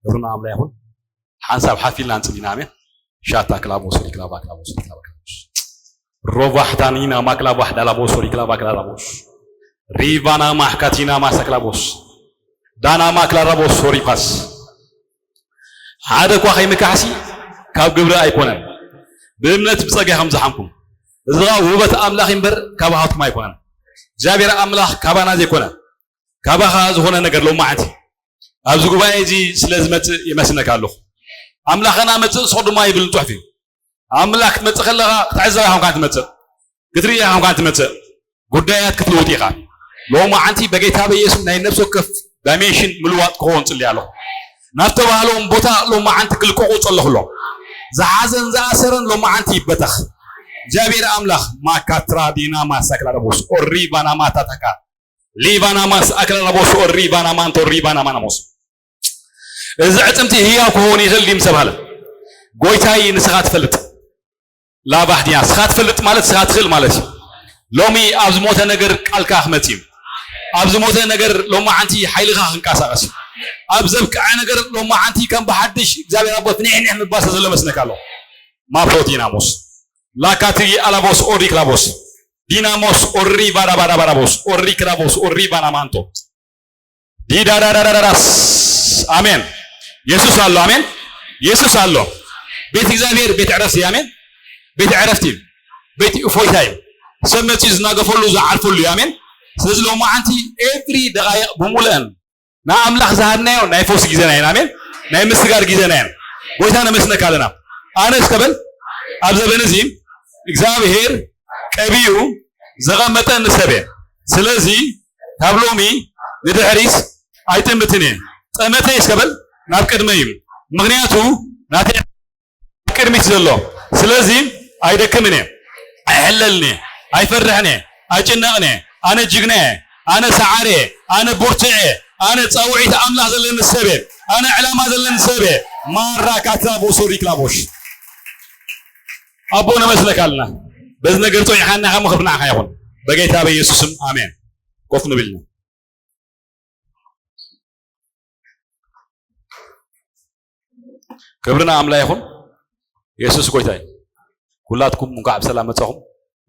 ክብርና ኣምላ ይኹን። ሓንሳብ ሓፊልና ንጽሊና ኣሜን። ሻታ ክላቦስ ሪክላባ ክላቦስ ሪክላባ ክላቦስ ሮቫሕታኒና ማክላባሕ ዳላቦስ ሪክላባ ክላላቦስ ሪቫና ማሕካቲና ማሰክላቦስ ዳና ማክላራቦስ ሶሪፓስ ሓደ እኳ ከይምካሕሲ ካብ ግብሪ ኣይኮነን፣ ብእምነት ብጸጋ ከም ዝሓምኩም። እዚ ኸኣ ውህበት ኣምላኽ እምበር ካብ ሃብትኩም ኣይኮነን። እግዚኣብሔር ኣምላኽ ካባና ዘይኮነ፣ ካባኻ ዝኾነ ነገር ሎማዓንቲ ኣብዚ ጉባኤ እዚ ስለ ዝመጽእ የመስነካ ኣለኹ። ኣምላኽና መጽእ ስቕ ድማ ይብል ጽሑፍ እዩ። ኣምላኽ ክትመጽእ ከለኻ ክትዕዘባ ኢኻ ትመጽእ፣ ክትርኢ ኢኻ ትመጽእ፣ ጉዳያት ክትልውጥ ኢኻ። ሎማዓንቲ በጌታ በኢየሱስ ናይ ነፍሲ ወከፍ ዳይሜንሽን ምልዋጥ ክኸውን ጽልያ ኣለኹ። ናብ ተባህለዎም ቦታ ሎማዓንቲ ክልቀቑ ጸለኹ ኣሎ። ዝሓዘን ዝኣሰረን ሎማዓንቲ ይበተኽ። እግዚኣብሔር ኣምላኽ ማካትራ ዲና ማሳክላ ረቦስ ኦሪ ባና ማታታካ ሊባና ማስ ኣክላ ረቦስ ኦሪ ባና ማንቶ ሪ ባና ማናሞስ እዚ ዕጽምቲ ህያው ክኸውን ይኽእል ድዩ ምስ ተባህለ፣ ጎይታይ ንስኻ ትፈልጥ። ላባህ ድያ ንስኻ ትፈልጥ ማለት ንስኻ ትኽእል ማለት እዩ። ሎሚ ኣብ ዝሞተ ነገር ቃልካ ክመጽእ እዩ። ኣብ ዝሞተ ነገር ሎማዓንቲ ሓይልኻ ክንቀሳቐስ እዩ። ኣብ ዘብቅዐ ነገር ሎማዓንቲ ከም ብሓድሽ እግዚኣብሔር ኣቦ ፍኒሕኒሕ ምባል ስለ ዘሎ መስለካ ኣሎ። ማፕሮቲናሞስ ላካትሪ ኣላቦስ ኦሪ ክላቦስ ዲናሞስ ኦሪ ባዳ ባዳ ባዳቦስ ኦሪ ክላቦስ ኦሪ ባናማንቶ ዲዳዳዳዳዳስ ኣሜን። የሱስ ኣሎ። ኣሜን። የሱስ ኣሎ። ቤት እግዚኣብሔር ቤት ዕረፍቲ እዩ። ኣሜን። ቤት ዕረፍቲ እዩ። ቤት እፎይታ እዩ። ሰብ መጺኡ ዝናገፈሉ ዝዓርፈሉ እዩ። ኣሜን። ስለዚ ሎማዓንቲ ኤቭሪ ደቓይቕ ብምሉአን ንኣምላኽ ዝሃብናዮ ናይ ፈውሲ ግዜና እየን። ኣሜን። ናይ ምስጋር ግዜና እየን። ጎይታ ነመስነካ ኣለና። ኣነ እስከ በል ኣብ ዘበን እዚ እግዚኣብሔር ቀቢኡ ዘቐመጠኒ ሰብ እየ። ስለዚ ካብ ሎሚ ንድሕሪት ኣይጥምትን እየ። ጠመተይ እስከ በል ናብ ቅድመይ እዩ። ምኽንያቱ ናተይ ቅድሚት ዘሎ። ስለዚ ኣይደክምን እየ፣ ኣይሕለልን እየ፣ ኣይፈርሕን እየ፣ ኣይጭነቕን እየ። ኣነ ጅግና እየ፣ ኣነ ሰዓሪ እየ፣ ኣነ ብርቱዕ እየ፣ ኣነ ጻውዒት ኣምላኽ ዘለኒ ሰብ እየ፣ ኣነ ዕላማ ዘለኒ ሰብ እየ። ማራ ካትራ ቦሶ ሪክላቦሽ ኣቦ ነመስለካ ኣለና። በዚ ነገር ጾይሓና ከም ክብሪ ንዓኻ ይኹን። በጌታ በኢየሱስ ስም ኣሜን። ኮፍ ንብል ኢና። ክብሪ ንኣምላ ይኹን። የሱስ ጎይታ እዩ። ኩላትኩም እንኳዕ ብሰላም መጻኹም።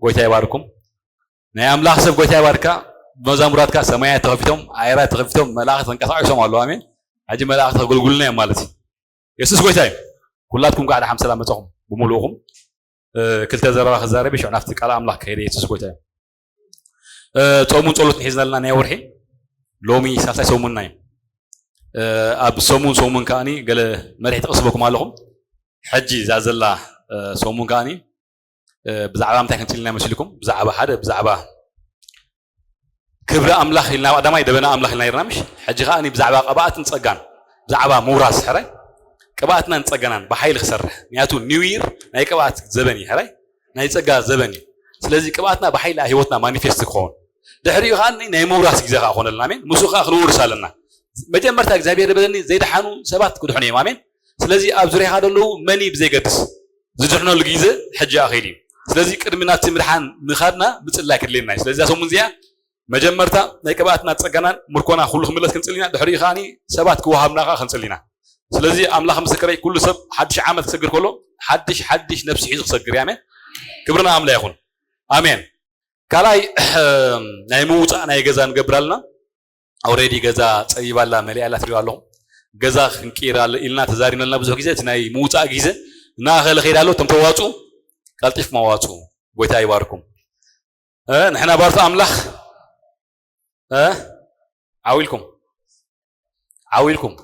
ጎይታ ይባርኩም። ናይ ኣምላኽ ሰብ ጎይታ ይባርካ። መዛሙራትካ ሰማያት ተኸፊቶም፣ ኣየራት ተኸፊቶም፣ መላእኽቲ ተንቀሳቒሶም ኣለዉ። ኣሜን። ሕጂ መላእኽቲ ከገልግሉና እዮም ማለት እዩ። የሱስ ጎይታ እዩ። ኩላትኩም እንኳዕ ደሓን ሰላም መጻኹም ብምሉእኹም። እ፣ ክልተ ዘረባ ክዛረብ እዩ። ሽዑ ናብቲ ቃል ኣምላኽ ክኸይድ እየ። የሱስ ጎይታ እዩ። እ፣ ጾምን ጸሎትን ሒዝና ኣለና ናይ ወርሒ። ሎሚ ሳልሳይ ሰሙንና እዩ። እ፣ ኣብ ሰሙን ሰሙን ከኣኒ ገለ መሪሕ ጥቕሲ በኩም ኣለኹም። ሕጂ እዛ ዘላ፣ እ፣ ሰሙን ከኣኒ፣ እ፣ ብዛዕባ ምንታይ ክንጽልና መስልኩም? ብዛዕባ ሓደ፣ ብዛዕባ ክብሪ ኣምላኽ ኢልና፣ ቀዳማይ ደበና ኣምላኽ ኢልና ነርና ምሽ? ሕጂ ከኣኒ ብዛዕባ ቅብኣትን ጸጋን፣ ብዛዕባ ምውራስ ሕራይ፣ ቅብኣትናን ጸጋናን ብሓይሊ ክሰርሕ። ምክንያቱ ኒው ይር ናይ ቅብኣት ዘበን እዩ፣ ሕራይ ናይ ጸጋ ዘበን እዩ። ስለዚ ቅብኣትና ብሓይሊ ኣብ ህይወትና ማኒፌስት ክኸውን፣ ድሕሪኡ ከኣ ናይ ምውራስ ግዜ ከኣ ክኾነልና። ኣሜን። ምስኡ ከኣ ክንውርስ ኣለና። መጀመርታ እግዚኣብሔር በለኒ ዘይደሓኑ ሰባት ክድሕኑ እዮም። ኣሜን። ስለዚ ኣብ ዙርያኻ ዘለዉ መን እዩ ብዘይገድስ ዝድሕነሉ ግዜ ሕጂ ኣኺሉ እዩ። ስለዚ ቅድሚ ናብቲ ምድሓን ምኻድና ምጽላይ ክድልየና እዩ። ስለዚ እዛ ሰሙን እዚኣ መጀመርታ ናይ ቅብኣትና ጸጋናን ምርኮና ኩሉ ክምለስ ክንጽል ኢና። ድሕሪኡ ከኣ ሰባት ክወሃብና ከኣ ክንጽል ኢና። ስለዚ ኣምላኽ ምስክረይ፣ ኩሉ ሰብ ሓድሽ ዓመት ክሰግር ከሎ ሓድሽ ሓድሽ ነብሲ ሒዙ ክሰግር እዩ። ኣሜን። ክብሪ ንኣምላኽ ይኹን። ኣሜን። ካልኣይ ናይ ምውጻእ ናይ ገዛ ንገብር ኣለና። ኣውሬዲ ገዛ ጸቢባ ኣላ፣ መሊኣ ኣላ ትሪኦ ኣለኹም። ገዛ ክንቅይር ኣለ ኢልና ተዛሪብና ኣለና ብዙሕ ግዜ። እቲ ናይ ምውጻእ ግዜ እናኣኸለ ከይድ ኣሎ። እቶም ተዋጹ ቀልጢፍኩም ኣዋጹ። ጎይታ ይባርኩም። እ፣ ንሕና ባርቱ ኣምላኽ፣ እ፣ ዓው ኢልኩም፣ ዓው ኢልኩም፣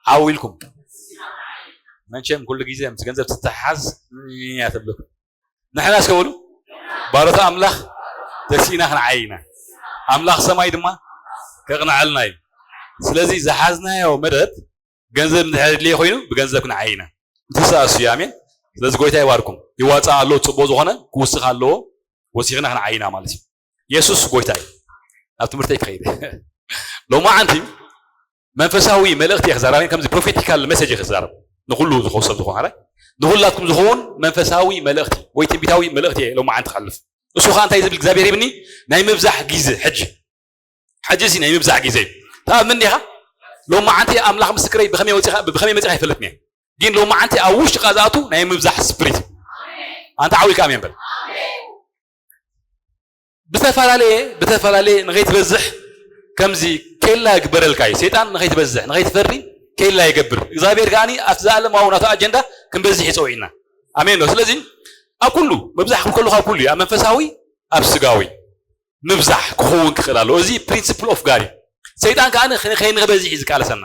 ዓው ኢልኩም። መቸም ኩሉ ግዜ ምስ ገንዘብ ትተሓሓዝ እያ ትብለኩም። ንሕና እስከ በሉ፣ ባሮት ኣምላኽ ተሲእና ክንዓይ ኢና። ኣምላኽ ሰማይ ድማ ከቕንዐልና እዩ። ስለዚ ዝሓዝናዮ መደብ ገንዘብ እንድሕር የድልየ ኮይኑ ብገንዘብ ክንዓይ ኢና። እቲ ሰኣሱ እዩ። ኣሜን። ስለዚ ጎይታ ይባርኩም። ይዋፃእ ኣሎ፣ ፅቡቅ ዝኾነ ክውስኽ ኣለዎ። ወሲኽና ክንዓይ ኢና ማለት እዩ። የሱስ ጎይታ እዩ። ኣብ ትምህርተይ ክኸይድ ሎማዓንቲ መንፈሳዊ መልእኽቲ እየ ክዛረብ፣ ከምዚ ፕሮፌቲካል መሴጅ እየ ክዛረብ። ንኹሉ ዝኸውን ሰብ ዝኾነ፣ ንኹላትኩም ዝኸውን መንፈሳዊ መልእኽቲ ወይ ትንቢታዊ መልእኽቲ እየ ሎማዓንቲ ክሓልፍ። እሱ ኸዓ እንታይ ዝብል እግዚኣብሔር ይብኒ? ናይ ምብዛሕ ግዜ ሕጂ። ሕጂ እዚ ናይ ምብዛሕ ግዜ እዩ። ተኣምን ዲኻ? ሎማዓንቲ ኣምላኽ ምስክረይ ብኸመይ ወፂኻ ብኸመይ መፂኻ ኣይፈልጥን እየ። ግን ሎማዓንቲ ኣብ ውሽጥኻ ዝኣቱ ናይ ምብዛሕ ስፕሪት እዩ። ኣንታ ዓው ኢልካ ኣሜን በል። ብተፈላለየ ብተፈላለየ ንኸይትበዝሕ ከምዚ ኬላ ይግበረልካ እዩ። ሰይጣን ንኸይትበዝሕ ንኸይትፈሪ ኬላ ይገብር። እግዚኣብሔር ከዓኒ ኣብቲ ዘለኣለማዊ ናቱ ኣጀንዳ ክንበዝሕ እዩ ፀዊዕና። ኣሜን ዶ? ስለዚ ኣብ ኩሉ ምብዛሕ ክብከሉ ካብ ኩሉ እዩ። ኣብ መንፈሳዊ ኣብ ስጋዊ ምብዛሕ ክኸውን ክኽእል ኣለዎ። እዚ ፕሪንስፕል ኦፍ ጋድ እዩ። ሰይጣን ከዓ ከይንበዝሕ እዩ ዝቃለሰና።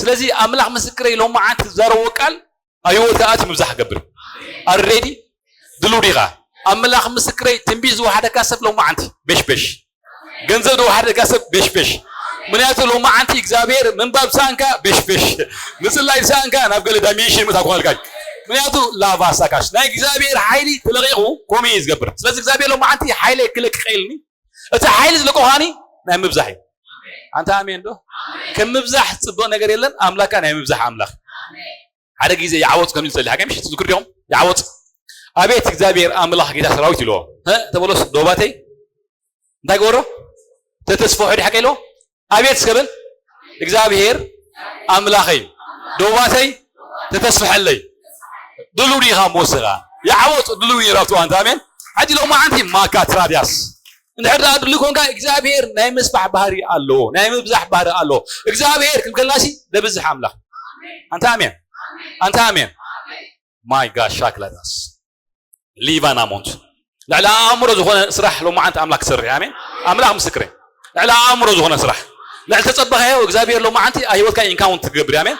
ስለዚ ኣምላኽ ምስክረይ ሎማዓንቲ ዝዛረቦ ቃል ኣብ ህይወትካ ኣትዩ ምብዛሕ ክገብር እዩ። ኣረዲ ድሉ ዲኻ? ኣምላኽ ምስክረይ ትንቢት ዝወሓደካ ሰብ ሎማዓንቲ ቤሽቤሽ፣ ገንዘብ ዝወሓደካ ሰብ ቤሽቤሽ። ምክንያቱ ሎማዓንቲ እግዚኣብሔር ምንባብ ሰኣንካ ቤሽቤሽ፣ ምፅላይ ሰኣንካ ናብ ገለ ዳይሜንሽን ምእታው ክኾነልካ እዩ። ምክንያቱ ላቫ ሳካሽ ናይ እግዚኣብሔር ሓይሊ ተለቂቑ ኮሚ እዩ ዝገብር። ስለዚ እግዚኣብሔር ሎማዓንቲ ሓይሊ ክለቅቕ ኢልኒ እቲ ሓይሊ ዝለቆኻኒ ናይ ምብዛሕ እዩ። ኣንታ ኣሜን ዶ? ከም ምብዛሕ ፅብቕ ነገር የለን። ኣምላካ ናይ ምብዛሕ ኣምላኽ። ሓደ ግዜ ይዓወፅ ከም ዝፀሊ ሓቀ ምሽ ትዝክር ዲኹም? ይዓወፅ ኣቤት እግዚኣብሔር ኣምላኽ ጌታ ሰራዊት ኢልዎ። ተበሎስ ዶባተይ እንታይ ገበሮ? ተተስፍሖ ዲ ሓቀ ኢልዎ? ኣቤት እስከበል እግዚኣብሔር ኣምላኸይ ዶባተይ ተተስፍሐለይ። ድሉ ዲኻ ሞስኻ ይዓወፅ ድሉ ይራቱ ኣንታ ኣሜን። ሓጂ ሎማዓንቲ ማካ ትራድያስ እንድሕር ደኣ ድሉ ኮንካ እግዚኣብሔር ናይ ምስፋሕ ባህሪ ኣለዎ፣ ናይ ምብዛሕ ባህሪ ኣለዎ። እግዚኣብሔር ክንከልናሲ ደብዝሕ ኣምላኽ። ኣንታ ኣሜን፣ ኣንታ ኣሜን። ማይ ጋሻ ክላዳስ ሊቫና ሞንት ልዕሊ ኣእምሮ ዝኾነ ስራሕ ሎማዓንቲ ኣምላኽ ክሰርሕ ኣሜን። ኣምላኽ ምስክረ ልዕሊ ኣእምሮ ዝኾነ ስራሕ ልዕሊ ተጸበኻዮ እግዚኣብሔር ሎማዓንቲ ኣብ ህይወትካ ኢንካውንት ትገብር ኣሜን።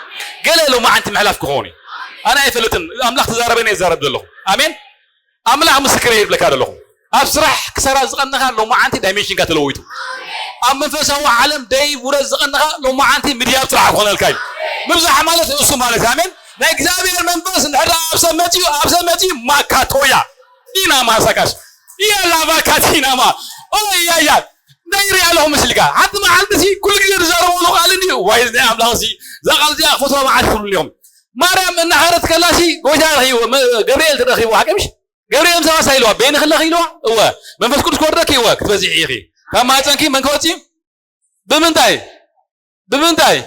ገለ ሎማዓንቲ ምሕላፍ ክኸውን እዩ። ኣነ ኣይፈልጥን ኣምላኽ ተዛረበኒ ይዛረብ ዘለኹ ኣሜን። ኣምላኽ ምስክረ ይብለካ ዘለኹ ኣብ ስራሕ ክሰራ ዝቐነኻ ሎማዓንቲ ዳይሜንሽንካ ተለዊጡ ኣብ መንፈሳዊ ዓለም ደይ ውረድ ዝቐነኻ ሎማዓንቲ ምድያብ ጥራሕ ክኾነልካ እዩ። ምብዛሕ ማለት እሱ ማለት ኣሜን። ናይ እግዚኣብሔር መንፈስ እንድሕር ኣብ ሰብ መፅዩ ኣብ ሰብ መፅዩ ማካቶያ ኢና ማሳካሽ እያ ላቫካቲናማ ኦያያ እንታይ ይሪኣ ኣለኹ መስልካ ሓንቲ መዓልቲ ሲ ኩሉ ግዜ ዝዛረበሉ ቃል እንዲ ዋይ ናይ ኣምላኽ ሲ እዛ ቃል እዚኣ ክፈትዋ መዓልቲ ትብሉ ኢኹም። ማርያም እናኸረት ከላ ሲ ጎይታ ረኺብዎ ገብርኤል ትረኺብዎ ሓቀምሽ ገብርኤል ምሳባሳ ኢልዋ ቤኒ ክለኺ ኢልዋ እወ መንፈስ ቅዱስ ክወርደኪ እወ ክትበዝሒ ኢኺ ካብ ማፀንኪ መን ከወፅእ እዩ ብምንታይ ብምንታይ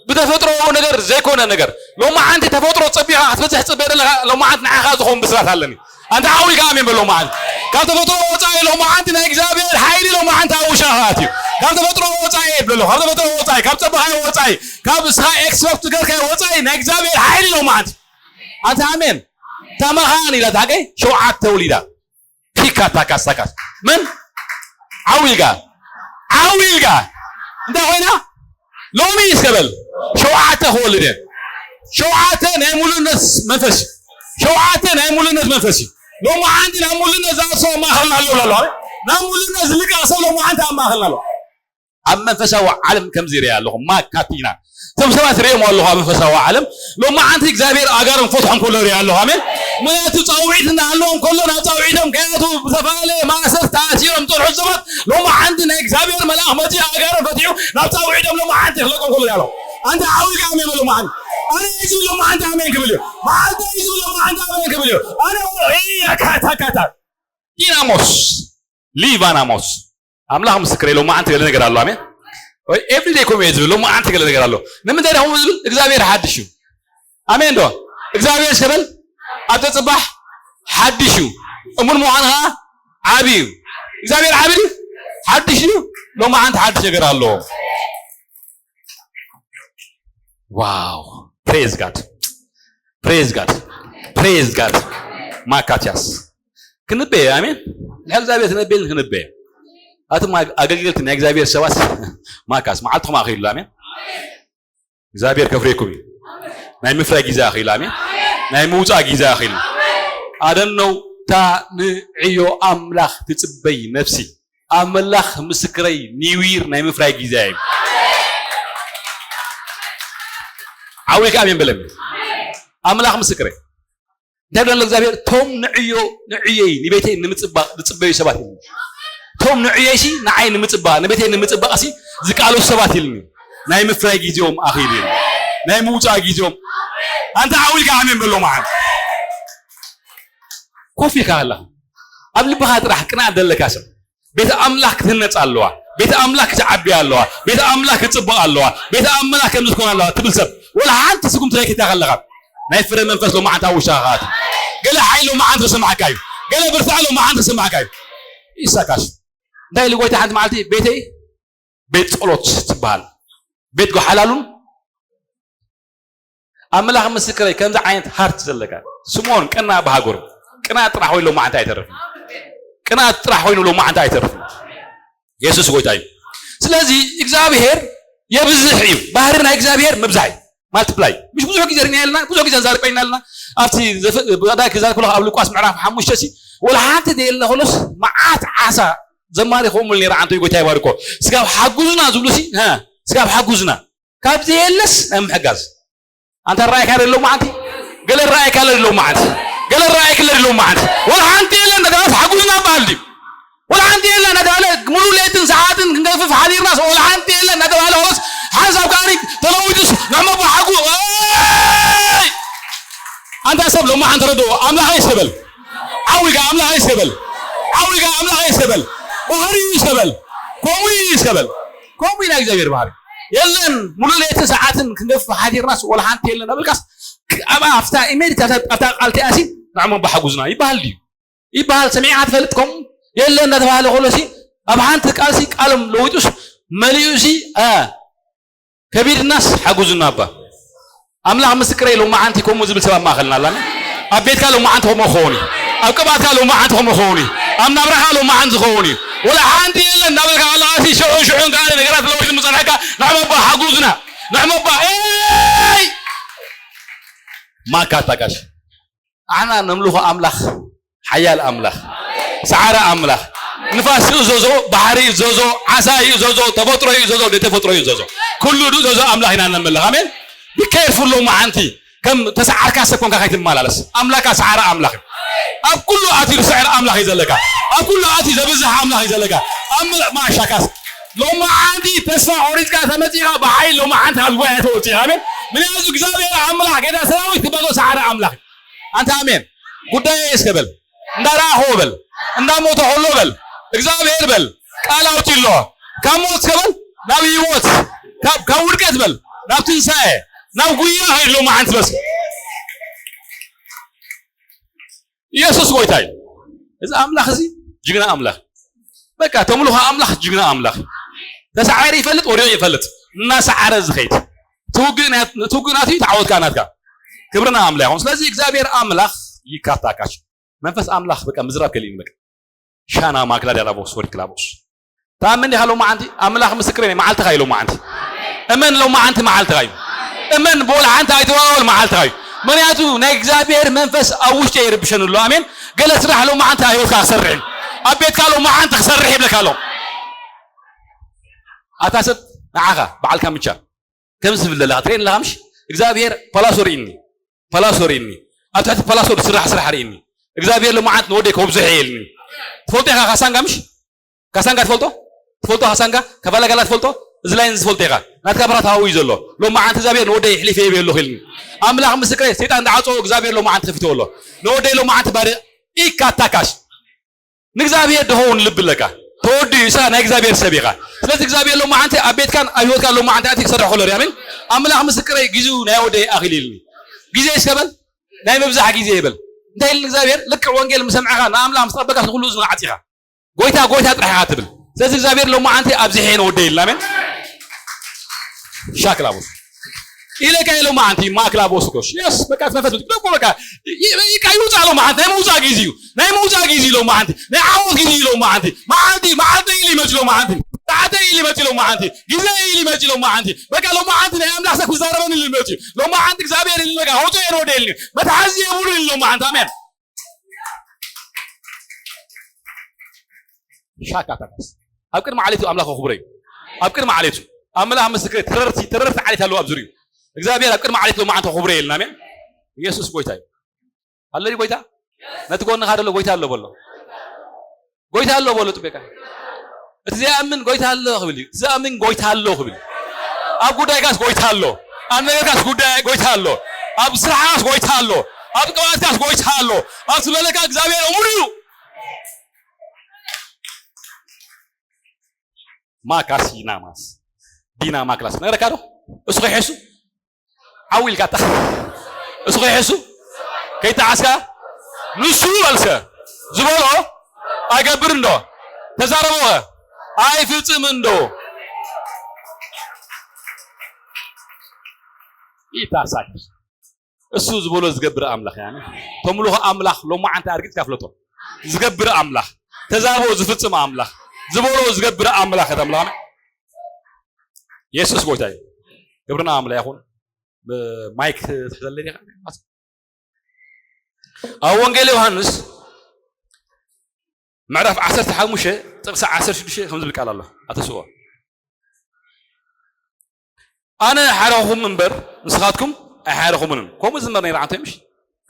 ብተፈጥሮዊ ነገር ዘይኮነ ነገር ሎማዓንቲ ተፈጥሮ ፀቢኻ ክትበፅሕ ፅበ ዘለካ ሎማዓንቲ ንዓኻ ዝኸውን ብስራት ኣለኒ ኣንተ ዓው ኢልካ ኣሜን በል ሎማዓንቲ ካብ ተፈጥሮ ወፃኢ ሎማዓንቲ ናይ እግዚኣብሔር ሓይሊ ሎማዓንቲ ኣብ ውሻኻ ኣትዩ ካብ ተፈጥሮ ወፃኢ የብለሎ ካብ ተፈጥሮ ወፃኢ ካብ ፀባኻ ወፃኢ ካብ እስኻ ኤክስፐክት ገርካ ወፃኢ ናይ እግዚኣብሔር ሓይሊ ሎማዓንቲ ኣንተ ኣሜን ታማኻን ኢላ ታገይ ሸውዓተ ተወሊዳ ኪካ ታካስ ታካስ መን ዓው ኢልካ ዓው ኢልካ እንታይ ኮይና ሎሚ እስከ በል ሸውዓተ ክወልድ እየ ሸውዓተ ናይ ሙሉነት መንፈስ ሸውዓተ ናይ ሙሉነት መንፈስ እዩ ሎሚ ሓንቲ ናብ ሙሉነት ዝኣስዋ ማእኸልና ኣሎ ኣሎ ናብ ሙሉነት ዝልቀቕ ሰብ ሎሚ ሓንቲ ኣብ ማእኸልና ኣሎ ኣብ መንፈሳዊ ዓለም ከምዚ ይሪኣ ኣለኹ ማካቲና እቶም ሰባት ሪኦም ኣለኹ ኣብ መንፈሳዊ ዓለም ሎማዓንቲ እግዚኣብሔር ኣጋሮም ፈትሖም ከሎ ሪኣ ኣለኹ ኣሜን ምክንያቱ ፃውዒት እናሃለዎም ከሎ ናብ ፃውዒቶም ከያቱ ብዝተፈላለየ ማእሰር ተኣሲሮም ፀንሑ ሰባት ሎማዓንቲ ናይ እግዚኣብሔር መልኣኽ መፂኡ ኣጋሮም ፈቲሑ ናብ ፃውዒቶም ሎማዓንቲ ክለቆም ከሎ ሪኣ ኣለኹ ኣንተ ዓዊጋ ኣሜን ሎማዓንቲ ኣነ እዚ ሎማዓንቲ ኣሜን ክብል እዩ መዓልተ እዚ ሎማዓንቲ ኣሜን ክብል እዩ ኣነ ካታካታ ዲናሞስ ሊባናሞስ ኣምላኽ ምስክር የለው መዓንቲ ገለ ነገር ኣሎ ኣሜን ወይ ኤቭሪዴይ ኮም እየ ዝብል ሎመዓንቲ ገለ ነገር ኣሎ ንምንታይ ዳኹም ዝብል እግዚኣብሔር ሓድሽ እዩ ኣሜን ዶ እግዚኣብሔር ሸበል ኣብ ተፅባሕ ሓድሽ እዩ እሙን ምዃን ከዓ ዓብዪ እዩ እግዚኣብሔር ዓብዪ ድዩ ሓድሽ እዩ ሎመዓንቲ ሓድሽ ነገር ኣሎ ዋው praise God praise God praise God ማካትያስ ክንበየ ኣሜን ንድሕር እግዚኣብሔር ትነብየልን ክንበየ ኣቱም ኣገልገልቲ ናይ እግዚኣብሔር ሰባት ማካስ መዓልትኹም ኣኺሉ ኣሜን እግዚኣብሔር ከፍሬኩም እዩ ናይ ምፍራይ ግዜ ኣኺሉ ኣሜን ናይ ምውፃእ ግዜ ኣኺሉ ኣደነው እታ ንዕዮ ኣምላኽ ትፅበይ ነፍሲ ኣምላኽ ምስክረይ ኒው ይር ናይ ምፍራይ ግዜ እዩ ዓዊልካ ኣሜን በለኒ ኣምላኽ ምስክረይ እንታይ ብለና እግዚኣብሔር ቶም ንዕዮ ንዕየይ ንቤተይ ንምፅባቅ ዝፅበዩ ሰባት እዩ ቶም ንዕየይ ሲ ንዓይ ንምፅባቅ ንቤተይ ንምፅባቅ ሲ ዝቃለሱ ሰባት ኢልኒ ናይ ምፍራይ ግዜኦም ኣኺሉ እዩ ናይ ምውፃእ ግዜኦም ኣንተ ዓዊልካ ኣሜን በሎ መዓን ኮፍ ኢልካ ከለኻ ኣብ ልብኻ ጥራሕ ቅንኣት ዘለካ ሰብ ቤተ ኣምላኽ ክትህነፅ ኣለዋ ቤት ኣምላኽ ክትዓቢ ኣለዋ፣ ቤት ኣምላኽ ክትጽብቕ ኣለዋ፣ ቤት ኣምላኽ ከምዚ ትኮን ኣለዋ ትብል ሰብ፣ ወላ ሓንቲ ስጉምቲ ከይከድካ ከለኻ ናይ ፍረ መንፈስ ሎማዓንቲ ኣብ ውሽጥኻ ክኣቱ። ገለ ሓይሊ ሎማዓንቲ ክስምዓካ እዩ። ገለ ብርታዕ ሎማዓንቲ ክስምዓካ እዩ። ይሳካሽ እንታይ ኢሉ ጎይታ ሓንቲ መዓልቲ፣ ቤተይ ቤት ጸሎት ትበሃል፣ ቤት ጓሓላሉን ኣምላኽ ምስክረይ፣ ከምዚ ዓይነት ሃርት ዘለካ ስምኦን፣ ቅናእ ብሃገሩ። ቅናት ጥራሕ ኮይኑ ሎማዓንቲ ኣይተርፍን። ቅናት ጥራሕ ኮይኑ ሎማዓንቲ ኣይተርፍን። የሱስ ጎይታ እዩ። ስለዚ እግዚኣብሔር የብዝሕ እዩ። ባህሪ ናይ እግዚኣብሔር ምብዛሕ እዩ። ማልቲፕላይ። ምሽ ብዙሕ ግዜ ርኢና ኣለና፣ ብዙሕ ግዜ ንዛረብ ኮይና ኣለና። ኣብቲ ዘፈ-፣ ብቐዳይ ክዛረብ ከለኹ ኣብ ሉቃስ ምዕራፍ ሓሙሽተ ሲ፣ ወላ ሓንቲ ደየለ ከሎስ መዓት ዓሳ ዘማሪ ከምኡ ነይራ፣ ዓንቶ ጎይታ ይባርኮ። ስጋብ ሓጉዝና ዝብሉ ሲ፣ ሀ፣ ስጋብ ሓጉዝና። ካብ ዘየለስ ናይ ምሕጋዝ። ኣንታ ራእይካ ዶ ሎማዓንቲ? ገለ ራእይካ ዶ ሎማዓንቲ? ገለ ራእይካ ዶ ሎማዓንቲ? ወላ ሓንቲ የለን እንዳተባለ ሓጉዝና በሃል ድዩ? ወላ ሓንቲ የለን እንዳተባለ ሙሉ ለይትን ሰዓትን ክንገፍፍ ሓዲርናስ ወላ ሓንቲ የለን እንዳተባለ ሆስ ሓንሳብ ከኣኒ ተለዊጡስ ንሕመቦ ሓጉ-፣ ኣይ! ኣንታ ሰብ ሎማዓንቲ ተረድኦ፣ ኣምላኸይ ይሰበል። ዓዊጋ ኣምላኸይ ይሰበል። ዓዊጋ ኣምላኸይ ይሰበል። ባህሪኡ ይሰበል። ከምኡ እዩ ይሰበል። ከምኡ ኢና እግዚኣብሔር ባህሪ። የለን፣ ሙሉ ለይትን ሰዓትን ክንገፍፍ ሓዲርናስ ወላ ሓንቲ የለን እናበልካስ፣ ኣብ ኣፍታ ኢሜዲት ኣብታ፣ ኣብታ ቃል እቲኣሲ ንዕሞም ብሓጉዝና ይበሃል ድዩ? ይበሃል። ሰሚዕካ ትፈልጥ ከምኡ? የለን እናተባህለ ከሎሲ ኣብ ሓንቲ ቃልሲ ቃሎም ለዊጡስ መሊኡሲ፣ አ፣ ከቢድናስ ሓጉዝና እባ። ኣምላኽ ምስክረይ ሎማዓንቲ ከምኡ ዝብል ሰብ ኣብ ማእኸልና ኣላና። ኣብ ቤትካ ሎማዓንቲ ከምኡ ክኸውን እዩ። ኣብ ቅብኣትካ ሎማዓንቲ ከምኡ ክኸውን እዩ። ኣብ ናብራኻ ሎማዓንቲ ክኸውን እዩ። ወላ ሓንቲ የለን እናበልካ ከለኻሲ ሽዑ ሽዑ ከኣ ነገራት ለዊጡ ምጸንሐካ ንዕሞባ ሓጉዝና። ንዕሞባ፣ ኤይ! ማካ ታካሽ። ኣሕና ነምልኾ ኣምላኽ ሓያል ኣምላኽ፣ ሰዓረ ኣምላኽ፣ ንፋስ ይእዘዞ፣ ባሕሪ ይእዘዞ፣ ዓሳ ይእዘዞ፣ ተፈጥሮ ይእዘዞ፣ ዘይተፈጥሮ ይእዘዞ፣ ኩሉ ዝእዘዞ ኣምላኽ ኢና ነምልኽ። ኣሜን። ቢ ኬርፉል ሎማዓንቲ ከም ተሰዓርካ ሰብ ኮንካ ከይትመላለስ። ኣምላኻ ሰዓረ ኣምላኽ እዩ። ኣብ ኩሉ ኣትዩ ዝስዕር ኣምላኽ እዩ ዘለካ። ኣብ ኩሉ ኣትዩ ዘብዝሕ ኣምላኽ እዩ ዘለካ። ኣምላኽ ማሻካስ ሎማዓንቲ ተስፋ ቆሪጽካ ተመጺኻ ብሓይሊ ሎማዓንቲ ካብ ጉባኤ ተወጺኻ። ኣሜን። ምክንያቱ እግዚኣብሔር ኣምላኽ ጌታ ሰራዊት ክበሎ ሰዓረ ኣምላኽ እዩ። ኣንታ ኣሜን። ጉዳይ እስከ በል፣ እንዳረኣኹዎ በል፣ እንዳሞተ ከሎ በል፣ እግዚኣብሔር በል፣ ቃል ኣውጺ ኣሎ። ካብ ሞት እስከ በል፣ ናብ ህይወት፣ ካብ፣ ካብ ውድቀት በል፣ ናብ ትንሳኤ፣ ናብ ጉያ ኸይድ ሎማዓንቲ በስ። ኢየሱስ ጎይታ እዩ። እዚ ኣምላኽ እዚ ጅግና ኣምላኽ። በቃ ተምልኾ ኣምላኽ ጅግና ኣምላኽ። ተሳዒሩ ይፈልጥ፣ ወዲቑ ይፈልጥ። እናሰዓረ ዝኸይድ። ትውግእ ናይ-፣ ትውግእ ናቱ እዩ፣ ተዓወት ከኣ ናትካ። ክብርና ኣምላኽ ይኹን። ስለዚ እግዚኣብሔር ኣምላኽ ይካታካሽ። መንፈስ ኣምላኽ በቃ ምዝራብ ከሊእኒ በቃ። ሻና ማክላ ዳላቦስ ወዲ ክላቦስ። ተኣምን ዲኻ ሎማዓንቲ? ኣምላኽ ምስክረይ፣ መዓልትኻ እዩ ሎማዓንቲ። እመን ሎማዓንቲ መዓልትኻ እዩ። እመን ብወላ ሓንቲ ኣይትዋወል መዓልትኻ እዩ። ምኽንያቱ ናይ እግዚኣብሔር መንፈስ ኣብ ውሽጢ ይርብሸኒ ኣሎ። ኣሜን። ገለ ስራሕ ሎማዓንቲ ኣብ ህይወትካ ክሰርሕ እዩ። ኣብ ቤትካ ሎማዓንቲ ክሰርሕ ይብለካ ኣሎ። ኣታ ሰብ ንዓኻ በዓልካ ምቻ። ከምዚ ትብል ዘለኻ ትርእየኒ ኣለኻ ምሽ? እግዚኣብሔር ፓላሶ ርእኒ፣ ፓላሶ ርእኒ፣ ኣብ ትሕቲ ፓላሶ ዝስራሕ ስራሕ ርእኒ። እግዚኣብሔር ሎማዓንቲ ንወደይ ከብዝሖ እየ ኢልኒ። ትፈልጦ ኢኻ ካሳንጋ ምሽ? ካሳንጋ ትፈልጦ? ትፈልጦ ካሳንጋ? ካባላጋላ ትፈልጦ? እዚ ላይን ዝፈልጦ ኢኻ። ናትካ ብራት ኣብኡ እዩ ዘሎ። ሎማዓንቲ እግዚኣብሔር ንወደይ ኣሕሊፈ ሂበዮ ኣለኹ ኢልኒ። ኣምላኽ ምስክረይ፣ ሰይጣን ዝዓጸዎ እግዚኣብሔር ሎማዓንቲ ከፊትዎ ኣሎ። ንወደይ ሎማዓንቲ ባርቕ ኢካ ታካሽ። ንእግዚኣብሔር ድኸውን ልቢ ኣለካ። ተወዲኡ፣ ንስኻ ናይ እግዚኣብሔር ሰብ ኢኻ። ስለዚ እግዚኣብሔር ሎማዓንቲ ኣብ ቤትካን ኣብ ህይወትካን ሎማዓንቲ ኣትዩ ክሰርሕ ከሎ ርኢ። ኣሜን። ኣምላኽ ምስክረይ፣ ግዜኡ ናይ ወደይ ኣኺሉ ኢልኒ። ግዜ እስከ በል፣ ናይ ምብዛሕ ግዜ ይበል። እንታይ ኢልኒ እግዚኣብሔር? ልክዕ ወንጌል ምስ ሰምዕኻ፣ ንኣምላኽ ምስ ተቐበልካ፣ ንኹሉ እዝንኻ ዓጺኻ። ጎይታ፣ ጎይታ ጥራሕ ኢኻ ትብል። ስለዚ እግዚኣብሔር ሎማዓንቲ ኣብዚሐ እየ ንወደይ ኢልና። ኣሜን። ሻክላቦስ ኢለካ ኢሎ መዓንቲ ማክላ ቦስኮሽ። የስ፣ በቃ እቲ መንፈስ ደቆ በቃ ይ-፣ ይ-፣ ይቃ ይውፃ ኣሎ መዓንቲ። ናይ ምውፃእ ግዜ እዩ። ናይ ምውፃእ ግዜ ኢሎ መዓንቲ። ናይ ዓወት ግዜ ኢሎ መዓንቲ። መዓልቲ፣ መዓልቲ ኢሉ ይመፅእ ኢሎ መዓንቲ። ሰዓተ ኢሉ ይመፅእ ኢሎ መዓንቲ። ግዜ ኢሉ ይመፅእ ኢሎ መዓንቲ። በቃ ሎ መዓንቲ ናይ ኣምላኽ ሰብ ክዛረበኒ ኢሉ ይመፅእ እዩ። ሎ መዓንቲ እግዚኣብሔር ኢሉ በቃ ሆቶ እየ ንወደይ ኢልኒ። መትሓዚ የብሉን ኢሉ ሎ መዓንቲ። ኣሜን። ሻካ ታካስ። ኣብ ቅድሚ ዓሌቱ ኣምላኽ ክብረ እዩ። ኣብ ቅድሚ ዓሌቱ ኣምላኽ ምስክር ተረርቲ፣ ተረርቲ ዓሌት ኣለዎ ኣብ ዙርዩ። እግዚኣብሔር ኣብ ቅድሚ ዓሌት ሎማዓንቲ ክብረ የልና። ኣሜን። ኢየሱስ ጎይታ እዩ። ኣሎ ድዩ ጎይታ? ነቲ ጎንኻ ደሎ ጎይታ ኣሎ በሎ። ጎይታ ኣሎ በሎ ጥቤካ። እቲ ዘይኣምን ጎይታ ኣሎ ክብል እዩ። እቲ ዝኣምን ጎይታ ኣሎ ክብል እዩ። ኣብ ጉዳይካስ ጎይታ ኣሎ። ኣብ ነገርካስ ጉዳይ ጎይታ ኣሎ። ኣብ ስራሕካስ ጎይታ ኣሎ። ኣብ ቅብኣትካስ ጎይታ ኣሎ። ኣብ ትበለካ እግዚኣብሔር እሙን እዩ። ማካሲ ናማስ ዲና ማክላስ ነረካ ዶ እሱ ከይሐሱ ዓው ኢልካ ጣ እሱ ከይሐሱ ከይተዓስካ ንሱ በልሰ ዝበሎ ኣይገብር እንዶ ተዛረበወ ኣይፍጽም እንዶ ኢታሳክ እሱ ዝበሎ ዝገብር ኣምላኽ ያነ ተምልኾ ኣምላኽ ሎማዓንቲ ኣርጊጽካ ፍለጦ ዝገብር ኣምላኽ ተዛቦ ዝፍጽም ኣምላኽ ዝበሎ ዝገብር ኣምላኽ ተምልኾ የሱስ ጎይታ እዩ። ክብርና ኣምላኽ ይኹን። ማይክ ትሕዘለይ ዲኻ? ኣብ ወንጌል ዮሃንስ ምዕራፍ ዓሰርተ ሓሙሽተ ጥቕሲ ዓሰርተ ሽዱሽተ ከም ዝብል ቃል ኣሎ። ኣተስኦ ኣነ ሓረኹም እምበር ንስኻትኩም ኣይሓረኹምንን። ከምኡ ዝምር ነይሩ ዓንተ ምሽ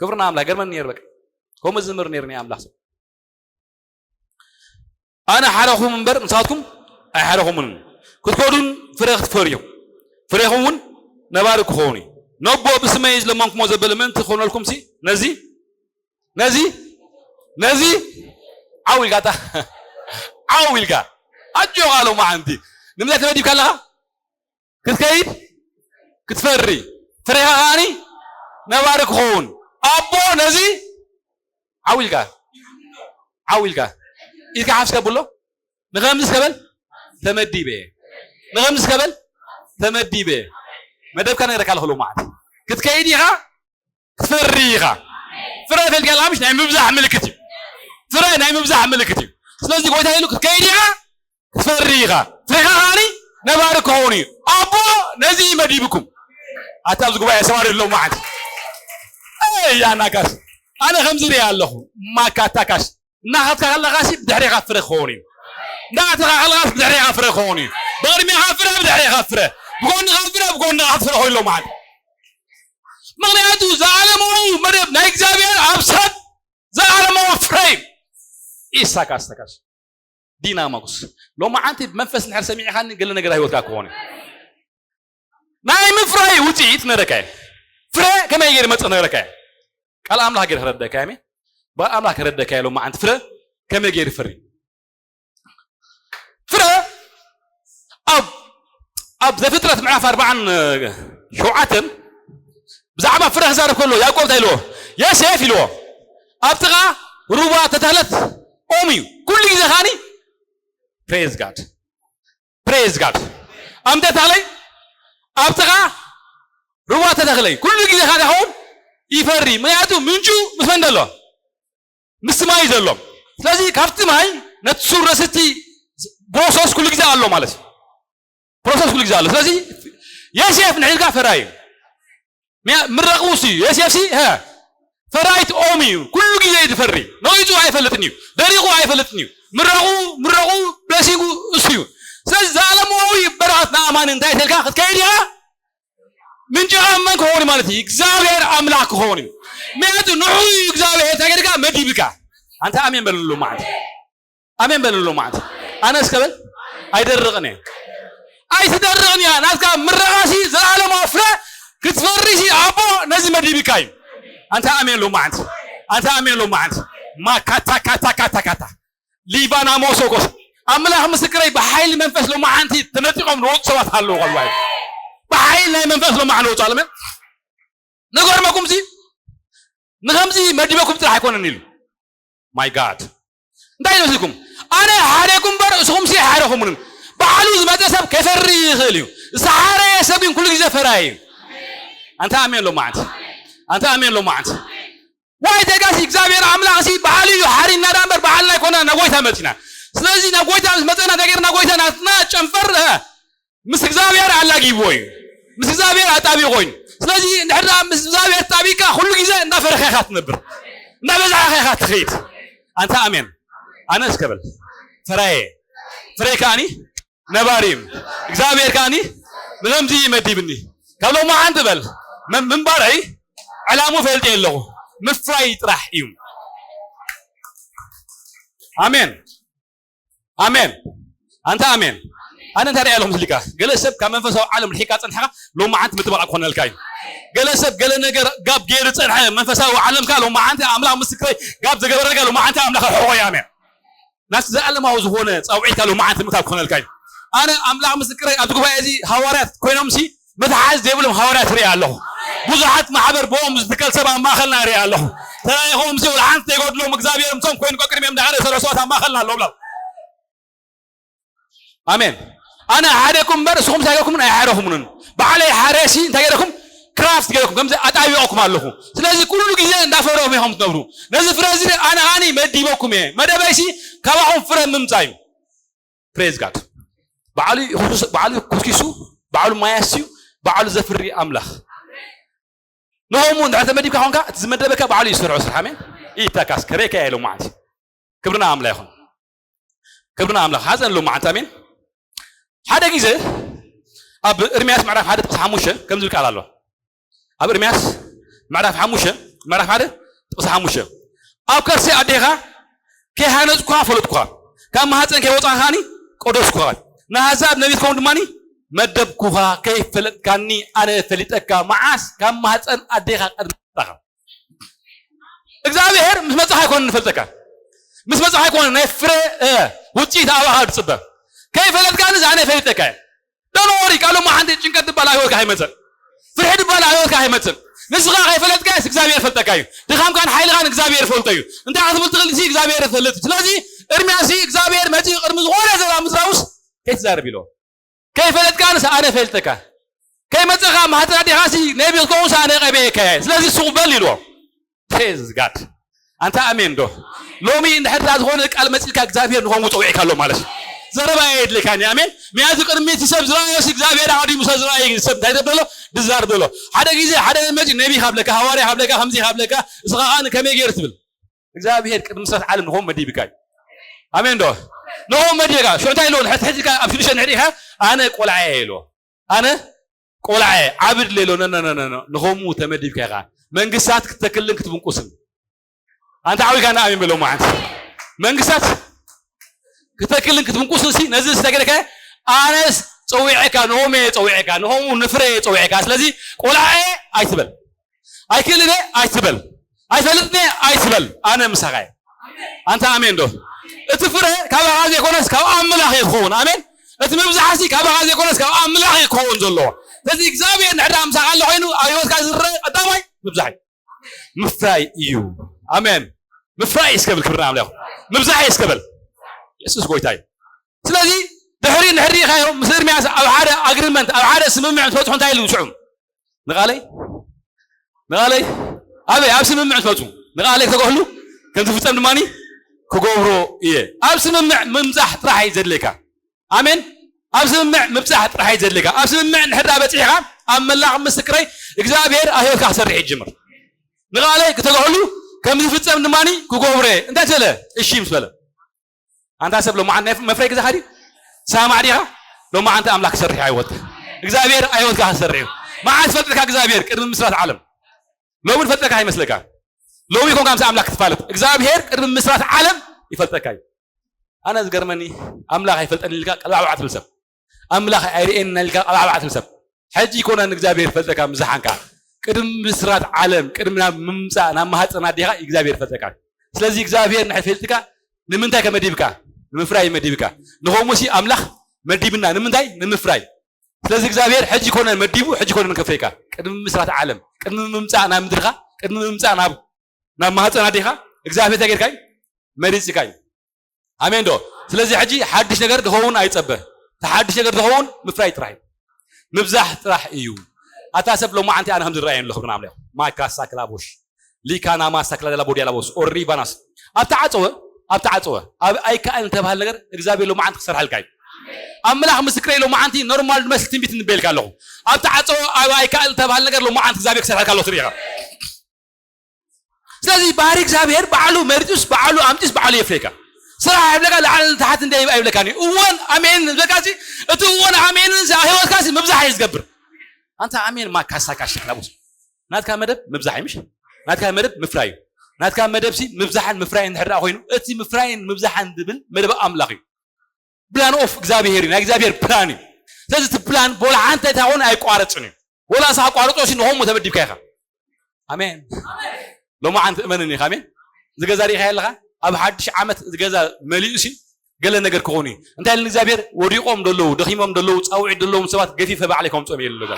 ክብርና ኣምላኽ ገርመን ነይሩ በቃ ከምኡ ዝምር ነይሩ ናይ ኣምላኽ ሰብ ኣነ ሓረኹም እምበር ንስኻትኩም ኣይሓረኹምንን። ክትከዱን ፍረ ክትፈርዩ ፍሬኹም እውን ነባሪ ክኸውን እዩ። ነቦ ብስመይ ዝለመንኩሞ ዘበለ ምእንቲ ክኾነልኩም ሲ ነዚ ነዚ ነዚ ዓው ኢልካ ጣ ዓው ኢልካ ኣጆኻ ሎማዓንቲ ንምንታይ ተመዲብካ ኣለኻ? ክትከይድ ክትፈሪ ፍሬኻ ከዓኒ ነባሪ ክኸውን ኣቦ ነዚ ዓው ኢልካ ዓው ኢልካ ኢድካ ሓፍስ ከብሎ ንኸምዚ ስከበል ተመዲበ ንኸምዚ ስከበል ተመዲበ መደብካ ነግረካ ኣለኹ ሎማዓንቲ ክትከይድ ኢኻ ክትፈሪ ኢኻ ፍረ ፈልካ ምሽ ናይ ምብዛሕ ምልክት እዩ ፍረ ናይ ምብዛሕ ምልክት እዩ ስለዚ ጎይታ ኢሉ ክትከይድ ኢኻ ክትፈሪ ኢኻ ፍሬኻ ከዓኒ ነባሪ ክኸውን እዩ ኣቦ ነዚ መዲብኩም ኣታ ኣብዚ ጉባኤ ሰማሪ ኣለዉ መዓት ያናካስ ኣነ ከምዚ ሪኣ ኣለኹ ማካታካስ እናኸድካ ከለኻሲ ብድሕሬኻ ፍረ ክኸውን እዩ እንዳኸድካ ከለኻስ ብድሕሬኻ ፍረ ክኸውን እዩ ብቕድሜኻ ፍረ ብድሕሬኻ ፍረ ብጎንኻ ፍረ ብጎንኻ ፍረ ኮይኑ ኣሎ መዓት ምኽንያቱ ዘዓለማዊ መደብ ናይ እግዚኣብሔር ኣብ ሰብ ዘዓለማዊ ፍሬም ኢሳካስ ተካስ ዲና ማጉስ ሎማዓንቲ ብመንፈስ እንድሕር ሰሚዕኻኒ ገለ ነገር ህይወትካ ክኾን እዩ ናይ ምፍራይ ውፅኢት ነረካ ፍረ ከመይ ገይር መፅእ ነረካ ቃል ኣምላኽ ገይር ከረደካ እየ ቃል ኣምላኽ ከረደካ እየ ሎማዓንቲ ፍረ ከመይ ገይር ፈሪ ፍረ ኣብ ኣብ ዘፍጥረት ምዕራፍ ኣርባዓን ሸውዓተን ብዛዕባ ፍረ ክዛረብ ከሎ ያዕቆብ እንታይ ኢልዎ የሴፍ ኢልዎ ኣብ ጥቓ ሩባ ተተኽለት ኦም እዩ ኩሉ ግዜ ከዓኒ praise God praise God ኣምተ ተኽለይ ኣብ ጥቓ ሩባ ተተኽለይ ኩሉ ግዜ ከዓኒ ኦም ይፈሪ ምክንያቱ ምንጩ ምስ መን ዘሎ ምስቲ ማይ ዘሎ ስለዚ ካብቲ ማይ ነቲ ሱር ነስቲ process ኩሉ ግዜ ኣሎ ማለት እዩ process ኩሉ ግዜ ኣሎ ስለዚ የሴፍ ንሕልካ ፈራይ እዩ ምረቑ ሲ የሴፍ ሲ ፈራይት ኦም እዩ ኩሉ ግዜ ዝፈሪ ነቂፁ ኣይፈልጥን እዩ ደሪቑ ኣይፈልጥን እዩ ምረቑ ምረቑ blessing ኡ እሱ እዩ ስለዚ ዘላለማዊ በረኸት ንኣማኒ እንታይ ተልካ ክትከይድ ኢኻ ምንጭኻ መን ክኸውን ማለት እዩ እግዚኣብሔር ኣምላኽ ክኸውን እዩ ምክንያቱ ንዑ እዩ እግዚኣብሔር እንታይ ገድካ መዲብካ ኣንተ ኣሜን በልሉ ማለት ኣሜን በልሉ ማለት ኣነ እስከ በል ኣይደርቕን እየ ኣይትደርቕን እያ ናትካ ምረቓሲ ዘላለማዊ ፍረ ክትፈሪሲ ኣቦ ነዚ መዲብካ እዩ ኣንተ ኣሜን ሎማዓንቲ ኣንተ ኣሜን ሎማዓንቲ ማካታ ካታ ካታ ካታ ሊባና ሞሶኮስ ኣምላኽ ምስክረይ ብሓይሊ መንፈስ ሎማዓንቲ ተነጢቖም ዝወፁ ሰባት ኣለዉ ጓል ብሓይሊ ናይ መንፈስ ሎማዓንቲ ወፁ ኣለመ ንገርመኩም ሲ ንኸምዚ መዲበኩም ጥራሕ ኣይኮነን ኢሉ my God እንታይ ይመስልኩም ኣነ ሓደኩም በር እስኹም ሲ ሓደኹምንም ባዕሉ ዝመፀ ሰብ ከይፈሪ ይኽእል እዩ ዝሓረየ ሰብ ግን ኩሉ ግዜ ፈራየ እዩ ኣንተ ኣሜን ሎማዓንቲ ኣንተ ኣሜን ሎማዓንቲ ዋይ ተጋሲ እግዚኣብሔር ኣምላኽ ሲ ባዕሉ እዩ ሓሪና ዳ እምበር ባዕልና ኣይኮና ናብ ጎይታ መፂና ስለዚ ናብ ጎይታ ምስ መፀና ተገይርና ጎይታ ናትና ጨንፈር ምስ እግዚኣብሔር ኣላጊብዎ እዩ ምስ እግዚኣብሔር ኣጣቢቑ ኮይኑ ስለዚ እንድሕር ምስ እግዚኣብሔር ጣቢቅካ ኩሉ ግዜ እንዳፈረኸ ኢኻ ትነብር እንዳበዛዕኻ ኢኻ ትኸይድ ኣንታ ኣሜን ኣነ እስከ በል ፍራየ ፍረ ከዓኒ ነባሪ እዩ እግዚኣብሔር ከዓኒ ንከምዚ ይመዲብኒ ካብ ሎማዓንቲ በል ምንባረይ ዕላሙ ፈልጥ የለኹ ምፍራይ ጥራሕ እዩ ኣሜን ኣሜን ኣንታ ኣሜን ኣነ እንታይ ሪኣ ኣለኹ ምስሊካ ገለ ሰብ ካብ መንፈሳዊ ዓለም ርሒቃ ፀንሕካ ሎማዓንቲ ምጥባቕ ክኾነልካ እዩ ገለ ሰብ ገለ ነገር ጋብ ገይሩ ፀንሐ መንፈሳዊ ዓለምካ ሎማዓንቲ ኣምላኽ ምስክረይ ጋብ ዝገበረልካ ሎማዓንቲ ኣምላኽ ርሕቆ እዩ ኣሜን ናብቲ ዘለኣለማዊ ዝኾነ ፃውዒትካ ሎማዓንቲ ምእታው ክኾነልካ እዩ ኣነ ኣምላኽ ምስክረይ፣ ኣብዚ ጉባኤ እዚ ሃዋርያት ኮይኖም ሲ ምትሓዝ ዘይብሎም ሃዋርያት ርኢ ኣለኹ። ብዙሓት ማሕበር ብኦም ዝትከል ሰብ ኣብ ማእኸልና ርኢ ኣለኹ። ተላኢኾም ሲ ወላ ሓንቲ ዘይጎድሎም እግዚኣብሔር ምሶም ኮይኑ ቀቅድሚኦም እንዳኸደ ዝሰርሑ ሰባት ኣብ ማእኸልና ኣለዉ ብላ። ኣሜን። ኣነ ሓደኩም እምበር ንስኹም ሳይገርኩምን ኣይሓረኹምንን። ባዕለይ ሓረሲ እንታይ ገይረኩም? ክራፍት ገይረኩም ከምዚ ኣጣቢቕኩም ኣለኹ። ስለዚ ኩሉ ግዜ እንዳፈረኹም ኢኹም ትነብሩ። ነዚ ፍረ እዚ ኣነ ኣኒ መዲበኩም እየ። መደበይሲ ካባኹም ፍረ ምምፃእ እዩ። ፕሬዝ ጋድ። ባዕሉ ይኹስኩስ- ባዕሉ ኩስኪሱ፣ ባዕሉ ማያስዩ፣ ባዕሉ ዘፍሪ ኣምላኽ። ንኸምኡ እንድሕር ተመዲብካ ኾንካ እቲ ዝመደበካ ባዕሉ እዩ ዝሰርሖ ስራሕ። ኣሜን። ይተካስ ከሬካ እየ ሎማዓንቲ። ክብርና ኣምላኽ ይኹን። ክብርና ኣምላኽ ሓዘን ሎማዓንቲ። ኣሜን። ሓደ ግዜ ኣብ እርምያስ ምዕራፍ ሓደ ጥቕሲ ሓሙሽተ ከምዚ ዝብል ቃል ኣሎ። ኣብ እርምያስ ምዕራፍ ሓሙሽተ ምዕራፍ ሓደ ጥቕሲ ሓሙሽተ፣ ኣብ ከርሲ ኣዴኻ ከይሃነጽኩኻ ፈለጥኩኻ፣ ካብ ማህፀን ከይወፃእኻኒ ቀደስኩኻ፣ ንኣህዛብ ነቢይ ትኸውን ድማ መደብኩኻ፣ ከይፈለጥካኒ ኣነ ፈሊጠካ፣ መዓስ ካብ ማህፀን ኣዴኻ ቀድሚ ወፃእኻ። እግዚኣብሔር ምስ መጻኻ ኣይኮነን ንፈልጠካ፣ ምስ መጻኻ ኣይኮነን ናይ ፍረ እ፣ ውፅኢት ኣባኻ ዝፅበ። ከይፈለጥካኒ ኣነ ፈሊጠካ እየ። ዶን ወሪ ካብ ሎማዓንቲ ጭንቀት ዝበሃል ኣብ ህይወትካ ኣይመፅን። ፍርሒ ዝበሃል ኣብ ህይወትካ ኣይመፅን። ንስኻ ከይፈለጥካስ እግዚኣብሔር ይፈልጠካ እዩ። ድኻምካን ሓይልኻን እግዚኣብሔር ይፈልጦ እዩ። እንታይ ክትብል ትኽእል ሲ እግዚኣብሔር ይፈልጥ። ስለዚ እርምያስ ሲ እግዚኣብሔር መፂኡ ቅድሚ ዝኾነ ዘላ ምዝራቡስ ከይትዛረብ ኢልዎ። ከይፈለጥካንስ ኣነ ፈልጠካ። ከይመፀኻ ማህፀን ኣዴኻሲ ነቢ ክትከውንስ ኣነ ቀቢኤካ እየ። ስለዚ ሱቕ በል ኢልዎ። ፕሬዝ ጋድ። ኣንታ ኣሜን ዶ? ሎሚ እንድሕር ዳ ዝኾነ ቃል መፂልካ እግዚኣብሔር ንኸምኡ ፀዊዕካ ኣሎ ማለት እዩ። ዘረባ የድልካን እዩ። ኣሜን። ምክንያቱ ቅድሚ እቲ ሰብ ዝረኣዮሲ እግዚኣብሔር ኣቐዲሙ ሰብ ዝረኣየ ሰብ እንታይ ደበሎ ድዛር በሎ። ሓደ ግዜ ሓደ መፂ ነቢ ካብለካ ሃዋርያ ካብለካ ከምዚ ካብለካ እስኻ ኸኣ ከመይ ገይር ትብል እግዚኣብሔር ቅድሚ ምስራት ዓለም ንኸምኡ መዲብካ እዩ። ኣሜን ዶ? ንኸምኡ መዲብካ ሽዑ እንታይ ኢልዎ ንሕትሕትካ ኣብ ሽዱሽተ ንሕዲኻ ኣነ ቆልዓ እየ ኢልዎ። ኣነ ቆልዓ እየ ዓብድ ሌሎ ነነነነ ንኸምኡ ተመዲብካ ኢኻ መንግስታት ክትተክልን ክትብንቁስን። ኣንታ ዓዊካ ንኣሜን በሎ መዓንቲ መንግስታት ክተክልን ክትብንቁስን ሲ ነዚ ዝተገለከ ኣነስ ፀዊዐካ ንኸምኡ እየ ፀዊዐካ ንኸምኡ ንፍረ እየ ፀዊዐካ ስለዚ ቆልዓ እየ ኣይትበል ኣይክእልን እየ ኣይትበል ኣይፈልጥን እየ ኣይትበል ኣነ ምሳኻ እየ። ኣንታ ኣሜን ዶ? እቲ ፍረ ካባኻ ዘይኮነስ ካብ ኣምላኽ እዩ ክኸውን። ኣሜን። እቲ ምብዛሕሲ ካባኻ ዘይኮነስ ካብ ኣምላኽ እዩ ክኸውን ዘለዎ። ስለዚ እግዚኣብሔር ንሕዳ ምሳኻ ኣሎ ኮይኑ ኣብ ህይወትካ ዝረአ ቀዳማይ ምብዛሕ እዩ። ምፍራይ እዩ። ኣሜን። ምፍራይ እስከብል ክብርና ኣምላኽ ምብዛሕ እዩ እስከበል የሱስ ጎይታ እዩ። ስለዚ ድሕሪ ንሕሪኻዮ ምስ እርምያስ ኣብ ሓደ ኣግሪመንት ኣብ ሓደ ስምምዕ ምስ በፅሑ እንታይ ኢሉ ዝስዑ ንቓለይ ንቓለይ ኣበይ ኣብ ስምምዕ ትመፁ ንቓለይ ክተገህሉ ከም ዝፍፀም ድማ ክገብሮ እየ። ኣብ ስምምዕ ምምፃሕ ጥራሕ እዩ ዘድልየካ። ኣሜን። ኣብ ስምምዕ ምብፃሕ ጥራሕ እዩ ዘድልየካ። ኣብ ስምምዕ እንድሕር በፂሕካ ኣብ መላቕ ምስክረይ እግዚኣብሔር ኣብ ህይወትካ ክሰርሕ ይጅምር። ንቓለይ ክተገህሉ ከም ዝፍፀም ድማ ክገብሮ እየ። እንታይ ስለ እሺ ምስ በለ ኣንታ ሰብ ሎማዓንቲ ናይ መፍረይ ግዛኻ ድዩ? ሳማዕ ዲኻ? ሎማዓንቲ ኣምላኽ ክሰርሕ ኣይወት እግዚኣብሔር ኣይወትካ ክሰርሕ እዩ። መዓስ ፈልጥካ እግዚኣብሔር ቅድሚ ምስራት ዓለም ሎሚ ፈልጠካ ኣይመስለካ። ሎሚ ኮንካ ምስ ኣምላኽ ክትፋለጥ እግዚኣብሔር ቅድሚ ምስራት ዓለም ይፈልጠካ እዩ። ኣነ ዝገርመኒ ኣምላኽ ኣይፈልጠን ኢልካ ቀልባዕባዕ ትብል ሰብ ኣምላኽ ኣይርእየን ኢልካ ቀልባዕባዕ ትብል ሰብ ሕጂ ይኮነን እግዚኣብሔር ይፈልጠካ ምዛሓንካ ቅድሚ ምስራት ዓለም ቅድሚ ናብ ምምፃእ ናብ ማህፀን ኣዴኻ እግዚኣብሔር ይፈልጠካ። ስለዚ እግዚኣብሔር ንሕፈልጥካ ንምንታይ ከመዲብካ ንምፍራይ መዲብካ ንኸምኡሲ ኣምላኽ መዲብና ንምንታይ ንምፍራይ። ስለዚ እግዚኣብሔር ሕጂ ኮነ መዲቡ ሕጂ ኮነ ንከፍሬካ ቅድሚ ምስራት ዓለም ቅድሚ ምምፃእ ናብ ምድርኻ ቅድሚ ምምፃእ ናብ ናብ ማህፀን ኣዴኻ እግዚኣብሔር እንታይ ጌርካ እዩ መሪፅካ እዩ። ኣሜን ዶ? ስለዚ ሕጂ ሓድሽ ነገር ክኸውን ኣይፀበ እቲ ሓድሽ ነገር ዝኸውን ምፍራይ ጥራሕ እዩ። ምብዛሕ ጥራሕ እዩ። ኣታ ሰብ ሎማዓንቲ ኣነ ከም ዝረኣየኒ ኣለኹ ብናምለ ማይካ ሳክላቦሽ ሊካናማ ሳክላደላ ቦዲያ ላቦስ ኦሪባናስ ኣብቲ ዓፀወ ኣብቲ ዓፀወ ኣብ ኣይከኣል ዝተባህል ነገር እግዚኣብሔር ሎማዓንቲ ክሰርሐልካ እዩ። ኣምላኽ ምስክረይ ሎማዓንቲ ኖርማል ዝመስል ትንቢት ንበልካ ኣለኹ። ኣብቲ ዓፀወ ኣብ ኣይከኣል ዝተባህል ነገር ሎማዓንቲ እግዚኣብሔር ክሰርሐልካ ኣለኹ ትሪኢኻ። ስለዚ ባህሪ እግዚኣብሔር ባዕሉ መሪጡስ ባዕሉ ኣምጢስ ባዕሉ የፍሬካ። ስራሕ ይብለካ ላዕሊ ንታሕቲ እንደ ኣይብለካን እዩ። እወን ኣሜን ዝብለካ እቲ እወን ኣሜንን ህይወትካ ምብዛሕ እዩ ዝገብር። ኣንታ ኣሜን ማካሳካ ሽክላቡስ ናትካ መደብ ምብዛሕ እዩ ምሽ ናትካ መደብ ምፍራይ እዩ። ናትካ መደብ ሲ ምብዛሕን ምፍራይን እንድሕር ኮይኑ እቲ ምፍራይን ምብዛሕን ዝብል መደብ ኣምላኽ እዩ። ፕላን ኦፍ እግዚኣብሔር እዩ ናይ እግዚኣብሔር ፕላን እዩ። ስለዚ እቲ ፕላን ቦላ ሓንቲ ኣይታኾን ኣይቋረፅን እዩ። ወላ ሳ ኣቋርጦ ሲ ንሆሙ ተመዲብካ ኢኻ። ኣሜን። ሎማዓንቲ እመንኒ ኢኻ ኣሜን። ዝገዛ ርኢኻ ኣለኻ ኣብ ሓድሽ ዓመት ዝገዛ መሊኡ ሲ ገለ ነገር ክኾኑ እዩ። እንታይ ኢሉ እግዚኣብሔር? ወዲቖም ደለዉ፣ ደኺሞም ደለዉ፣ ጻውዒት ደለዎም ሰባት ገፊፈ ባዕለይ ከምጾም እየ ኢሉ ኣሎ።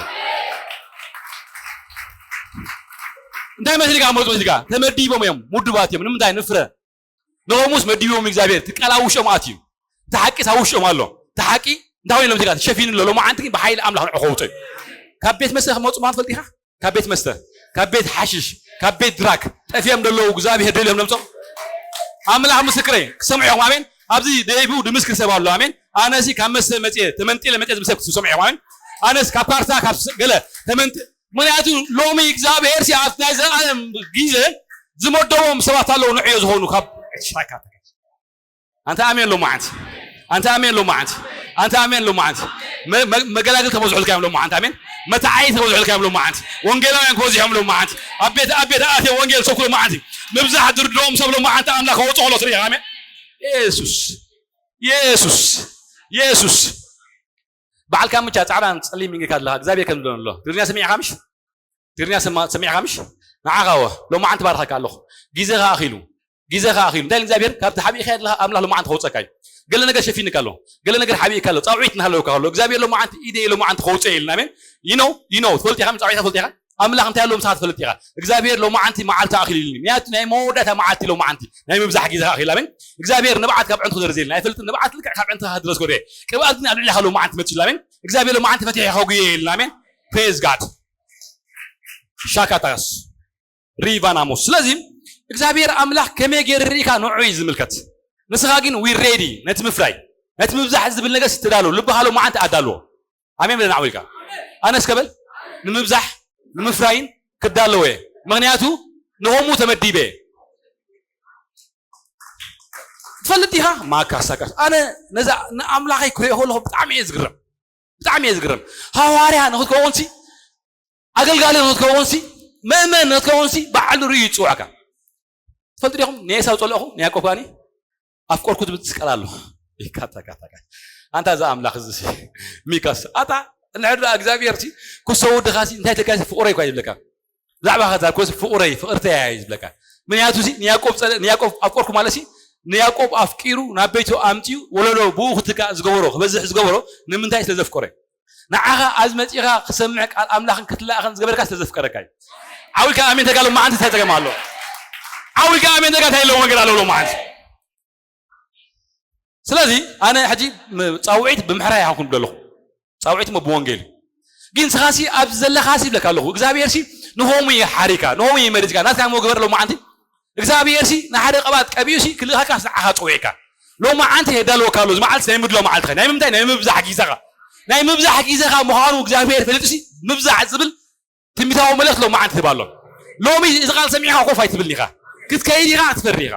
እንታይ መስልካ መጹ? መስልካ ተመዲቦም እዮም፣ ምዱባት እዮም። ንምንታይ? ንፍረ። ንኸምኡስ መዲቦም እግዚኣብሔር። እቲ ቃል ኣብ ውሽጦም ኣትዩ። እቲ ሓቂ ኣብ ውሽጦም ኣሎ። እቲ ሓቂ እንታይ ኮይኑ? ለምስካ ተሸፊኑ ኣሎ። ሎማዓንቲ ግን ብሓይሊ ኣምላኽ ንዑ ከውፅእ እዩ። ካብ ቤት መስተ ክመፁ ማለት ፈልጢኻ? ካብ ቤት መስተ፣ ካብ ቤት ሓሽሽ፣ ካብ ቤት ድራክ ጠፊኦም ዘለዉ እግዚኣብሔር ደልዮም ለምፆም። ኣምላኽ ምስክረይ ክሰምዑ እዮም። ኣሜን። ኣብዚ ደይቡ ድምስክር ሰብ ኣሎ። ኣሜን። ኣነሲ ካብ መስተ መፅየ ተመንጢለ መፅየ ዝብል ሰብ ክሰምዑ እዮም። ኣሜን። ኣነስ ካብ ካርታ ካብ ስ- ገለ ተመንጢ ምክንያቱ ሎሚ እግዚኣብሔር ሲ ኣብቲ ናይ ዘላለም ግዜ ዝመደቦም ሰባት ኣለዉ ንዕዮ ዝኾኑ ካብ ሻካ ኣንተ ኣሜን ሎማዓንቲ ኣንተ ኣሜን ሎማዓንቲ ኣንተ ኣሜን ሎማዓንቲ መ- መ- መገላግል ተበዝሑልካ እዮም ሎማዓንቲ ኣሜን መተዓይ ተበዝሑልካ እዮም ሎማዓንቲ ወንጌላውያን ክበዝሖም ሎማዓንቲ ኣብ ቤት ኣብ ቤት ኣትየ ወንጌል ሰብኩ ሎማዓንቲ ምብዛሕ ድርድኦም ሰብ ሎማዓንቲ ኣምላኽ ከወፅኦ ሎ ስሪኻ ኣሜን የሱስ የሱስ የሱስ በዓል ካምቻ ጻዕዳን ጸሊም ኢንጌካ ኣለኻ እግዚኣብሔር ከም ዝብለኒ ኣሎ ትግርኛ ሰሚዕካ ምሽ ትግርኛ ሰማ- ሰሚዕካ ምሽ ንዓኻ ወ ሎማዓንቲ ባርኸካ ኣለኹ ግዜኻ ኣኺሉ ግዜኻ ኣኺሉ እንታይ እግዚኣብሔር ካብቲ ሓቢእካ ኣለኻ ኣምላኽ ሎማዓንቲ ከውፀካ እዩ ገለ ነገር ሸፊንካ ኣሎ ገለ ነገር ሓቢእካ ኣሎ ጻውዒት እናሃለወካ ኣሎ እግዚኣብሔር ሎማዓንቲ ኢደ ሎማዓንቲ ከውፀ ኢልና ኣሜን ይኖ ይኖ ትፈልጥ ኢኻ ጻውዒታ ትፈልጥ ኢኻ ኣምላኽ እንታይ ኣሎ ምሳኻ ትፈልጥ ኢኻ እግዚኣብሔር ሎማዓንቲ መዓልቲ ኣኺሉ ኢልኒ ምክንያቱ ናይ መወዳእታ መዓልቲ ሎማዓንቲ ናይ ምብዛሕ ግዜኻ ኣኺሉ ኣሜን እግዚኣብሔር ንብዓት ካብ ዕንቱ ክደርዝ ኢልና ኣይፈልጥን ንብዓት ልክዕ ካብ ዕንትኻ ክድረስ ጎደ ቅብኣት ግን ኣብ ልዕሊኻ ሎማዓንቲ መፅእ ኢሉ ኣሜን እግዚኣብሔር ሎማዓንቲ ፈቲሐ ከጉየ ኢልና ኣሜን praise God ሻካታስ ሪቫናሞስ ስለዚ እግዚኣብሔር ኣምላኽ ከመይ ገይሩ ርኢካ ንዑ እዩ ዝምልከት ንስኻ ግን we ready ነቲ ምፍራይ ነቲ ምብዛሕ ዝብል ነገር ስትዳሉ ልብኻ ሎማዓንቲ ኣዳልዎ ኣሜን ብለና ዓዊልካ ኣነስ ከበል ንምብዛሕ ንምፍራይን ክዳለወ ምክንያቱ ንሆሙ ተመዲበ ትፈልጥ ኢኻ ማካሳካስ ኣነ ነዛ ንኣምላኸይ ክሪኦ ከለኹ ብጣዕሚ እየ ዝግረም ብጣዕሚ እየ ዝግረም ሃዋርያ ንክትከውንሲ ኣገልጋሊ ንክትከውንሲ ምእመን ንክትከውንሲ ባዕሉ ርእዩ ይፅውዕካ ትፈልጡ ዲኹም ንኤሳው ፀልእኹ ንያዕቆብ ከኣኒ ኣፍቆርኩ ዝብል ቃል ኣሎ ይካታካታካ ኣንታ እዛ ኣምላኽ እዚ ሚካስ ኣታ እንድሕር ደኣ እግዚኣብሔር ሲ ክሰው ድኻ ሲ እንታይ ተካ ፍቕረይ እኳ ይብለካ ብዛዕባ ከዛ ኮስ ፍቕረይ ፍቕርተይ እያ እዩ ዝብለካ ምክንያቱ ሲ ንያዕቆብ ጸለ ንያዕቆብ ኣፍቆርኩ ማለት ሲ ንያዕቆብ ኣፍቂሩ ናብ ቤቱ ኣምፅኡ ወለዶ ብኡ ክትካእ ዝገበሮ ክበዝሕ ዝገበሮ ንምንታይ ስለ ዘፍቀረ ንዓኻ ኣብዚ መፂኻ ክሰምዕ ቃል ኣምላኽን ክትላእኸን ዝገበርካ ስለ ዘፍቀረካ እዩ ዓዊልካ ኣሜን ተጋሎ መዓንቲ እንታይ ፀገም ኣሎ ዓዊልካ ኣሜን ተጋ እንታይ ኣለዎ ነገር ኣለዎ መዓንቲ ስለዚ ኣነ ሕጂ ጻውዒት ብምሕራይ ኣይኮንኩን ዘለኹ ጻውዒት ሞ ብወንጌል ግን ስኻሲ ኣብዚ ዘለኻሲ ይብለካ ኣለኹ እግዚኣብሔር ሲ ንሆሙ ይሓሪካ ንሆሙ ይመሪፅካ ናትካ ሞ ግበር ኣለዎ መዓንቲ እግዚኣብሔር ሲ ንሓደ ቀባት ቀቢኡ ሲ ክልእኻካ ንዓኻ ፀዊዕካ ሎማ ዓንቲ የዳልወካ ኣሎ እዚ መዓልቲ ናይ ምድሎ መዓልትኻ ናይ ምምታይ ናይ ምብዛሕ ግዜኻ ናይ ምብዛሕ ግዜኻ ምዃኑ እግዚኣብሔር ፈሊጡ ሲ ምብዛሕ ዝብል ትንቢታዊ መልእኽቲ ሎሚ ዓንቲ ትህብ ኣሎ ሎሚ እዚ ቃል ሰሚዕካ ኮፍ ኣይትብልን ኢኻ ክትከይድ ኢኻ ክትፈሪ ኢኻ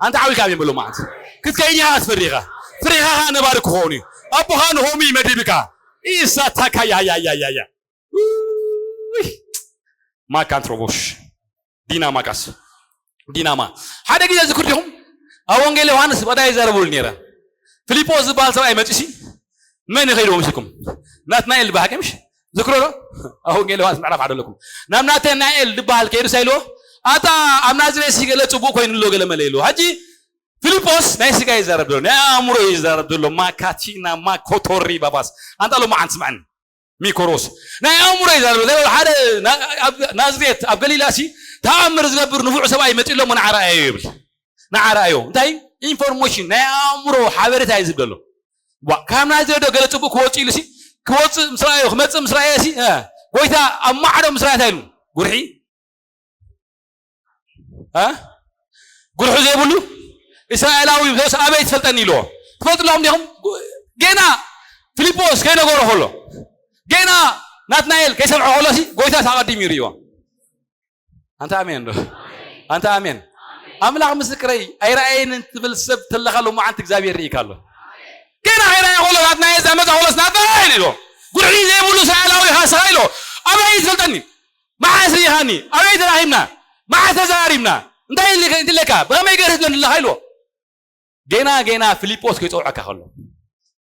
ኣንተ ዓዊካ ኣሜን በሎ መዓንቲ ክትከይድ ኢኻ ክትፈሪ ኢኻ ፍሬኻ ኸዓ ነባሪ ክኸውን እዩ ኣቦኻ ንሆሚ መዲብካ ኢሳታካ ያያያያያ ማካንትሮቦሽ ዲናማካስ ዲናማ ሓደ ግዜ ዝክር ዲኹም ኣብ ወንጌል ዮሃንስ ብቐዳይ ይዛረቡሉ ነይረ ፊልጶስ ዝበሃል ሰብኣይ መፂሲ መን ይኸይድዎ ምስልኩም ናትናኤል ዝበሃል ምሽ ዝክሮ ዶ ኣብ ወንጌል ዮሃንስ ምዕራፍ ሓደ ኣለኩም ናብ ናተናኤል ዝበሃል ከይዱ ሳይልዎ ኣታ ኣብ ናዝሬት ሲ ገለ ፅቡቅ ኮይኑ ኣሎ ገለ መለ ኢልዎ ሕጂ ፊልጶስ ናይ ስጋ ይዛረብ ዘሎ ናይ ኣእምሮ ይዛረብ ዘሎ ማካቲና ማኮቶሪ ባባስ ኣንታ ሎ መዓን ስምዐን ሚኮሮስ ናይ ኣእምሮ ይዛረብ ሓደ ናዝሬት ኣብ ገሊላ ሲ ተኣምር ዝገብር ንፉዕ ሰብኣይ መፂ ኣሎ ንዓረኣዮ ይብል ንዓረኣዮ እንታይ ኢንፎርሜሽን ናይ ኣእምሮ ሓበሬታ እዩ ዝብል ኣሎ ካብ ናዝሬት ዶ ገለ ፅቡቅ ክወፅእ ኢሉ ሲ ክወፅእ ምስ ረኣዮ ክመፅእ ምስ ረኣዮ ሲ ጎይታ ኣብ ማዕዶ ምስ ረኣዮ እንታይ ኢሉ ጉርሒ ጉርሑ ዘይብሉ እስራኤላዊ ስ ኣበይ ትፈልጠኒ ኢልዎ ትፈልጡ ኣለኹም ዲኹም ጌና ፊልጶስ ከይነገሮ ከሎ ጌና ናትናኤል ከይሰምዖ ከሎ ሲ ጎይታ ኣቐዲሙ ይርእዎ ኣንተ ኣሜን ዶ ኣንተ ኣሜን ኣምላኽ ምስክረይ ኣይረኣየንን ትብል ሰብ ተለኻ ሎማዓንቲ እግዚኣብሔር ርኢካ ኣሎ ጌና ከይረኣየ ከሎ ናትናኤል ዛመፃ ከሎስ ናትናኤል ኢልዎ ጉርሒ ዘይብሉ እስራኤላዊ ሃሰኻ ኢልዎ ኣበይ ትፈልጠኒ መዓስ ርኢኻኒ ኣበይ ተራኺብና መዓስ ተዛራሪብና እንታይ ኢልካ ብኸመይ ገርህ ዘለኻ ኢልዎ ጌና ጌና ፊልጶስ ከይፀውዐካ ከሎ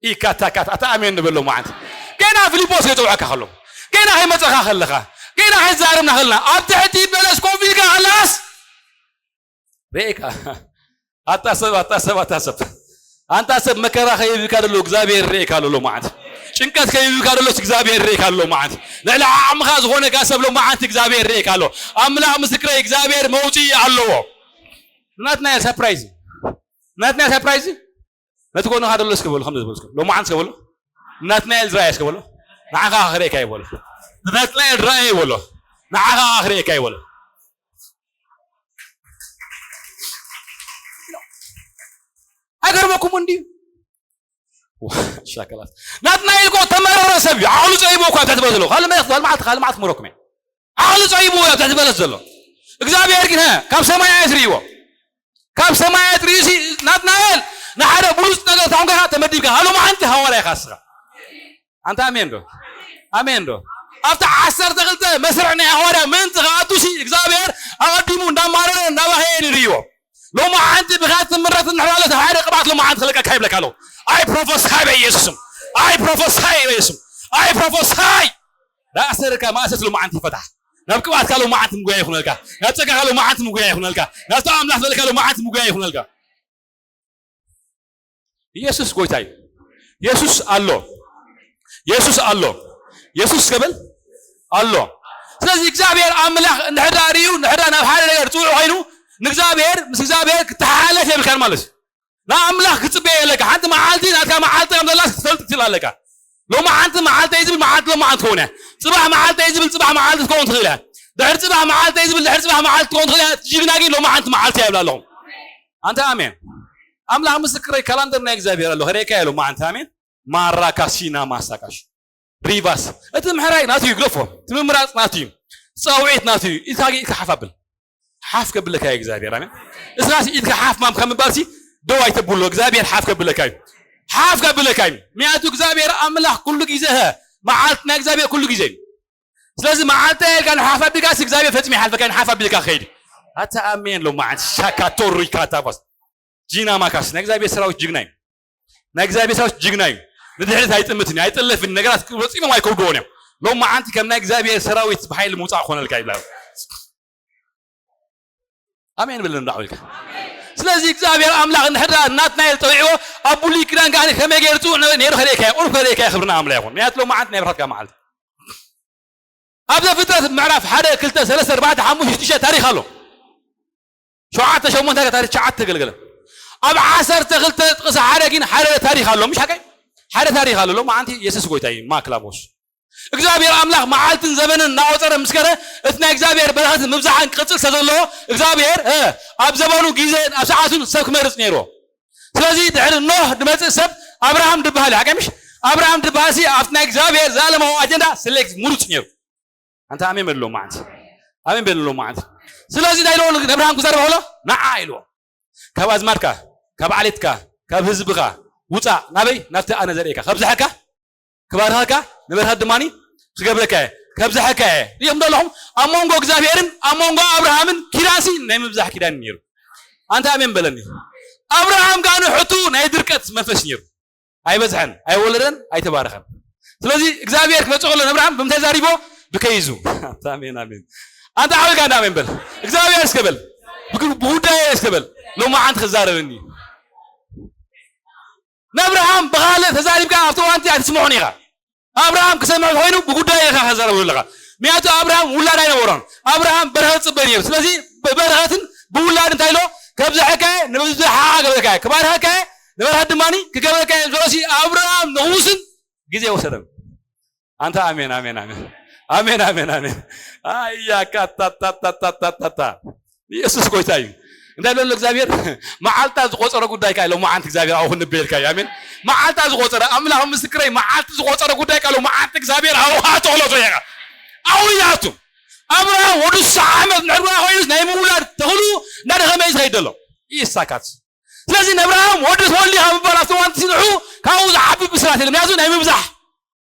ኢካታካት ኣታ ኣሜን ንበሎ መዓንቲ ጌና ፊልጶስ ከይፀውዐካ ከሎ ጌና ከይመፀኻ ከለኻ ጌና ከይዛረብና ከለና ኣብ ትሕቲ በለስ ኮፍ ኢልካ ከለኻስ ርኤካ ኣታ ሰብ ኣታ ሰብ ኣታ ሰብ ኣንታ ሰብ፣ መከራ ከይብካ ደሎ እግዚኣብሔር ርኤካ ኣሎ ሎማዓንቲ። ጭንቀት ከይብካ ደሎስ እግዚኣብሔር ርኤካ ኣሎ ሎማዓንቲ። ልዕሊ ዓቕምኻ ዝኾነካ ሰብ ሎማዓንቲ እግዚኣብሔር ርኤካ ኣሎ። ኣምላኽ ምስክረይ፣ እግዚኣብሔር መውፅኢ ኣለዎ። ናትናኤል ሰርፕራይዝ፣ ናትናኤል ሰርፕራይዝ። ነቲ ጎንኻ ደሎ እስከ በሎ፣ ከምዚ በሎ እስከ፣ ሎማዓንቲ እስከ በሎ፣ ናትናኤል ዝረኣየ እስከ በሎ፣ ንዓኻ ክርእየካ እዩ በሎ። ናትናኤል ረኣየ በሎ፣ ንዓኻ ክርእየካ እዩ በሎ። ኣይገርመኩም እንድዩ? ዋ፣ ሻከላት። ናትናኤል እኮ ተመረረ ሰብ እዩ። ዓቕሉ ጸይቡ እኮ ኣብ ትሕቲ በለት ዘሎ። ካልእ መ-፣ ካልእ መዓልቲ፣ ካልእ መዓልቲ ክምረኩም እየ። ዓቕሉ ጸይቡ ኣብ ትሕቲ በለት ዘሎ። እግዚኣብሔር ግን፣ ሀ፣ ካብ ሰማይ ኣየት ርእይዎ። ካብ ሰማይ ኣየት ርእዩ ሲ፣ ናትናኤል፣ ንሓደ ብሉጽ ነገር ታኹም ከኻ ተመዲብካ። ሃሎ መዓንቲ ሃዋርያ ኢኻ እስኻ። ኣንታ ኣሜን ዶ? ኣሜን ዶ? ኣብቲ ዓሰርተ ክልተ መስርዕ ናይ ሃዋርያ ምእንቲ ክኣቱ ሲ፣ እግዚኣብሔር ኣቐዲሙ እንዳማረረ እንዳባህየ ንርእይዎ። ሎማዓንቲ ብኻ ትምረት እንድሕር ኣሎ፣ ሓደ ቅብኣት ሎማዓንቲ ክለቀካ ይብለካ ኣለኹ። ኣይ ፕሮፈሳይ በኢየሱስም። ኣይ ፕሮፈሳይ በኢየሱስም። ኣይ ፕሮፈሳይ። ዳእሰርካ ማእሰት ሎማዓንቲ ይፈታሕ። ናብ ቅብኣትካ ሎማዓንቲ ምጉያ ይኹነልካ። ናብ ጸጋኻ ሎማዓንቲ ምጉያ ይኹነልካ። ናብቲ ኣምላኽ ዝበለካ ሎማዓንቲ ምጉያ ይኹነልካ። ኢየሱስ ጎይታ እዩ። ኢየሱስ ኣሎ። ኢየሱስ ኣሎ። ኢየሱስ ከብል ኣሎ። ስለዚ እግዚኣብሔር ኣምላኽ እንድሕር ደኣ ርእዩ፣ እንድሕር ደኣ ናብ ሓደ ነገር ጽውዕ ኮይኑ፣ ንእግዚኣብሔር፣ ምስ እግዚኣብሔር ክትሓሓለፍ የብልካን ማለት እዩ። ንኣምላኽ ክትጽበዮ የለካ። ሓንቲ መዓልቲ ናትካ መዓልቲ ከም ዘላስ ክትፈልጥ ትኽእል ኣለካ። ሎማዓንቲ መዓልተይ ዝብል መዓልቲ ሎማዓንቲ ትኸውን እያ። ጽባሕ መዓልተይ ዝብል ጽባሕ መዓልቲ ትኸውን ትኽእል እያ። ድሕሪ ጽባሕ መዓልተይ ዝብል ድሕሪ ጽባሕ መዓልቲ ትኸውን ትኽእል እያ። ጅግና ግን ሎማዓንቲ መዓልቲ እያ ይብላ ኣለኹ። ኣንታ ኣሜን። ኣምላኽ ምስክረይ፣ ካላንደር ናይ እግዚኣብሔር ኣሎ። ከርእየካ እየ ሎማዓንቲ። ኣሜን። ማራካሲና ማሳካሽ ሪቫስ። እቲ ምሕራይ ናቱ እዩ፣ ግደፎ። እቲ ምምራጽ ናቱ እዩ። ጻውዒት ናቱ እዩ። ኢድካ ኢድካ ሓፍ ኣብል። ሓፍ ከብለካ እዩ እግዚኣብሔር። ኣሜን። እስኻ ሲ ኢድካ ሓፍ ማም ከም ምባል ሲ ደው ኣይተብሎ። እግዚኣብሔር ሓፍ ከብለካ እዩ። ሓፍ ከብለካ እዩ። ምክንያቱ እግዚኣብሔር ኣምላኽ ኩሉ ግዜ፣ ሀ፣ መዓልቲ ናይ እግዚኣብሔር ኩሉ ግዜ እዩ። ስለዚ መዓልቲ ኢልካ ንሓፍ ኣቢልካ ሲ እግዚኣብሔር ፈጺሙ ይሓልፈካ፣ ንሓፍ ኣቢልካ ክኸይድ። ኣታ ኣሜን ሎማዓንቲ ሻካ ቶሩይ ካታባስ። ጂና ማካስ ናይ እግዚኣብሔር ሰራዊት ጅግና እዩ። ናይ እግዚኣብሔር ሰራዊት ጅግና እዩ። ንድሕሪት ኣይጥምትን እዩ፣ ኣይጥለፍን። ነገራት ፈጺሞም ኣይከብድዎን እዮም። ሎማዓንቲ ከም ናይ እግዚኣብሔር ሰራዊት ብሓይሊ ምውጻእ ክኾነልካ ይብላ። ኣሜን በል እንዳዕ ኢልካ። ስለዚ እግዚኣብሔር ኣምላኽ እንድሕር ደኣ ናትናኤል ጸዊዕዎ፣ ኣብ ብሉይ ኪዳን ከኣ ከመይ ገይሩ ጽውዕ ነበ-፣ ነይሩ ከርእየካ እየ፣ ቁሩብ ከርእየካ እየ፣ ክብርና ኣምላኽ ይኹን። ምክንያቱ ሎማዓንቲ ናይ ብርሃትካ መዓልቲ። ኣብ ዘፍጥረት ምዕራፍ ሓደ፣ ክልተ፣ ሰለስተ፣ ኣርባዕተ፣ ሓሙሽተ፣ ሽዱሽተ ታሪኽ ኣሎ። ሸውዓተ፣ ሸሞንተ ታሪኽ፣ ትሽዓተ ተገልገለ። ኣብ ዓሰርተ ክልተ ጥቕሲ ሓደ ግን ሓደ ታሪኽ ኣሎ፣ ምሽ ሓቀይ? ሓደ ታሪኽ ኣሎ። ሎማዓንቲ የሱስ ጎይታ እዩ፣ ማክላቦስ። እግዚኣብሔር ኣምላኽ መዓልትን ዘመንን እናቖጸረ ምስ ከደ፣ እቲ ናይ እግዚኣብሔር በረኸትን ምብዛሕን ክቕጽል ስለ ዘለዎ፣ እግዚኣብሔር፣ እ፣ ኣብ ዘመኑ ግዜ ኣብ ሰዓቱን ሰብ ክመርጽ ነይርዎ። ስለዚ ድሕሪ ኖህ ድመጽእ ሰብ ኣብርሃም ድበሃል እዩ። ሓቀይ ምሽ? ኣብርሃም ድበሃል ሲ ኣብቲ ናይ እግዚኣብሔር ዘለኣለማዊ ኣጀንዳ ሰሌክት ምሩጽ ነይሩ። ኣንታ ኣሜን በል ሎማዓንቲ። ኣሜን በል ሎማዓንቲ። ስለዚ እንታይ ኢልዎ ንኣብርሃም ክዛረብ ከሎ? ንዓ ኢልዎ። ካብ ኣዝማድካ፣ ካብ ዓሌትካ፣ ካብ ህዝብኻ ውጻእ። ናበይ? ናብቲ ኣነ ዘርእየካ። ከብዝሐካ፣ ክባርኸካ፣ ንበረኸት ድማኒ ክገብረካ እየ። ከብዝሐካ እየ። ሪኦም ዶ ኣለኹም? ኣብ መንጎ እግዚኣብሔርን ኣብ መንጎ ኣብርሃምን ኪዳንሲ ናይ ምብዛሕ ኪዳን እዩ ነይሩ። ኣንታ ኣሜን በለኒ። ኣብርሃም ጋር ንሕቱ ናይ ድርቀት መንፈስ ነይሩ። ኣይበዝሐን፣ ኣይወለደን፣ ኣይተባረኸን። ስለዚ እግዚኣብሔር ክመጽእ ከሎ ንኣብርሃም ብምንታይ ዛሪቦ? ብከይዙ። ኣንታ ኣሜን፣ ኣሜን። ኣንታ ዓወልካ እንዳ ኣሜን በል። እግዚኣብሔር እስከ በል። ብግ-፣ ብጉዳይ እስከ በል። ሎማዓንቲ ክዛረበኒ። ንኣብርሃም ብኻልእ ተዛሪብካ ኣብቲ እዋንቲ ኣይትስምዖን ኢኻ። ኣብርሃም ክሰምዕ ኮይኑ ብጉዳይ ኢኻ ክዛረብ ዘለኻ። ምክንያቱ ኣብርሃም ውላድ ኣይነበሮን። ኣብርሃም በረኸት ጽበ ነይሩ። ስለዚ ብበረኸትን ብውላድ እንታይ ኢሎ? ከብዝሐካ እየ፣ ንብዝሓ ክገብረካ እየ። ክባርኸካ እየ፣ ንበረኸት ድማኒ ክገብረካ እየ። ስለዚ ኣብርሃም ንኽውስን ግዜ ወሰደም። ኣንታ ኣሜን፣ ኣሜን፣ ኣሜን። ኣሜን፣ ኣሜን፣ ኣሜን። ኣያ ካታታታታታታ። ኢየሱስ ጎይታ እዩ። እንታይ ብለሎ እግዚኣብሔር? መዓልታ ዝቆጸረ ጉዳይ ካ ኢሎ መዓልቲ እግዚኣብሔር ኣብኡ ክንበየልካ እዩ። ኣሜን። መዓልታ ዝቆጸረ፣ ኣምላኽ ምስክረይ፣ መዓልቲ ዝቆጸረ ጉዳይ ካ ኢሎ መዓልቲ እግዚኣብሔር ኣብኡ ኣተቕለቶ ኢኻ። ኣብኡ ይኣቱ። ኣብርሃም ወዱ ስሳ ዓመት ንዕድዋ ኮይኑስ ናይ ምውላድ ተኽሉ እንዳደኸመ እዩ ዝኸይድ ዘሎ። ይሳካት። ስለዚ ንኣብርሃም ወዲ ትወልድ ኢኻ ምባል ኣብቲ እዋን እቲ ንዑ ካብኡ ዝዓቢ ብስራት የለን። ምክንያቱ ናይ ምብዛሕ፣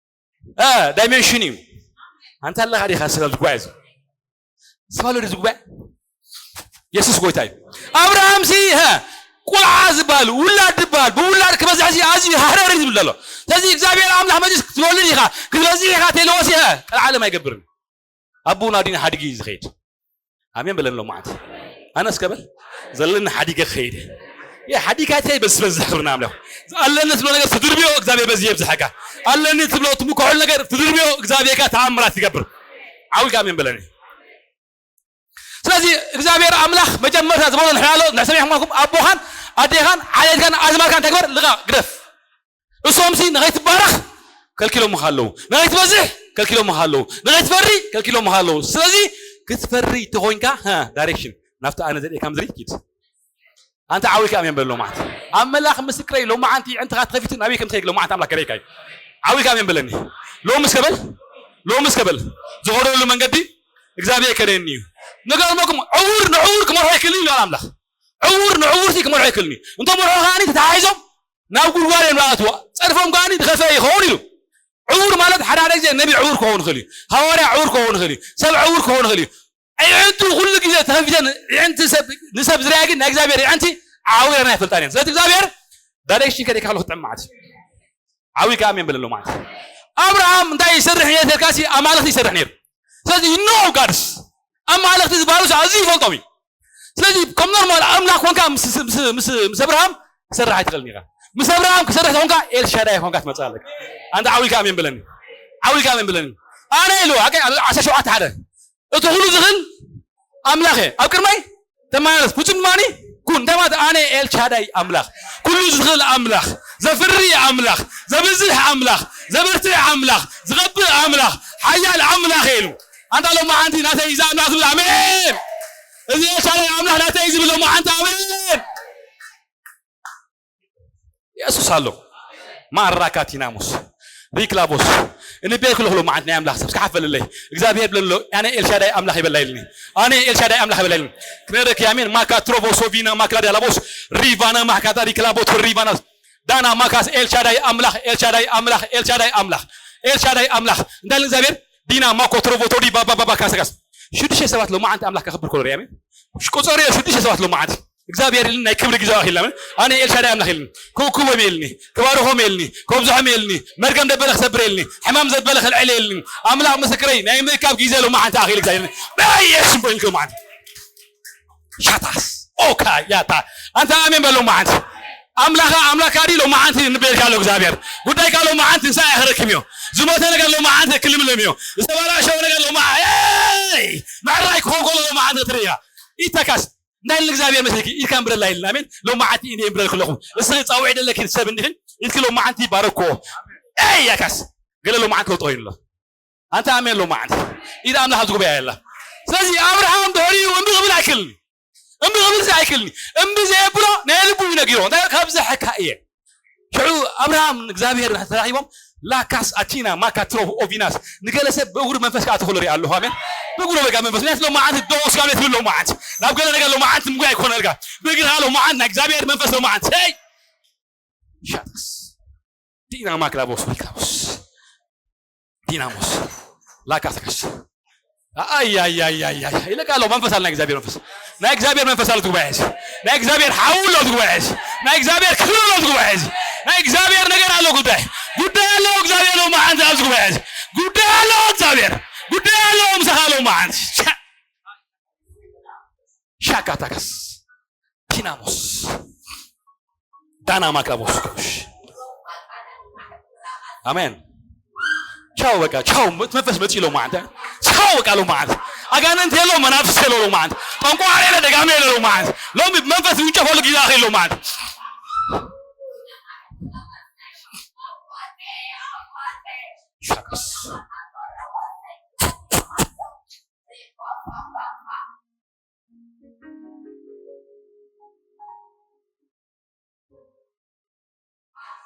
እ፣ ዳይሜንሽን እዩ። ኣንታ ኣለኻ ዲኻ ስለ ዝጓየ እዚ? ስባሎ ድዚ ጉባኤ? የሱስ ጎይታ እዩ። ኣብርሃም ሲ፣ ሀ፣ ቆልዓ ዝበሃል፣ ውላድ ዝበሃል፣ ብውላድ ክበዝሕ ሲ ኣዝዩ ሃረር ዝብል ዘሎ። ስለዚ እግዚኣብሔር ኣምላኽ መጺስ ክትወልድ ኢኻ፣ ክትበዝሕ ኢኻ ተልዎ ሲ፣ ሀ፣ ቀልዓለም ኣይገብርን። ኣቦና ዲን ሓዲጊ እዩ ዝኸይድ። ኣሜን በለኒ ሎማዓንቲ። ኣነ እስከ በል፣ ዘለኒ ሓዲገ ክኸይድ። ሓዲካ ይታይ በዝበዝሕ ክብርና ኣምላኽ ኣለኒ ትብሎ ነገር ትድርብዮ እግዚኣብሔር በዚ የብዝሐካ ኣለኒ ትብሎ ትምክሖል ነገር ትድርብዮ እግዚኣብሔር ካ ተኣምራት ይገብር ዓዊልካ ኣሜን በለኒ ስለዚ እግዚኣብሔር ኣምላኽ መጀመርታ ዝበሎ ንሕና ኣሎ ንሕሰብ ይሕማኩም ኣቦኻን ኣዴኻን ዓሌትካን ኣዝማርካን ተግበር ልቓ ግደፍ እሶምሲ ንኸይትባረኽ ከልኪሎምኻ ኣለዉ ንኸይትበዝሕ ከልኪሎምኻ ኣለዉ ንኸይትፈሪ ከልኪሎምኻ ኣለዉ ስለዚ ክትፈሪ ተኾይንካ ዳይሬክሽን ናብቲ ኣነ ዘርእካ ምድሪ ኪድ ኣንተ ዓዊካ ኣሜን በል ሎማዓንቲ ኣብ መላኽ ምስክረይ ሎማዓንቲ ዕንትኻ ተኸፊቱ ናበይ ከም ትኸይድ ሎማዓንቲ ኣምላክ ከረይካ እዩ ዓዊካ ኣሜን በለኒ ሎምስ ከበል ሎምስ ከበል ዝኸደሉ መንገዲ እግዚኣብሔር ከደኒ እዩ ንገርመኩም ዕውር ንዕውር ክመርሖ ይክእል እዩ ይበል ኣምላኽ ዕውር ንዕውርቲ ክመርሖ ይክእል እዩ እንቶም መርሖ ከዓኒ ተተሓሒዞም ናብ ጉድጓድ እዮም ዝኣትዎ ጸድፎም ከዓኒ ዝኸፈ ይኸውን ኢሉ ዕውር ማለት ሓደ ሓደ ግዜ ነቢ ዕውር ክኸውን ይኽእል እዩ ሃዋርያ ዕውር ክኸውን ይኽእል እዩ ሰብ ዕውር ክኸውን ይኽእል እዩ ኣዕንቱ ኩሉ ግዜ ተኸፊተን ኣዕንቲ ሰብ ንሰብ ዝረኣያ ግን ናይ እግዚኣብሔር ኣዕንቲ ዓዊረን ኣይፈልጣን እየን ስለዚ እግዚኣብሔር ዳይሬክሽን ከደካ ከሎ ክጥዕም ማለት እዩ ዓዊካ ኣሜን በለሎ ማለት እዩ ኣብርሃም እንታይ ይሰርሕ ነይሩ ተልካሲ ኣማልኽቲ ይሰርሕ ነይሩ ስለዚ ይኖ ጋድስ ኣማልኽቲ ዝበሃሉ ኣዝዩ ይፈልጦም እዩ ስለዚ ከም ኖርማል ኣምላኽ ኮንካ ምስ ኣብርሃም ክሰርሕ ኣይትኽእልን ኢኻ ምስ ኣብርሃም ክሰርሕ ተኾንካ ኤልሻዳይ ኮንካ ትመፅእ ኣለካ ኣንተ ዓዊካ ኣሜን ብለኒ ዓዊካ ኣሜን ብለኒ ኣነ ኢሉ ዓሰርተ ሸውዓተ ሓደ እቲ ኩሉ ዝኽእል ኣምላኽ ኣብ ቅድመይ ተመላለስ ፍጹም ድማኒ ኩን እንታይ ማለት ኣነ ኤልሻዳይ ኣምላኽ ኩሉ ዝኽእል ኣምላኽ ዘፍሪ ኣምላኽ ዘብዝሕ ኣምላኽ ዘበርትዕ ኣምላኽ ዝቐብእ ኣምላኽ ሓያል ኣምላኽ ኢሉ ኣንታ ሎማዓንቲ ናተይ እዛ ኣምላኽ ዝብል ኣሜን እዚ ኤልሻዳይ ኣምላኽ ናተይ ዝብል ሎማዓንቲ ኣሜን የሱስ ኣሎ ማራካቲናሙስ ሪክላቦስ እንቤ ክልኽሎ መዓት ናይ ኣምላኽ ሰብ ስካሓፍ በልለይ እግዚኣብሔር ብለሎ ኣነ ኤልሻዳይ ኣምላኽ ይበላ ኢልኒ ኣነ ኤልሻዳይ ኣምላኽ ይበላ ኢልኒ ክነረክ ያሜን ማካ ትሮቦ ሶቪና ማክላዳ ላቦስ ሪቫና ማካታ ሪክላቦት ሪቫና ዳና ማካስ ኤልሻዳይ ኣምላኽ ኤልሻዳይ ኣምላኽ ኤልሻዳይ ኣምላኽ ኤልሻዳይ ኣምላኽ እንታይ እግዚኣብሔር ዲና ማኮ ትሮቦ ቶዲ ባባባባ ካሰጋስ ሽዱሽተ ሰባት ሎማዓንቲ ኣምላኽ ከኽብር ኮሎ ሪያሜን ቁፀር ሽዱሽተ ሰባት ሎማዓንቲ እግዚኣብሔር ኢልን ናይ ክብሪ ግዛው ኣኺልና ኣነ ኤልሻዳይ ኣምላኽ ኢልን ክእክቦም የልኒ ክባርኾም የልኒ ከብዝሖም የልኒ መርገም ደበለ ክሰብር የልኒ ሕማም ዘበለ ክልዕል የልኒ ኣምላኽ ምስክረይ ናይ ምእካብ ግዜ ሎማዓንቲ ኣኺል እግዚኣብሔር በኢየሱስ ኮይንክ ሎማዓንቲ ሻታስ ኦካ ያታ ኣንተ ኣሜን በል ሎማዓንቲ ኣምላኻ ኣምላካ ዲ ሎማዓንቲ ንቤልካ ኣሎ እግዚኣብሔር ጉዳይካ ሎማዓንቲ ንሳ ያኽረክብ እዮ ዝሞተ ነገር ሎማዓንቲ ክልምልም እዮ ዝተበላሸው ነገር ሎማ ምዕራይ ክኾንኮሎ ሎማዓንቲ ትርእያ ይተካስ እንታይ ንእግዚኣብሔር መስልኪ ኢድካ እምብረላ ኢልና ኣሜን ሎማዓንቲ ኢንደ እምብረል ክለኹም እስኺ ጻውዒ ደለኪ ሰብ እንዲኽን ኢድኪ ሎማዓንቲ ይባረኮ ኤይ ያካስ ገለ ሎማዓንቲ ለውጦ ይሎ ኣንተ ኣሜን ሎማዓንቲ ኢድ ኣምላኽ ኣብዚ ጉባኤ ኣላ ስለዚ ኣብርሃም ድሕሪኡ እምቢ ክብል ኣይክልኒ እምቢ ክብል ኣይክልኒ እምቢ ዘየብሎ ናይ ልቡ ይነጊሮ እንታይ ካብዚ ሕካ እየ ሽዑ ኣብርሃም እግዚኣብሔር ተራኺቦም ላካስ ኣቲና ማካ ትሮፍ ኦቪናስ ንገለ ሰብ ብእግሩ መንፈስ ከዓ ተኽሎ ሪኣ ኣለኹ ኣሜን ብእግሩ በጋ መንፈስ ምክንያት ሎማዓንቲ ደወስ ካብ ትብል ሎማዓንቲ ናብ ገለ ነገር ሎማዓንቲ ምጉ ኣይኮነልካ ብእግርኻ ሎማዓንቲ ናይ እግዚኣብሔር መንፈስ ሎማዓንቲ ይ ሻጣስ ዲና ማክላቦስ ሪካቦስ ዲናሞስ ላካስ ተካሽ ኣያያያያ ይለቃ ኣሎ መንፈስ ኣሎ ናይ እግዚኣብሔር መንፈስ ናይ እግዚኣብሔር መንፈስ ኣሎ ትጉባኤ እዚ ናይ እግዚኣብሔር ሓው ኣሎ ትጉባኤ እዚ ናይ እግዚኣብሔር ክብሪ ኣሎ ትጉባኤ እዚ ናይ እግዚኣብሔር ነገር ኣሎ ጉዳይ ጉዳይ ኣሎ እግዚኣብሔር ሎ መዓንቲ ኣብ ትጉባኤ እዚ ጉዳይ ኣሎ እግዚኣብሔር ጉዳይ ኣሎ ምሳኻ ኣሎ መዓንቲ ሻካታካስ ፒናሞስ ዳና ማክላቦስ ከሽ ኣሜን ቻው በቃ ቻው መንፈስ መጽ ይለው ማለት ቻው በቃ ለው ማለት አጋንንት የለው መናፍስ የለው ለው ማለት ጠንቋሪ የለ ደጋሚ የለ ለው ማለት ሎሚ መንፈስ ይውጨፈሉ ጊዜ አኺ ለው ማለት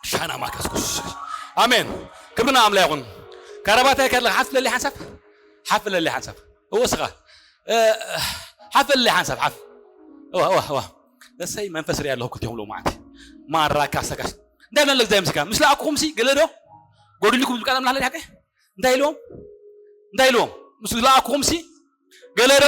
ሻና ማካስኩስ ኣሜን ክብርና ኣምላ ይኹን ካረባታይ ከለኻ ሓፍ ለሊ ሓንሳብ ሓፍ ለሊ ሓንሳብ እወ ስኻ ሓፍ ለሊ ሓንሳብ ሓፍ እዋ እዋ እዋ እሰይ መንፈስ ሪያ ኣለኹ ክልቲኦም ሎማዓንቲ ማራ ካሰጋስ እንታይ ብለን ለግዛይ ምስካ ምስ ለኣኩኹምሲ ገለ ዶ ጎዲልኩም ዝቃል ኣምላኽ ለሊ ሓቀ እንታይ ኢልዎም እንታይ ኢልዎም ምስ ለኣኩኹምሲ ገለ ዶ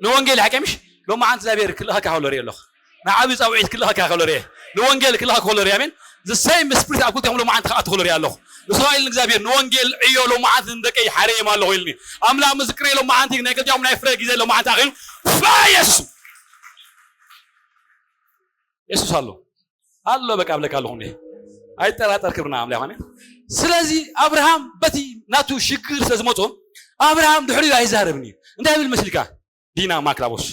ንወንጌል ሓቀ ምሽ ሎማዓንቲ እግዚኣብሔር ክልእኸካ ከሎ ሪኦ ኣለኹ ንዓብዪ ፃውዒት ክልእኸካ ከሎ ሪአ ንወንጌል ክልእኸካ ከሎ ሪአ ኣሜን ዝሰይ ምስፕሪት ኣብ ክልቲኹም ሎማዓንቲ ከኣቱ ከሎ ሪአ ኣለኹ ንስኻ ኢል እግዚኣብሔር ንወንጌል ዕዮ ሎማዓንቲ ንደቀይ ሓረየም ኣለኹ ኢልኒ ኣምላኽ ምስክረይ ሎማዓንቲ ናይ ክልቲኦም ናይ ፍረ ግዜ ሎማዓንቲ ኣኺሉ ባየሱስ የሱስ ኣሎ ኣሎ በቃ እብለካ ኣለኹ እንዴ። ኣይጠራጠር ክብርና ኣምላኽ ኣሜን። ስለዚ ኣብርሃም በቲ ናቱ ሽግር ስለ ዝመጾ ኣብርሃም ድሕሪኡ ኣይዛረብን እዩ። እንታይ ይብል መስልካ? ዲና ማክላቦስ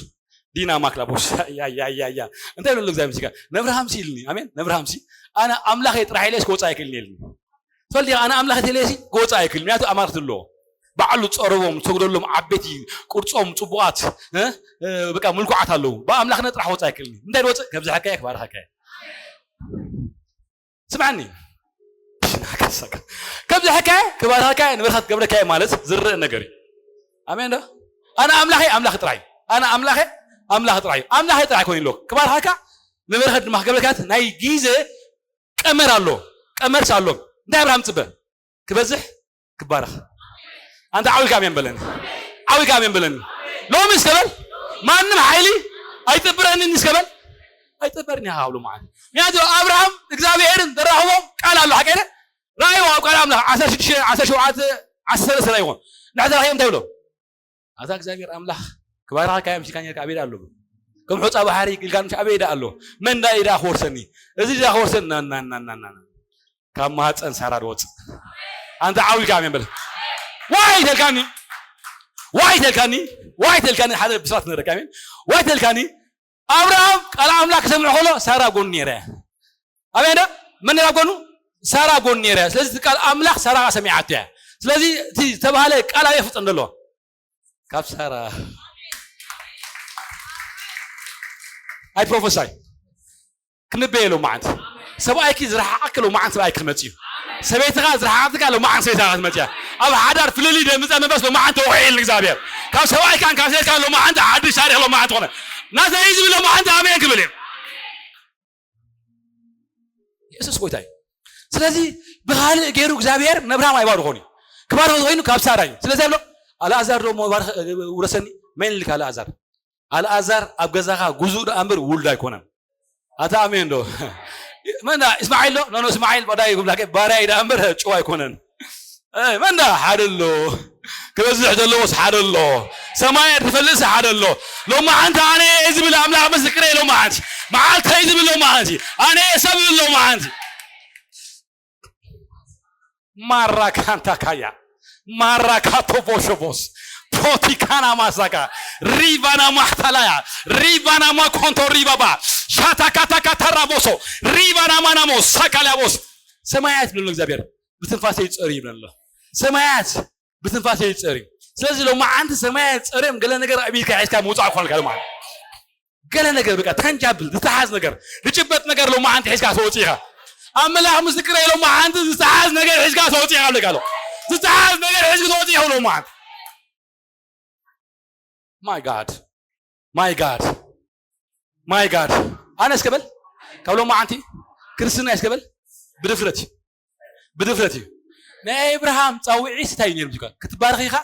ዲና ማክላቦስ ያያያያ እንታይ ይብል እግዚኣብሔር ሲካ ነብርሃም ሲ ኢልኒ ኣሜን። ነብርሃም ሲ ኣነ ኣምላኸ ጥራሕ ኢለ ክወፃ ኣይክእልን ኢልኒ። ትፈልጥ ኣነ ኣምላኽ ተለየሲ ክወፃ ኣይክእልን። ምክንያቱ ኣማልክቲ ኣለዎ ባዕሉ ጸረቦም ዝሰግደሎም ዓበይቲ ቅርጾም ጽቡቓት በቃ ምልኩዓት ኣለዉ። ብኣምላኽነት ጥራሕ ክወፃ ኣይክእልን። እንታይ ድወፅእ ከብዝሐካየ ክባርኸካየ ስምዓኒ ናከሰካ ከምዚ ሕካየ ክባርኸካየ ንበርኸት ገብረካየ ማለት ዝረአ ነገር እዩ። ኣሜን ዶ? ኣነ ኣምላኸይ ኣምላኽ ጥራይ እዩ። ኣነ ኣምላኸይ ኣምላኽ ጥራይ እዩ። ኣምላኸይ ጥራይ ኮይኑ ኣሎ ክባርኸካ ንበርኸት ድማ ክገብረካ ናይ ግዜ ቀመር ኣሎ። ቀመርስ ኣሎ። እንታይ ኣብርሃም ጽበ ክበዝሕ ክባረኽ ኣንተ ዓዊካ ኣሜን በለኒ። ዓዊካ ኣሜን በለኒ። ሎሚ እስከበል ማንም ሓይሊ ኣይጥብረንን እስከበል ኣይጥበርን ኢኻ ካብሎ ማለት ምክንያቱ ኣብርሃም እግዚኣብሔርን ዘራኽቦም ቃል ኣሎ ሓቀይነ ራእይዎ ኣብ ቃል ኣምላኽ ዓሰርተ ሽዱሽተ ዓሰርተ ሸውዓተ ዓሰርተ ሰለስተ ራእይዎ ንሕዘራኽዮም እንታይ ብሎ ኣታ እግዚኣብሔር ኣምላኽ ክባርኻካ ምሽካ ኔርካ ኣበይ ኣሎ ከም ሑፃ ባሕሪ ኢልካ ምሽ ኣበይ ዳ ኣሎ መን ዳ ኢዳ ክወርሰኒ እዚ ዳ ክወርሰኒ ናናናናና ካብ ማህፀን ሳራ ድወፅእ ኣንተ ዓዊልካ ኣሜን በል ዋይ ተልካኒ ዋይ ተልካኒ ዋይ ተልካኒ ሓደ ብስራት ነረካ ኣሜን ዋይ ተልካኒ ኣብርሃም ቃል ኣምላክ ክሰምዕ ከሎ ሳራ ጎኑ ነይረ ኣሜን ዶ መን ነራ ጎኑ ሳራ ጎኑ ነይረ ስለዚ ቃል ኣምላክ ሳራ ሰሚዓቶ እያ ስለዚ እቲ ዝተባሃለ ቃል ኣየ ፍፀም ዘሎ ካብ ሳራ ኣይ ፕሮፌሳይ ክንበየ ሎማዓንቲ ሰብኣይኪ ዝረሓቐኪ ሎማዓንቲ ሰብኣይኪ ክመፅእ እዩ ሰበይትኻ ዝረሓቐትካ ሎማዓንቲ ሰበይትኻ ክትመፅእ እያ ኣብ ሓዳር ፍልልይ ደምፀ መንፈስ ሎማዓንቲ ተውዒል ንእግዚኣብሔር ካብ ሰብኣይካን ካብ ሰበይትካን ሎማዓንቲ ሓድሽ ታሪክ ሎማዓንቲ ኾነ ናተይ ዝብል ሎማዓንቲ ኣሜን ክብል እዩ የሱስ ጎይታ እዩ ስለዚ ብካልእ ገይሩ እግዚኣብሔር ነብርሃም ኣይባርኾን እዩ ክባርኾ ኮይኑ ካብ ሳራ እዩ ስለዚ ብሎ ኣልኣዛር ዶ ውረሰኒ መን ልካ ኣልኣዛር ኣልኣዛር ኣብ ገዛኻ ጉዙእ ደኣ እምበር ውሉድ ኣይኮነን ኣታ ኣሜን ዶ መን እስማዒል ዶ ኖኖ እስማዒል ባዳይ ክብላከ ባርያይ ደኣ እምበር ጭው ኣይኮነን መን ደኣ ሓደ ኣሎ ክበዝሕ ዘለዎስ ሓደ ኣሎ ሰማይ ትፈልጥስ ሓደ ኣሎ ሎማዓንቲ ኣነ እየ ዝብል ኣምላኽ ምስክረ ሎማዓንቲ መዓልተይ ዝብል ሎማዓንቲ ኣነ እየ ሰብ ዝብል ሎማዓንቲ ማራካንታካያ ማራካቶቦሾቦስ ፖቲካና ማሳካ ሪቫና ማሕታላያ ሪቫና ማኮንቶ ሪባባ ሻታካታካታራቦሶ ሪቫና ማናሞ ሳካላቦስ ሰማያት ብሎ እግዚኣብሔር ብትንፋሰ ይጸር ይብለሎ ሰማያት ብትንፋሰ ይጸር እዩ ስለዚ ሎማዓንቲ ሰማያት ጸርዮም ገለ ነገር ኣብ ኢድካ ሒዝካ ምውፃእ ኮንካ ማለት ገለ ነገር በቃ ታንጃብል ዝተሓዝ ነገር ዝጭበጥ ነገር ሎማዓንቲ ሒዝካ ተወፂኻ ኣብ መላኽ ምስክር ኢሎም መዓንቲ ዝተሓዝ ነገር ሒዝካ ተወፂኻ ኣለካ ኣሎ ዝተሓዝ ነገር ሒዝክ ተወፂኻ ሎ መዓንቲ my god my god my god ኣነ እስከበል ካብ ሎ መዓንቲ ክርስትና እስከበል ብድፍረት እዩ ብድፍረት እዩ ናይ ኣብርሃም ፃውዒ ስታይ ነይሩ ክትባረኽ ኢኻ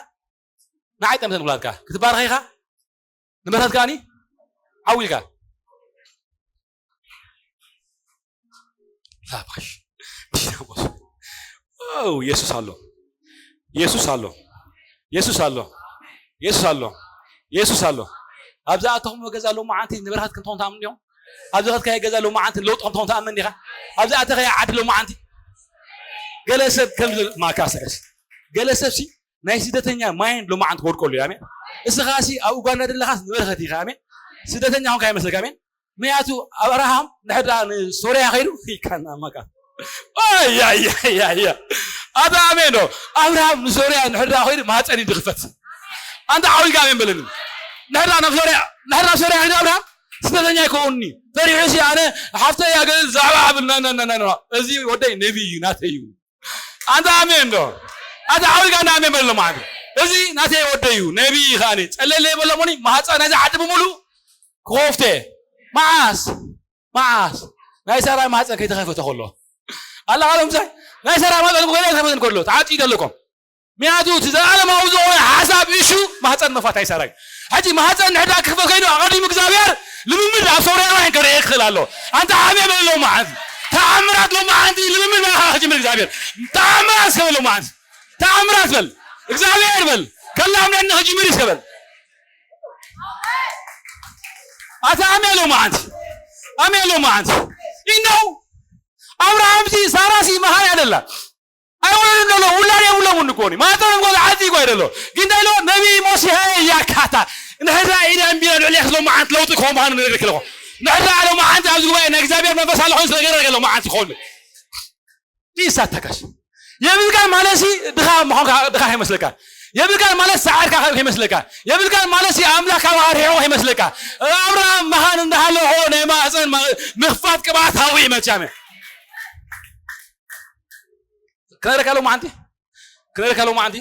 ንዓይ ጠምተ ንኩላትካ ክትባረኽ ኢኻ ንመታት ከኣኒ ዓው ኢልካ ላባሽ ዲናሞስ የሱስ ኣሎ የሱስ ኣሎ የሱስ ኣሎ የሱስ ኣሎ የሱስ ኣሎ ኣብዚ ኣተኹም ገዛ ሎ መዓንቲ ንበረኸት ክንትኾን ተኣምን ዲኹም ኣብዚ ኸትካየ ገዛ ሎ መዓንቲ ለውጢ ክንትኾን ተኣምን ዲኻ ኣብዚ ኣተኸየ ዓዲ ሎ መዓንቲ ገለ ሰብ ከም ማካሰስ ገለ ሰብ ሲ ናይ ስደተኛ ማይንድ ሎማዓንቲ ክወድቀሉ እዩ ኣሜን እስኻ ሲ ኣብ ኡጋንዳ ደለኻስ ንበረኸት ኢኻ ኣሜን ስደተኛ ኾንካ ይመስለካ ኣሜን ምክንያቱ ኣብርሃም ንሕዳ ንሶርያ ኸይዱ ይካና ማካ ያያያያ ኣታ ኣሜን ዶ ኣብርሃም ንሶርያ ንሕዳ ኸይዱ ማፀን ይድኽፈት ኣንተ ዓዊልካ ኣሜን በለኒ ንሕዳ ናብ ሶርያ ንሕዳ ሶርያ ኸይዱ ኣብርሃም ስደተኛ ይከውኒ ፈሪሑ ሲ ኣነ ሓፍተ ያገ ዛዕባ ብል እዚ ወደይ ነቢ እዩ ናተይ እዩ ኣንተ ኣሜን ዶ ኣንተ ዓውልካ እንዳ ኣሜን በሎ ማለት እዚ ናተይ ወደይ እዩ ነቢ ከኣኒ ጸለለ በሎ ሞኒ ማህፀን እዚ ዓዲ ብምሉ ክኾፍተ መዓስ መዓስ ናይ ሰራይ ማህፀን ከይተኸፈተ ከሎ ኣላ ቃሎም ሳይ ናይ ሰራይ ማህፀን ከይተኸፈተ ከሎ ተዓፂ ዘለኩም ምክንያቱ እቲ ዘለዓለማዊ ዝኾነ ሓሳብ እሹ ማህፀን መፋት ኣይሰራይ ሕጂ ማህፀን ንሕዳ ክኽፈት ከይኑ ኣቐዲሙ እግዚኣብሔር ልምምድ ኣብ ሰውራውያን ከርኢ ይኽእል ኣሎ ኣንተ ዓብየ በል ሎማ ዓንቲ ተኣምራት ሎማ ዓንቲ ልምምድ ናኻ ክጅምር እግዚኣብሔር ተኣምራት እስከ በል ሎማ ዓንቲ ተኣምራት በል እግዚኣብሔር በል ከላምነኒ ክጅምር እስከ በል ኣታ ኣሜን ሎማ ዓንቲ ኣሜን። ሎማዓንቲ ኢነው ኣብርሃምሲ ሳራሲ መኻን ያደላ ኣይወለድን ዘሎ ውላድ የብሎምን እኮ ኒ ማፀኖም ጎል ዓፂ እኮ ኣይደሎ ግን እንታይ ኢሎ ነቢ ሞሲ ሃየ ያካታ ንሕድራ ኢዳ እምቢና ልዕሊ ክሎ መዓንት ለውጢ ክኾን ምዃኑ ንነግር ክለኹ ንሕድራ ሎ መዓንት ኣብዚ ጉባኤ ናይ እግዚኣብሔር መንፈስ ኣሎ ኮይኑ ስለገረ ሎ መዓንት ክኾን ይሳተካሽ የብልካን ማለት ሲ ድኻ ምዃንካ ድኻ ከይመስለካ የብልካን ማለት ሰዓርካ ከይመስለካ የብልካን ማለት ሲ ኣምላክ ካብ ኣርሒቑ ከይመስለካ ኣብርሃም መኻን እንዳሃለዎ ናይ ማእፀን ምኽፋት ቅብኣት ሃዊ መቻመ ክነረካ ሎማዓንቲ ክነረካ ሎማዓንቲ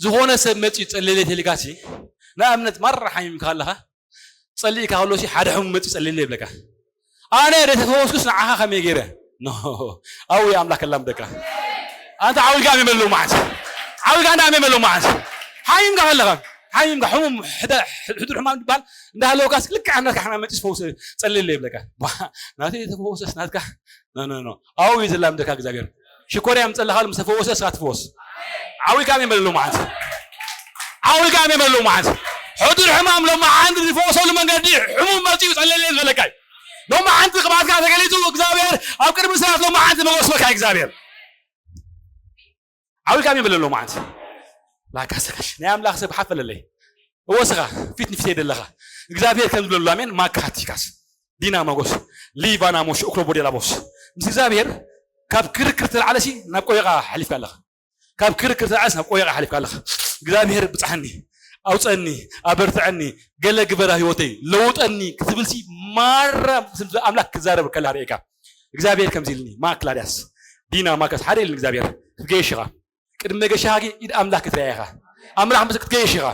ዝኾነ ሰብ መፂኡ ፀለለ ተልካሲ ንኣብነት ማራ ሓሚምካ ኣለኻ ፀሊእካ ከሎ ሲ ሓደ ሕሙም መፂኡ ፀለለ ይብለካ ኣነ ደተፈወስኩስ ንዓኻ ከመይ ገይረ ኣው ኣምላክ ከላምደካ ኣንተ ዓውልካ ኣሜን በል ሎማዓንቲ ዓውልካ እንዳ ኣሜን በል ሎማዓንቲ ሓሚምካ ከለኻ ሓሚምካ ሕሙም ሕዱር ሕማም ዝበሃል እንዳሃለወካስ ልክዕ ኣነካ ሕማም መፂስ ፈውስ ፀለለ ይብለካ ናተይ ተፈወሰስ ናትካ ኣው እዩ ዘላምደካ እግዚኣብሔር ሽኮር ያምፀልኻ ምስ ተፈወሰ እስኻ ትፈወስ ዓዊልካ ኣሜን በል ሎማዓንቲ ዓዊልካ ኣሜን በል ሎማዓንቲ ሕዱር ሕማም ሎማዓንቲ ዝፈወሰሉ መንገዲ ሕሙም መፂኡ ፀለለ ዝበለካ እዩ ሎማዓንቲ ቅብኣትካ ተገሊፁ እግዚኣብሔር ኣብ ቅድሚ ሰባት ሎማዓንቲ መጎስበካ እግዚኣብሔር ዓዊልካ ኣሜን በል ሎማዓንቲ ላካ ሰካሽ ናይ ኣምላኽ ሰብ ሓፈለለይ እወስኻ ፊት ንፊት ዘለኻ እግዚኣብሔር ከም ዝብለሉ ኣሜን ማካቲካስ ዲና መጎስ ሊቫና ሞሽ ኦክሎ ቦዴላ ቦስ ምስ እግዚኣብሔር ካብ ክርክር ተላዓለሲ ናብ ቆይቓ ሓሊፍካ ኣለኻ ካብ ክርክር ተላዓለሲ ናብ ቆይቓ ሓሊፍካ ኣለኻ እግዚኣብሔር ብፅሓኒ ኣውፀኒ ኣበርትዐኒ ገለ ግበራ ህይወተይ ለውጠኒ ክትብልሲ ማራ ኣምላክ ክዛረብ ከላ ርእካ እግዚኣብሔር ከምዚ ኢልኒ ማክላድያስ ዲና ማከስ ሓደ ኢልኒ እግዚኣብሔር ክትገየሽ ኢኻ ቅድሚ መገሻኻ ግን ኢድ ኣምላኽ ክትርያ ኢኻ ኣምላኽ ምስ ክትገየሽ ኢኻ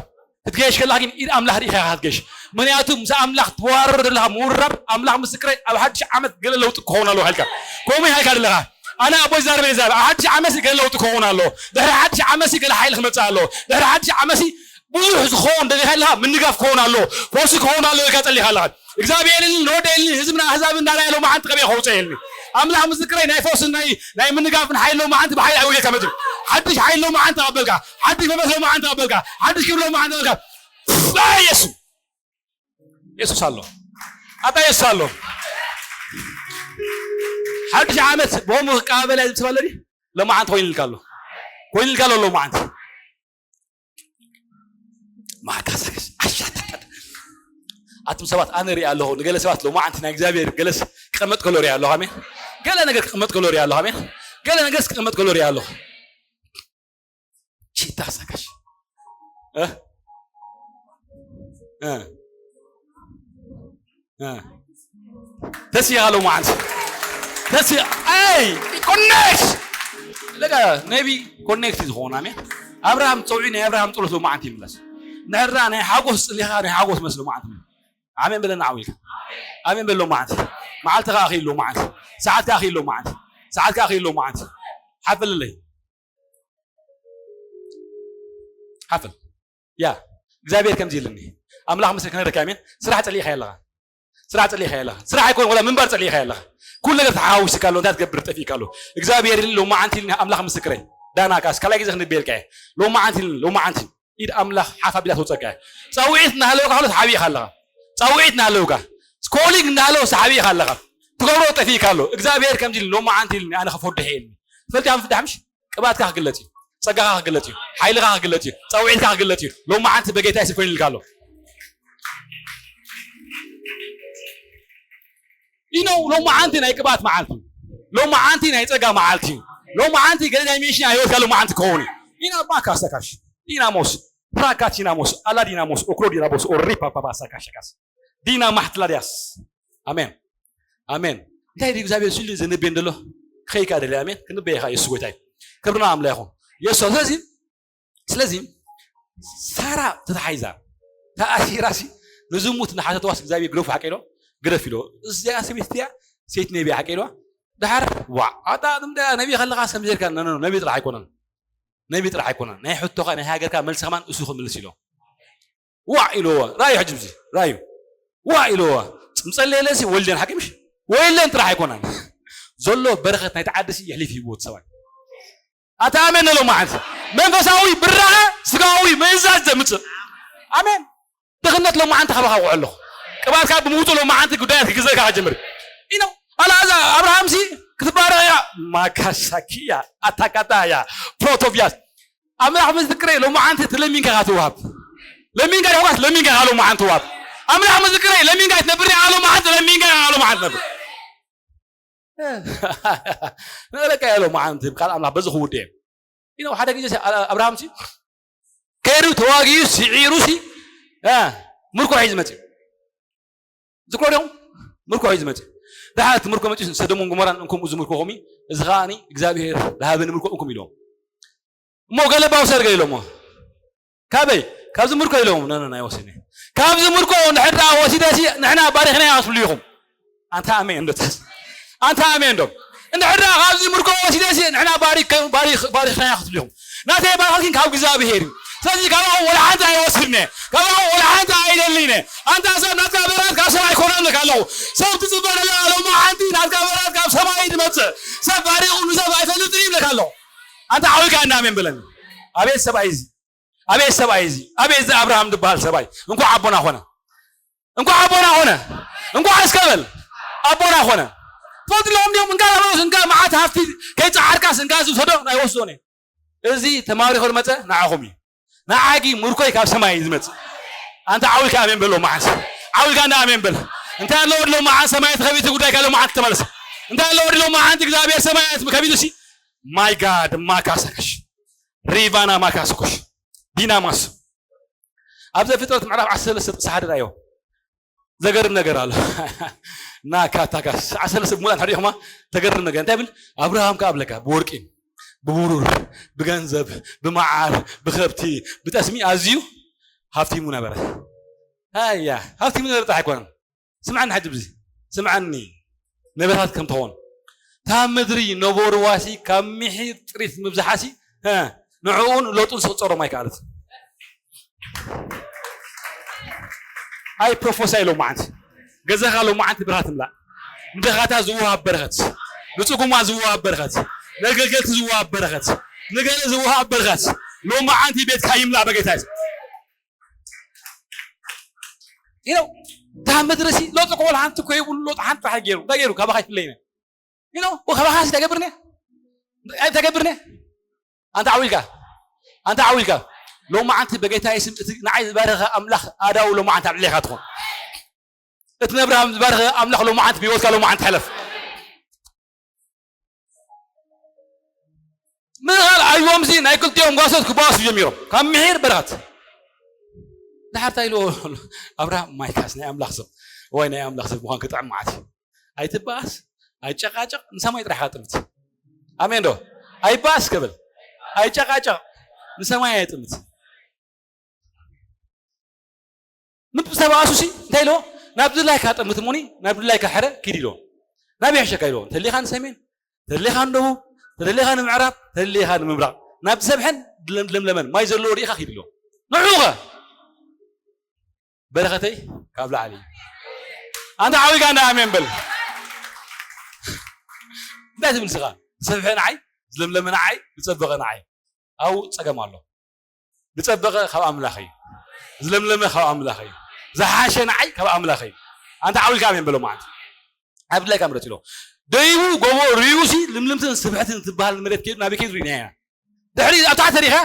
ክትገየሽ ከለኻ ግን ኢድ ኣምላኽ ርኢኻ ኢኻ ክትገየሽ ምክንያቱ ምስ ኣምላኽ ትዋረዶ ዘለኻ ምውራብ ኣምላኽ ምስክረይ ኣብ ሓድሽ ዓመት ገለ ለውጢ ክኸውን ኣለዎ ኢልካ ከምኡ ኢኻ ኢልካ ዘለኻ ኣነ ኣቦይ ዛረበ ዛረበ ኣብ ሓድሽ ዓመት ገለ ለውጢ ክኸውን ኣለዎ ድሕሪ ሓድሽ ዓመት ገለ ሓይሊ ክመፅእ ኣለዎ ድሕሪ ሓድሽ ዓመት ብዙሕ ዝኸውን ደሊኻ ኣለኻ ምንጋፍ ክኸውን ኣለዎ ፈውሲ ክኸውን ኣለዎ ኢልካ ጸሊኻ ኣለኻ እግዚኣብሔር ኢልኒ ንወደ ኢልኒ ህዝብና ኣህዛብ እንዳራየ ሎማዓንቲ ከመይ ከውፀ ኢልኒ ኣምላኽ ምስክረይ ናይ ፈውስን ናይ ናይ ምንጋፍን ሓይሊ ሎማዓንቲ ብሓይሊ ኣይወየካ መፅእ ሓድሽ ሓይሊ ሎማዓንቲ ተቐበልካ ሓድሽ መንፈስ ሎማዓንቲ ተቐበልካ ሓድሽ ክብሪ ሎማዓንቲ ተቐበልካ የሱ የሱስ ኣሎ ኣታ የሱስ ኣሎ ሓድሽ ዓመት ብኸምኡ ክቀባበል ዝብስብ ኣሎ ሎማዓንቲ ኮይኑልካ ኣሎ ኮይኑልካ ኣሎ ሎማዓንቲ ማካሳከስ ኣሻታታት ኣቱም ሰባት ኣነ ሪኣ ኣለኹ ንገለ ሰባት ሎማዓንቲ ናይ እግዚኣብሔር ገለስ ክቐመጥ ከሎ ሪኣ ኣለኹ ኣሜን ገለ ነገር ክቐመጥ ከሎ ሪኣ ኣለኹ ኣሜን ገለ ነገርስ ክቐመጥ ከሎ ሪኣ ኣለኹ ቺታ ሳካሽ ተስያ ሎማዓንቲ ተስያ ኣይ ኮኔክት ለጋ ነቢ ኮኔክት ዝኾኑ ኣሜን ኣብርሃም ፀውዒ ናይ ኣብርሃም ፀሎት ሎማዓንቲ ይምለስ ንሕራ ናይ ሓጎስ ፅሊኻ ናይ ሓጎስ መስ ሎማዓንቲ ኣሜን በለና ዓዊልካ ኣሜን በል ሎማዓንቲ መዓልትኻ ኣኺል ሎማዓንቲ ሰዓትካ ኣኺል ሎማዓንቲ ሰዓትካ ኣኺል ሎማዓንቲ ሓፈልለይ ሓፍል ያ እግዚኣብሔር ከምዚ ኢልኒ ኣምላኽ ምስል ክነግረካ ኣሜን ስራሕ ጸሊእካ ኣለኻ ስራሕ ጸሊእካ ኣለኻ ስራሕ ኣይኮን ወላ ምንባር ጸሊእካ ኣለኻ ኩሉ ነገር ተሓዋዊስካ ኣሎ እንታይ ትገብር ጠፊእካ ኣሎ እግዚኣብሔር ኢልኒ ሎማዓንቲ ኢልኒ ኣምላኽ ምስክረይ ዳና ካስ ካልኣይ ግዜ ክንቤልካ እየ ሎማዓንቲ ኢልኒ ሎማዓንቲ ኢድ ኣምላኽ ሓፍ ኣቢላ ትወፀካ እያ ጸውዒት እናሃለውካ ከሎ ተሓቢእካ ኣለኻ ጸውዒት እናሃለውካ ኮሊንግ እናሃለው ተሓቢእካ ኣለኻ ትገብሮ ጠፊእካ ኣሎ እግዚኣብሔር ከምዚ ኢልኒ ሎማዓንቲ ኢልኒ ኣነ ከፈድሕ እየ ኢልኒ ትፈልጥ ምሽ ቅባትካ ክግለጽ እዩ ጸጋኻ ክግለጽ እዩ ሓይልኻ ክግለጽ እዩ ጸውዒትካ ክግለጽ እዩ ሎማዓንቲ በጌታ ይስብ ኮይኑልካ ኣሎ ኢነው ሎማዓንቲ ናይ ቅባት መዓልቲ እዩ ሎማዓንቲ ናይ ጸጋ መዓልቲ እዩ ሎማዓንቲ ገለ ዳይሜንሽን ናይ ህይወትካ ሎማዓንቲ ክኸውን እዩ ኢና ባካ ኣስተካሽ ዲናሞስ ራካቲናሞስ ኣላዲናሞስ ኦክሮዲናቦስ ኦሪፓፓባ ኣሳካሸካስ ዲና ማሕትላድያስ ኣሜን ኣሜን እንታይ ድዩ እግዚኣብሔር ስሉ ዘንቤ እንደሎ ከይካ ደለ ኣሜን ክንበየኻ የሱስ ጎይታይ ክብርና ኣምላ ይኹን የሱስ ስለዚ ስለዚ ሳራ ተታሓይዛ ተኣሲራሲ ንዝሙት ንሓተተዋስ እግዚኣብሔር ግረፉ ሓቀ ኢሎ ግረፍ ኢሎ እዚኣ ሰበይት እያ ሰይት ነቢያ ሓቀ ኢልዋ ድሓር ዋ ኣታ ነቢ ከለኻ ሰምዘርካ ነቢ ጥራሕ ኣይኮነን ነቢ ጥራሕ ኣይኮነን ናይ ሕቶኻ ናይ ሃገርካ መልሲ ከማን እሱ ክምልስ ኢሎ ዋዕ ኢልዎ ራዩ ሕጂ ብዚ ራዩ ዋዕ ኢልዎ ምጸለየለሲ ወልደን ሓቂ ምሽ ወይለን ጥራሕ ኣይኮነን ዘሎ በረኸት ናይቲ ዓዲ ሲ የሕሊፍ ሂብዎ እቲ ሰብኣይ ኣታ ኣሜን ሎማዓንቲ መንፈሳዊ ብራኸ ስጋዊ ምእዛዝ ዘምፅእ ኣሜን ድኽነት ሎማዓንቲ ካባኻ ውዖ ኣለኹ ቅባትካ ብምውፁ ሎማዓንቲ ጉዳያት ክግዘእካ ከጀምር ኢኖ ኣልኣዛ ኣብርሃምሲ ክትባረኽ እያ። ማካሳኪያ ኣታካታያ ፕሮቶቪያስ ኣምላኽ ምስክረይ ሎማዓንቲ ትለሚንካ ኢኻ ትውሃብ። ለሚንካ ዲኹ ለሚንካ ኢኻ ሎማዓንቲ ትውሃብ። ኣምላኽ ምስክረይ ለሚንካ ትነብር ኢኻ ሎማዓንቲ ለሚንካ ኢኻ ሎማዓንቲ ትነብር። ንእለካ እየ ሎማዓንቲ ቃል ኣምላኽ በዚ ክውድእ እየ። ኢኖ ሓደ ግዜ ኣብርሃምሲ ከይዱ ተዋጊኡ ስዒሩሲ ምርኮ ሒዙ መፅእ። ዝክሮ ዲኹም ምርኮ ሒዙ መፅእ። ድሓር እቲ ምርኮ መፅኡ ሰዶምን ጎሞራን እንኩም እዚ ምርኮኹም እዩ፣ እዚ ከዓ እግዚኣብሄር ዝሃበኒ ምርኮ እንኩም ኢልዎም። እሞ ገለ ባውሰር ገለ ኢሎሞ ካበይ ካብዚ ምርኮ ኢሎም ነነ ናይ ወሲነ ካብዚ ምርኮ እንድሕር ደኣ ወሲደሲ ንሕና ባሪኽና ክትብሉ ኢኹም። ኣንታ ኣሜን እንዶ ተስ ኣንታ ኣሜን እንዶ እንድሕር ደኣ ካብዚ ምርኮ ወሲደሲ ንሕና ባሪኽ ባሪኽ ባሪኽና ክትብሉ ኢኹም። ናተይ ባርኽኪን ካብ እግዚኣብሄር እዩ። ስለዚ ካባኹም ወላ ሓንቲ ኣይወስድነ፣ ካባኹም ወላ ሓንቲ ኣይደልይነ። ኣንታ ሰብ ናትካ በረኸት ካብ ሰማይ ኣይኮነን እብለካ ኣለኹ። ሰብ ትጽበ ነላ ሎማ ሓንቲ ናትካ በረኸት ካብ ሰማይ እዩ ዝመጽእ። ሰብ ባሪኹ ንሰብ ኣይፈልጥን እዩ እብለካ ኣለኹ። ኣንታ ዓዊካ እንዳ ኣሜን በለኒ። ኣቤት ሰብኣይ እዚ፣ ኣቤት ሰብኣይ እዚ፣ ኣቤት እዚ ኣብርሃም ዝበሃል ሰብኣይ። እንኳዕ ኣቦና ኾነ፣ እንኳዕ ኣቦና ኾነ፣ እንኳዕ እስከ በል ኣቦና ኾነ። ትፈልጥሎም ድዮም? እንካ ላባስ እንካ መዓት ሃፍቲ ከይፀዓርካስ እንካ ዝውሰዶ ናይ ወስዶን እዩ። እዚ ተማሪኾ ዝመፀ ንዓኹም እዩ። ንዓጊ ምርኮይ ካብ ሰማይ እዩ ዝመፅእ። ኣንታ ዓዊልካ ኣሜን በሎ መዓስ ዓዊልካ እንዳ ኣሜን በል። እንታይ ኣለዎ ድሎ መዓን ሰማይ ተኸቢቱ ጉዳይ ካለ መዓን ተመለሰ። እንታይ ኣለዎ ድሎ መዓን እግዚኣብሔር ሰማይ ከቢቱ ሲ ማይ ጋድ ማካሰከሽ ሪቫና ማካስኮሽ ዲናማስ ኣብ ዘፍጥረት ምዕራፍ ዓሰርተ ሰለስተ ጥቅሲ ሓደ ራዮ ዘገርም ነገር ኣሎ። ናካታካስ ዓሰርተ ሰለስተ ሙላን ሕሪኹማ ተገርም ነገር እንታይ ብል ኣብርሃም ከኣ ኣብለካ ብወርቂ ብብሩር ብገንዘብ ብመዓር ብከብቲ ብጠስሚ ኣዝዩ ሃብቲሙ ነበረ። ኣያ ሃብቲሙ ነበረ ጥራሕ ኣይኮነን። ስምዓኒ ሕጂ ብዚ ስምዓኒ ነበታት ከም ትኸውን እታ ምድሪ ነበርዋሲ ካብ ምሒር ጥሪት ምብዝሓሲ ንዕኡን ሎጡን ስቕፀሮም ኣይከኣለት። ኣይ ፕሮፎሳይ ሎማዓንቲ ገዛኻ ሎማዓንቲ ብርሃ ትምላእ ንደኻታ ዝወሃብ በረኸት ንፅጉማ ዝወሃብ በረኸት ነገልገልቲ ዝወሃብ በረኸት ንገለ ዝወሃብ በረኸት ሎማዓንቲ ቤትካ ይምላእ በጌታ ኢየሱስ። ኢለው እታ ምድሪ ሲ ሎጥ እኮ ወላ ሓንቲ እኮ የብሉ ሎጥ ሓንቲ ጥራሕ ገይሩ እንታይ ገይሩ ካባኻ ይፍለይነ ኢለው ካባኻ ሲ ተገብርነ እንታይ ተገብርነ ኣንተ ዓዊልካ ኣንተ ዓዊልካ ሎማዓንቲ በጌታ ስም እቲ ንዓይ ዝበረኸ ኣምላኽ ኣዳው ሎማዓንቲ ኣብ ልዕሌኻ ትኾን እቲ ነብርሃም ዝበረኸ ኣምላኽ ሎማዓንቲ ብህይወትካ ሎማዓንቲ ሕለፍ ምኻል ኣይዎም ሲ ናይ ክልቲኦም ጓሶት ክባሱ ጀሚሮም ካብ ምሒር በረኸት ድሓር እንታይ ኢልዎ ኣብርሃም ማይካስ ናይ ኣምላኽ ሰብ ወይ ናይ ኣምላኽ ሰብ ምዃን ክጥዕም መዓት እዩ ኣይትበኣስ ኣይጨቃጨቅ ንሰማይ ጥራሕ ካጥምት ኣሜን ዶ ኣይበኣስ ከብል ኣይጨቃጨቅ ንሰማይ ኣይጥምት ምብዝተባእሱ ሲ እንታይ ኢልዎ ናብ ድላይካ ጠምት እሞኒ ናብ ድላይካ ሕረ ኪድ ኢልዎ ናብ ይሕሸካ ኢልዎ ተሊኻ ንሰሜን ተሊኻ ንደቡብ ተደሊኻ ንምዕራብ ተደሊኻ ንምብራቕ ናብ ዝሰብሐን ለምለመን ማይ ዘለዎ ርኢኻ ኪድ ኢልዎ ንዑኸ በረኸተይ ካብ ላዕሊ እዩ ኣንተ ዓዊጋ እንዳ ኣሜን በል እንታይ ትብል ስኻ ዝሰብሐ ንዓይ ዝለምለመ ንዓይ ዝፀበቐ ንዓይ ኣብኡ ፀገም ኣሎ ዝፀበቐ ካብ ኣምላኽ እዩ ዝለምለመ ካብ ኣምላኽ እዩ ዝሓሸ ንዓይ ካብ ኣምላኽ እዩ ኣንተ ዓዊልካ ኣሜን በሎ ማለት ኣብ ድላይካ ምረፅ ኢሎ ደይቡ ጎቦ ርዩሲ ልምልምትን ስብሕትን ትበሃል መሬት ከይዱ ናበይ ከይዱ ርኢና ኢና ድሕሪ ኣብ ታሕቲ ሪኻ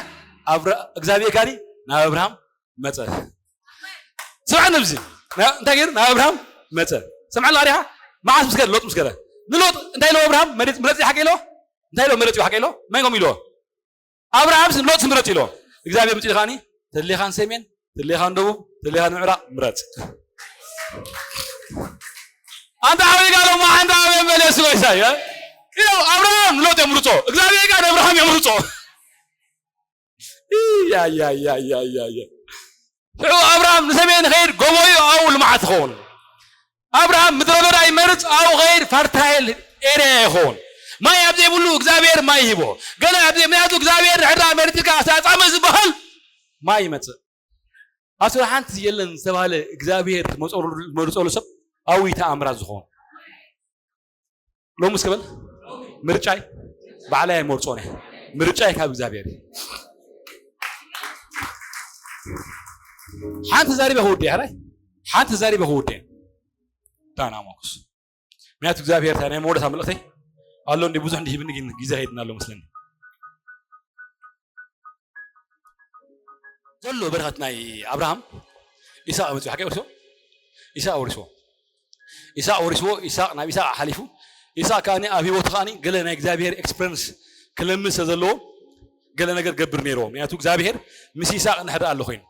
እግዚኣብሔር ካኒ ናብ ኣብርሃም መፀ ስምዓኒ ብዚ እንታይ ገይሩ ናብ ኣብርሃም መፀ ስምዓኒ ሪኻ መዓስ ምስ ከደ ሎጥ ምስ ከደ ንሎጥ እንታይ ኢለዎ ኣብርሃም መሬት ምረፅ ሓቂ ኢለዎ እንታይ ኢለዎ መረፂ ሓቂ ኢለዎ መን ከም ኢለዎ ኣብርሃም ስም ሎጥ ስምረጥ ኢሎ እግዚኣብሔር ምጽእ ኻኒ ተሌኻን ሰሜን ተሌኻን ደቡብ ተሌኻን ምዕራብ ምረጽ ኣንተ ዓዊጋ ሎማ ኣንተ ኣበይ መለስ ወይሳይ ኢሎ ኣብርሃም ሎጥ የምርጾ እግዚኣብሔር ጋር ኣብርሃም የምርጾ ሽዑ ኣብርሃም ንሰሜን ኸይድ ጎቦዩ ኣብኡ ልምዓት ትኸውን ኣብርሃም ምድረ በዳ ይመርፅ ኣብኡ ኸይድ ፈርታይል ኤርያ ይኸውን ማይ ኣብ ዘይብሉ እግዚኣብሔር ማይ ይህቦ ገለ ኣብ ዘይምክንያቱ እግዚኣብሔር ድሕዳ መሪፅካ ኣሳፃመ ዝበሃል ማይ ይመፅእ ኣስሩ ሓንቲ የለን ዝተባሃለ እግዚኣብሔር መርፀሉ ሰብ ኣብኡ ተኣምራት ዝኸውን ሎሚ እስከ በል ምርጫይ ባዕላይ ኣይመርፆን እየ ምርጫይ ካብ እግዚኣብሔር ሓንቲ ዛሪበ ክውድእ ሓንቲ ዛሪበ ክውድእ ሪቫና ሞክስ። ምክንያቱ እግዚኣብሔር እንታይ ናይ መወዳእታ መልእኽተይ ኣሎ እንዲ ብዙሕ እንዲ ሂብኒ ግን ግዜ ከይድና ኣሎ መስለኒ። ዘሎ በረኸት ናይ ኣብርሃም ኢሳቅ መፅኡ ሓቂ ወርሶ ኢሳቅ ወርሶ ኢሳቅ ወርሶ ኢሳቅ ናብ ኢሳቅ ሓሊፉ ኢሳቅ ከዓኒ ኣብ ህይወቱ ከዓኒ ገለ ናይ እግዚኣብሔር ኤክስፐረንስ ክለምስ ዘለዎ ገለ ነገር ገብር ነይርዎ። ምክንያቱ እግዚኣብሔር ምስ ኢሳቅ እንድሕር ኣሎ ኮይኑ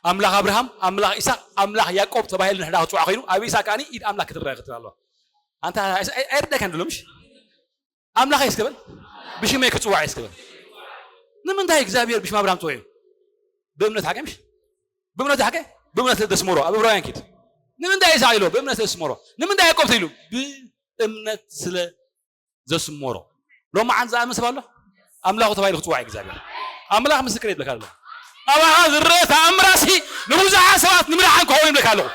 ኣምላኽ ኣብርሃም ኣምላኽ ኢሳቅ ኣምላኽ ያዕቆብ ተባሂሉ እንድሕር ክፅዋዕ ኮይኑ ኣብ ኢሳቅ ከዓኒ ኢድ ኣምላኽ ክትረአ ክትል ኣለዋ። ኣንታ ኣይርዳካን ድሎ ምሽ ኣምላኽ የስከበል ብሽመይ ክጽዋዕ የስከበል። ንምንታይ እግዚኣብሔር ብሽም ኣብርሃም ጽውዕ? ብእምነት ሓቀ ምሽ ብእምነት ሓቀ ብእምነት ስለ ዘስመሮ ኣብ ዕብራውያን ኪድ ንምንታይ ኢሳቅ ኢሎ ብእምነት ስለ ዘስመሮ ንምንታይ ያዕቆብ ኢሉ ብእምነት ስለ ዘስመሮ ሎማዓን ዝኣምን ሰብ ኣሎ ኣምላኹ ተባሂሉ ክጽዋዕ እግዚኣብሔር ኣምላኽ ምስክር ይብለካ ኣሎ ኣባኻ ዝረአ ተኣምራሲ ንብዙሓት ሰባት ንምድሓን ክኸውን ይብለካ ኣለኹ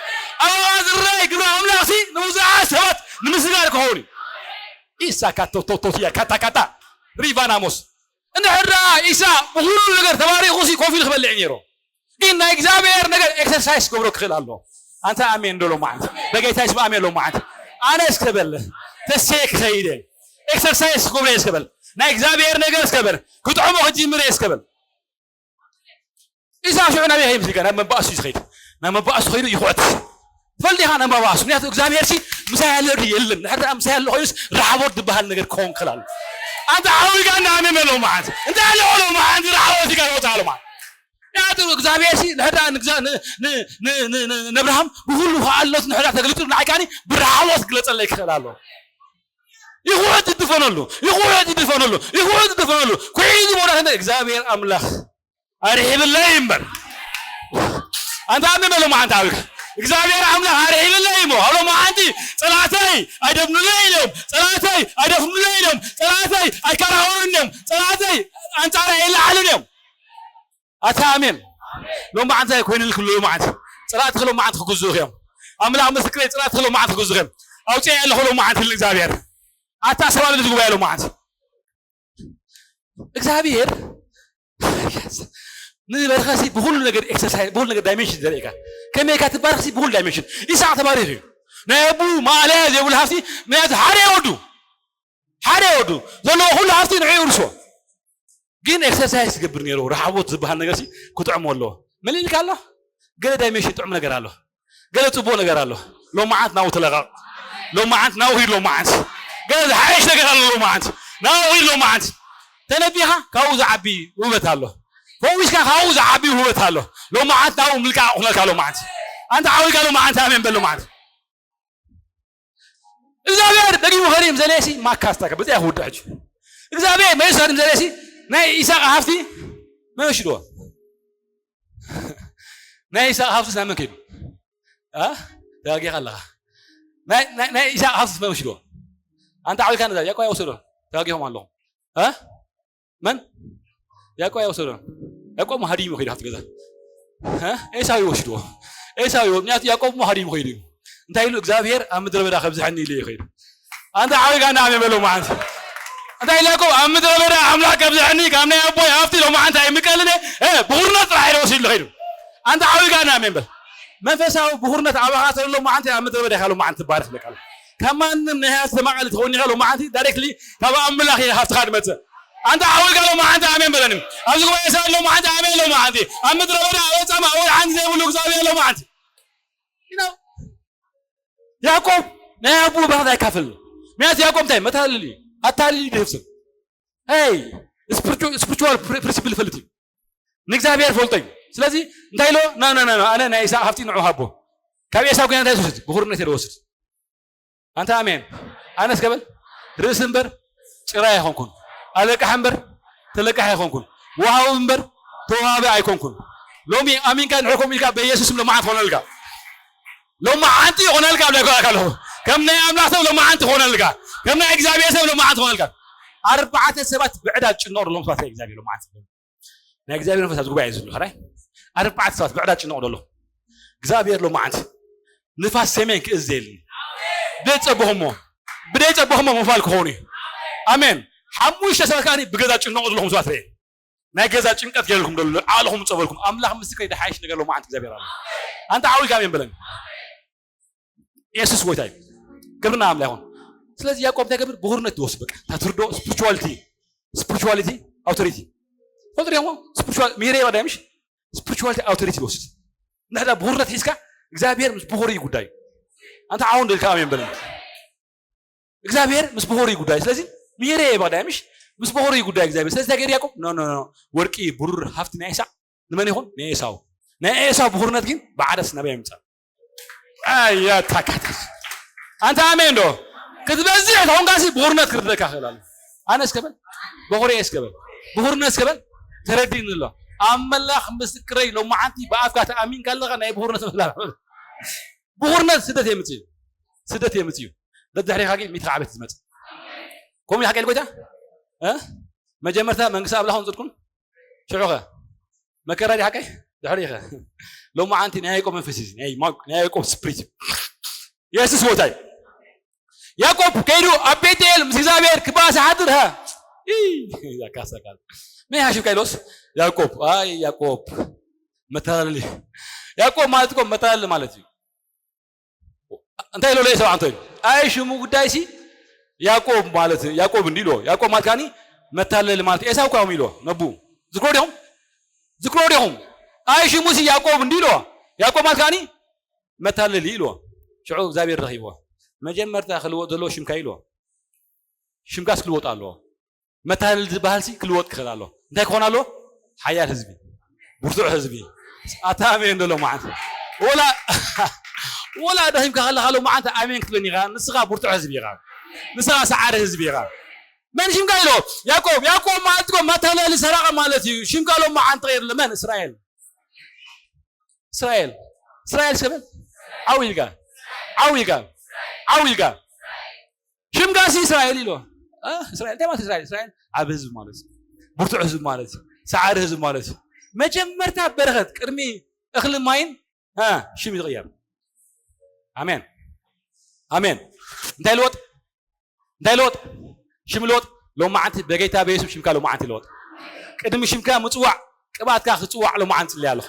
ኣባኻ ዝረአ ግብረ ኣምላኽሲ ንብዙሓት ሰባት ንምስጋር ክኸውን እዩ ኢሳ ካቶቶቶያ ካታ ካታ ሪቫናሞስ እንድሕር ደኣ ኢሳ ብኩሉ ነገር ተባሪኹ ሲ ኮፍ ኢሉ ክበልዕ ነይሩ ግን ናይ እግዚኣብሔር ነገር ኤክሰርሳይስ ክገብሮ ክኽእል ኣሎ ኣንተ ኣሜን ዶ ሎማዓንቲ በጌታ ይስብ ኣሜን ሎማዓንቲ ኣነ እስከበል ተሴ ክኸይደ ኤክሰርሳይስ ክገብሮ እስከበል ናይ እግዚኣብሔር ነገር እስከበል ክጥዕሞ ክጅምር እስከበል ኢሳቅ ሽዑ ናበይ ከይምስ ኢልካ ናብ መባእሱ እዩ ዝኸይድ ናብ መባእሱ ኸይዱ ይኹዕት ትፈልጥ ኢኻ ናብ መባእሱ ምክንያቱ እግዚኣብሔር ሲ ምሳይ ያለ ዲ የለን ንሕር ደኣ ምሳይ ያለ ኮይኑስ ራሓቦት ዝበሃል ነገር ክኸውን ክኽእል ኣሎ ኣንተ ዓዊጋ እና ኣሜን በሎ መዓት እንታይ ያለ ሎ መዓት ራሓቦት ኢልካ ይወጣ ኣሎ መዓት ምክንያቱ እግዚኣብሔር ሲ ንሕር ደኣ ንኣብርሃም ብኩሉ ከኣሎት ንሕር ደኣ ተገልጡ ንዓይ ከዓኒ ብራሓቦት ክግለጸለይ ክኽእል ኣሎ ይኹዕት ይድፈነሉ ይኹዕት ይድፈነሉ ይኹዕት ይድፈነሉ ኩዒ ዝቦዳ እግዚኣብሔር ኣምላኽ ኣርሒብለይ እምበር ኣንተ ኣሜን በሎ መዓንተ ኣዊካ እግዚኣብሔር ኣምላኽ ኣርሒብለይ እሞ ኣብሎ መዓንቲ ጸላእተይ ኣይደፍኑለይ ኢሎም ጸላእተይ ኣይደፍኑለይ ኢሎም ጸላእተይ ኣይከራኸሩን እዮም ጸላእተይ ኣንጻረይ ኣይለዓሉን እዮም ኣታ ኣሜን ሎም መዓንተ ኮይኑልክ ሎም መዓንት ጸላእትክ ሎም መዓንት ክግዙእክ እዮም ኣምላኽ ምስክረይ ጸላእትክ ሎም መዓንት ክግዙእክ እዮም ኣውፅያ ኣለኹ ሎም መዓንት እል እግዚኣብሔር ኣታ ሰባብ ዝጉባኤ ሎም መዓንት እግዚኣብሔር ንበረኸሲ ብኩሉ ነገር ኤክሰርሳይዝ ብኩሉ ነገር ዳይሜንሽን ዘርእካ ከመይ ኢካ ትባረኽሲ ብኩሉ ዳይሜንሽን ኢሳቅ ተባሪኽ እዩ ናይ ኣቡ ማእለያ ዘይብሉ ሃፍቲ ምክንያቱ ሓደ ወዱ ሓደ ወዱ ዘለዎ ኩሉ ሃፍቲ ንዑ ይውርሶ ግን ኤክሰርሳይዝ ዝገብር ነይሩ ረሓቦት ዝበሃል ነገር ክጥዕሞ ኣለዎ መሊልካ ኣሎ ገለ ዳይሜንሽን ጥዑም ነገር ኣሎ ገለ ጽቡቕ ነገር ኣሎ። ሎማዓንት ናብኡ ተለቐቕ። ሎማዓንት ናብኡ ሂድ። ሎማዓንት ገለ ዝሓይሽ ነገር ኣሎ። ሎማዓንት ናብኡ ሂድ። ሎማዓንት ተነቢኻ ካብኡ ዝዓቢ ውህበት ኣሎ። ፈዊስካ ካብኡ ዝዓቢ ውህበት ኣሎ። ሎማዓንት ናብኡ ምልቃቕ ኩነልካ። ሎማዓንት ኣንተ ዓዊካ ሎማዓንት ኣሜን በል። ሎማዓንት እግዚኣብሔር ደጊሙ ኸሪም ዘለሲ ማካስታካ በዚኣ ክውድእ ሕጂ እግዚኣብሔር መሊሱ ኸሪም ዘለሲ ናይ ኢሳቅ ሃፍቲ መን ወሽድዎ? ናይ ኢሳቅ ሃፍትስ ናይ መን ከይዱ? ተጋጊኻ ኣለኻ። ናይ ኢሳቅ ሃፍትስ መን ወሽድዎ? ኣንተ ዓዊልካ ነዛ ያዕቆብ ኣይወሰዶን። ተጋጊኹም ኣለኹም። መን? ያዕቆብ ኣይወሰዶን። ያዕቆብ ሃዲሙ ከይዱ ሃፍቲ ገዛ። ኤሳው ይወስድዎ። ኤሳው ይወ ምክንያቱ ያዕቆብ እሞ ሃዲሙ ከይዱ እዩ። እንታይ ኢሉ? እግዚኣብሔር ኣብ ምድረ በዳ ከብዝሐኒ ኢሉ እዩ ከይዱ። ኣንተ ዓዊልካ እንዳ ኣሜን በሎ መዓንቲ። እንታይ ኢሉ ያዕቆብ? ኣብ ምድረ በዳ ኣምላኽ ከብዝሐኒ ካብ ናይ ኣቦይ ሃፍቲ ሎማዓንቲ ኣይምቀልን እየ። ብኹርነት ጥራሕ ኢለ ወሲድሉ ከይዱ። ኣንተ ዓዊልካ እንዳ ኣሜን በል። መንፈሳዊ ብኹርነት ኣባኻ ተሎ መዓንቲ ኣብ ምድረ በዳ ኢኻ ሎማዓንቲ ትባረኽ በቃ። ካብ ማንም ናይ ሃፍቲ ተማቃሊ ትኸውን ኢኻ ሎማዓንቲ ዳይሬክትሊ ካብ ኣምላኽ ኢኻ ሃፍትኻ ትመጽእ። ኣንተ ዓዊልካ ሎማዓንቲ ኣሜን በለኒ። ኣብዚ ጉባኤ ሰብ ሎማዓንቲ ኣሜን ሎማዓንቲ ኣብ ምድረ በዳ ኣብ ጻማ ወይ ሓንቲ ዘይብሉ እግዚኣብሔር ሎማዓንቲ ያዕቆብ ናይ ኣቦኡ በረኸት ኣይካፈልን። ምክንያቱ ያዕቆብ እንታይ መታለሊ እዩ። ኣታልሊ ድህፍስን ይ ስፕሪቹዋል ፕሪንሲፕል ይፈልጥ እዩ። ንእግዚኣብሔር ፈልጦ እዩ። ስለዚ እንታይ ኢሎ? ና ና ና ኣነ ናይ ኢሳቅ ሃፍቲ ንዑ ሃቦ። ካብ ኤሳው ግን እንታይ ትወስድ? ብኹርነት እየ ዝወስድ። ኣንተ ኣሜን። ኣነስ ከበል ርእሲ እምበር ጭራ ኣይኮንኩን። ኣለቃሕ እምበር ተለቃሕ ኣይኮንኩን። ወሃቢ እምበር ተዋሃቢ ኣይኮንኩን። ሎሚ ኣሚንካ ንሕኩም ኢልካ በኢየሱስም ሎማዓንት ኾነልካ። ሎማዓንቲ ይኾነልካ ብላ ይኮነልካ ኣለኹ። ከም ናይ ኣምላኽ ሰብ ሎማዓንቲ ኾነልካ። ከም ናይ እግዚኣብሔር ሰብ ሎማዓንቲ ኾነልካ። ኣርባዕተ ሰባት ብዕዳ ዝጭነቑ ዘለዎም ሰባት ናይ እግዚኣብሔር ሎማዓንቲ ናይ እግዚኣብሔር መንፈስ ኣብዚ ጉባኤ ዘሎ ኸራይ ኣርባዕተ ሰባት ብዕዳ ጭነቕ ደሎ እግዚኣብሔር ሎማዓንቲ ንፋስ ሰሜን ክእዘየልኒ ብደይ ጸበኹሞ ብደይ ጸበኹሞ ምፋል ክኸውን እዩ። ኣሜን። ሓሙሽተ ሰባት ከኣ ብገዛ ጭነቑ ዘለኹም ሰባት ርኤ ናይ ገዛ ጭንቀት ገይርልኩም ደሎ ዓቕልኹም ጸበልኩም ኣምላኽ ምስክር ይደሓይሽ ነገር ሎማዓንቲ እግዚኣብሔር ኣሎ። ኣንተ ዓዊልካ ኣሜን በለኒ። ኢየሱስ ጎይታ እዩ። ክብርና ኣምላኽ ይኹን። ስለዚ ያዕቆብ እንታይ ገብር? ብኹርነት ይወስድ። በቃ ታትርዶ ስፒሪቹዋሊቲ፣ ስፒሪቹዋሊቲ ኣውቶሪቲ ፈልጥሪ ሞ ስፒሪቹዋል ሚሄር የባዳ ምሽ ስፒሪቹዋሊቲ ኣውቶሪቲ ይወስድ። ንሕዳ ብኹርነት ሒዝካ እግዚኣብሔር ምስ ብኹር እዩ ጉዳዩ። ኣንተ ዓውን ደልካ ኣሜን በለኒ። እግዚኣብሔር ምስ ብኹር እዩ ጉዳዩ። ስለዚ ሚሄር የባዳ ምሽ ምስ ብኹር እዩ ጉዳዩ እግዚኣብሔር። ስለዚ እንታይ ገይሩ ያዕቆብ? ኖ ኖ ኖ፣ ወርቂ ብሩር ሃፍቲ ናይ ኢሳቅ ንመን ይኹን? ናይ ኤሳው። ናይ ኤሳው ብኹርነት ግን ብዓደስ ናበይ ይምጻእ? ኣያ ታካታስ። ኣንተ ኣሜን ዶ? ክትበዝሕ ተኾንካሲ ብኹርነት ክርደካ ክእል ኣሎ። ኣነ እስከበል፣ በኹርየ እስከበል፣ ብኹርነት እስከበል፣ ተረዲእኒ ኣሎ። ኣመላኽ ምስክረይ፣ ሎማዓንቲ ብኣፍካ ተኣሚንካ ኣለኻ፣ ናይ ብኹርነት ምህላፍ። ብኹርነት ስደት የምጽእ እዩ። ስደት የምጽእ እዩ። ደድሕሪኻ ግን ሚእቲ ዓመት ዝመጽእ። ከምኡ ይሓቀል ጎይታ? እ? መጀመርታ መንግስቲ ኣምላኽን ጽድቁን ሽዑኸ መከራ ዲ ሓቀይ ድሕሪ ኢኸ። ሎማዓንቲ ናይ ያዕቆብ መንፈስ እዩ። ናይ ማርክ፣ ናይ ያዕቆብ ስፕሪት እዩ። የሱስ ጎይታ እዩ። ያዕቆብ ከይዱ ኣብ ቤትኤል ምስ እግዚኣብሔር ክባስ ሓድር፣ ሃ። ይ፣ ያካሳካል። መን ያሽብ ካይሎስ? ያዕቆብ። ኣይ ያዕቆብ። መተላለሊ። ያዕቆብ ማለት እኮ መተላለሊ ማለት እዩ። እንታይ ኢሎ ለኤሳው ኣንቶይ? ኣይ ሽሙ ጉዳይሲ ያዕቆብ ማለት፣ ያዕቆብ እንዲ ኢሎ። ያዕቆብ ማለት ካኒ መታለሊ ማለት ኤሳው እኮ ኢሎ ነቡ። ዝክሮ ዲኹም? ዝክሮ ዲኹም? ኣይ ሽሙሲ ያዕቆብ እንዲ ኢሎ። ያዕቆብ ማለት ካኒ መታለሊ ኢሎ። ሽዑ እግዚኣብሔር ረኺብዎ። መጀመርታ ክልወጥ ዘለዎ ሽምካ ኢሎ። ሽምካስ ክልወጥ ኣለዎ። መታለሊ ዝበሃልሲ ክልወጥ ክኽእል ኣሎ። እንታይ ክኾን ኣለዎ? ሓያል ህዝቢ፣ ብርቱዕ ህዝቢ። ኣታ ኣሜን ዶ ሎማዓንቲ? ወላ፣ ወላ ደኺምካ ከለኻ ሎማዓንቲ ኣሜን ክትብለኒ ኢኻ። ንስኻ ብርቱዕ ህዝቢ ኢኻ። ንስኻ ሰዓሪ ህዝቢ ኢኻ። መን ሽምካ ኢሎ? ያዕቆብ። ያዕቆብ ማለት እኮ መታለሊ ሰራቂ ማለት እዩ። ሽምካ ሎማዓንቲ ተቐይርለ። መን? እስራኤል። እስራኤል። እስራኤል ሰበል። ዓው ኢልካ። ዓው ኢልካ። ዓው ኢልካ። ሽምካሲ እስራኤል ኢሎ። እ፣ እስራኤል፣ እንታይ ማለት እስራኤል? እስራኤል ዓቢ ህዝቢ ማለት እዩ። ብርቱዕ ህዝቢ ማለት እዩ። ሰዓሪ ህዝቢ ማለት እዩ። መጀመርታ በረኸት ቅድሚ እኽሊ ማይን፣ እ፣ ሽም ይቕየር። ኣሜን። ኣሜን። እንታይ ልወጥ? እንታይ ልወጥ? ሽም ልወጥ። ሎማዓንቲ በጌታ በየሱስ ሽምካ ሎማዓንቲ ልወጥ። ቅድሚ ሽምካ ምጽዋዕ ቅብኣትካ ክጽዋዕ ሎማዓንቲ ጽልያ ኣለኹ።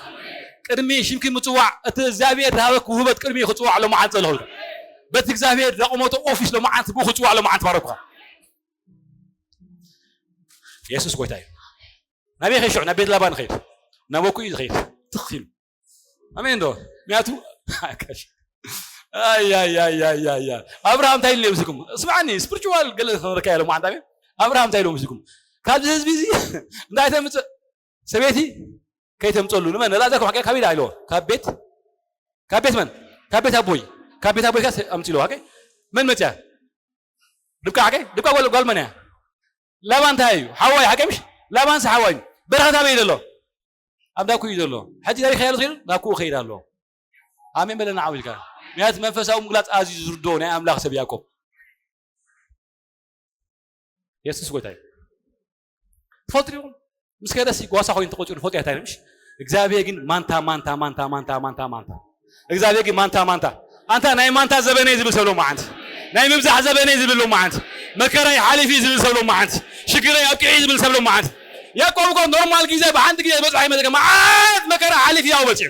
ቅድሚ ሽምኪ ምጽዋዕ፣ እቲ እግዚኣብሔር ዝሃበኪ ውህበት ቅድሚ ክጽዋዕ ሎማዓንቲ ጸለኹልካ። በቲ እግዚኣብሔር ዘቐመጦ ኦፊስ ሎማዓንቲ ብኡ ክጽዋዕ ሎማዓንቲ ባረኩኻ። የሱስ ጎይታ እዩ። ናበይ ኸይድ ሽዑ? ናብ ቤት ላባን ኸይድ። ናብ ወኩ እዩ ዝኸይድ። ትኽ ኢሉ። ኣሜን ዶ? ምክንያቱ፣ ኣካሽ። ኣይ፣ ኣይ፣ ኣይ፣ ኣይ፣ ኣይ፣ ኣይ። ኣብርሃም እንታይ ኢሉ ነብስኩም? ስማዕኒ፣ ስፕሪቹዋል ገለ ተመረካ ያለ መዓንጣ ቤት። ኣብርሃም እንታይ ኢሉ ነብስኩም? ካብዚ ህዝቢ እዚ እንታይ ተምጽእ? ሰበይቲ ከይተምጸሉ። ንመን? ንላዛር ኮ ሓቂ ካብ ኢዳ ኢልዎ። ካብ ቤት፣ ካብ ቤት መን? ካብ ቤት ኣቦይ። ካብ ቤት ኣቦይ ከ ኣምጽልዎ። ሓቂ? መን መጽያ? ርብቃ ሓቂ? ርብቃ ጓል፣ ጓል መን እያ? ላባን እንታይ እዩ? ሓዋይ ሓቂ ምሽ? ላባንስ ሓዋይ እዩ። በረኸት ኣበይ ዘሎ? ኣብ ዳኩ እዩ ዘሎ። ሕጂ ናይ ከያሉ ሲሉ ዳኩ ከይድ ኣሎ። ኣሜን በለና ዓው ኢልካ። ምክንያቱ መንፈሳዊ ምግላጽ ኣዝዩ ዝርድኦ ናይ ኣምላኽ ሰብ ያዕቆብ። የሱስ ጎይታ እዩ። ትፈልጡ ዲኹም? ምስ ከደሲ ጓሳ ኮይኑ ተቆጺሩ ትፈልጡ እያ እንታይ ምሽ? እግዚኣብሔር ግን ማንታ፣ ማንታ፣ ማንታ፣ ማንታ፣ ማንታ፣ ማንታ። እግዚኣብሔር ግን ማንታ፣ ማንታ። ኣንታ ናይ ማንታ ዘበነይ ዝብል ሰብ ሎማዓንቲ። ናይ ምብዛሕ ዘበነይ ዝብል ሎማዓንቲ። መከራይ ሓሊፊ ዝብል ሰብ ሎማዓንቲ። ሽግረይ ኣብቂዒ ዝብል ሰብ ሎማዓንቲ። ያዕቆብ እኮ ኖርማል ግዜ ብሓንቲ ግዜ ዝበጽሐ ይመስለካ። መዓት መከራ ሓሊፊ ያው በጺሑ።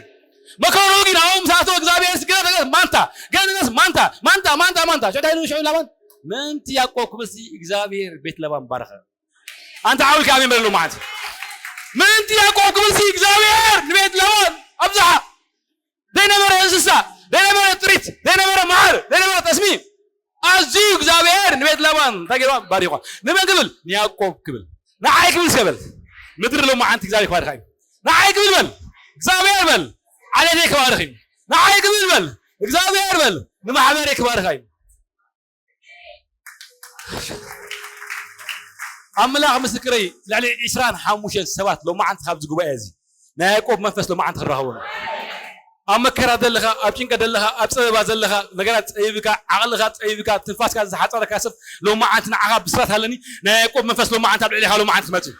መከራኡ ግን ኣብኡ ምስ ኣተወ እግዚኣብሔር ስግረ ተገስ ማንታ፣ ገንዘስ ማንታ፣ ማንታ፣ ማንታ፣ ማንታ። ሸዳይ ንሽዑ ላባን ምንቲ ያዕቆብ ክብልሲ እግዚኣብሔር ቤት ለባን ባረኸ። ኣንታ ዓውልካ ኣሜን በለሉ መዓት። ምንቲ ያዕቆብ ክብልሲ እግዚኣብሔር ንቤት ለባን ኣብዝሓ። ዘይነበረ እንስሳ፣ ዘይነበረ ጥሪት፣ ዘይነበረ መዓር፣ ዘይነበረ ጠስሚ፣ ኣዝዩ እግዚኣብሔር ንቤት ለባን እንታይ ገይርዋ? ባሪኳ። ንመን ክብል? ንያዕቆብ ክብል። ንዓይ ክብል እስከ በል። ምድሪ ሎማዓንቲ እግዚኣብሔር ክባርኻ እዩ። ንዓይ ክብል በል። እግዚኣብሔር በል። ዓሌተይ ክባርኽ እዩ። ንዓይ ክብል በል። እግዚኣብሔር በል። ንማሕበረይ ክባርኻ እዩ። ኣምላኽ ምስክረይ፣ ልዕሊ ዕስራን ሓሙሽተን ሰባት ሎማዓንቲ ካብዚ ጉባኤ እዚ ናይ ያዕቆብ መንፈስ ሎማዓንቲ ክራኸቦም። ኣብ መከራ ዘለኻ፣ ኣብ ጭንቀት ዘለኻ፣ ኣብ ጸበባ ዘለኻ፣ ነገራት ጸቢብካ፣ ዓቕልኻ ጸቢብካ፣ ትንፋስካ ዝሓጸረካ ሰብ ሎማዓንቲ ንዓኻ ብስራት ኣለኒ። ናይ ያዕቆብ መንፈስ ሎማዓንቲ ኣብ ልዕሊኻ ሎማዓንቲ ክመጽእ።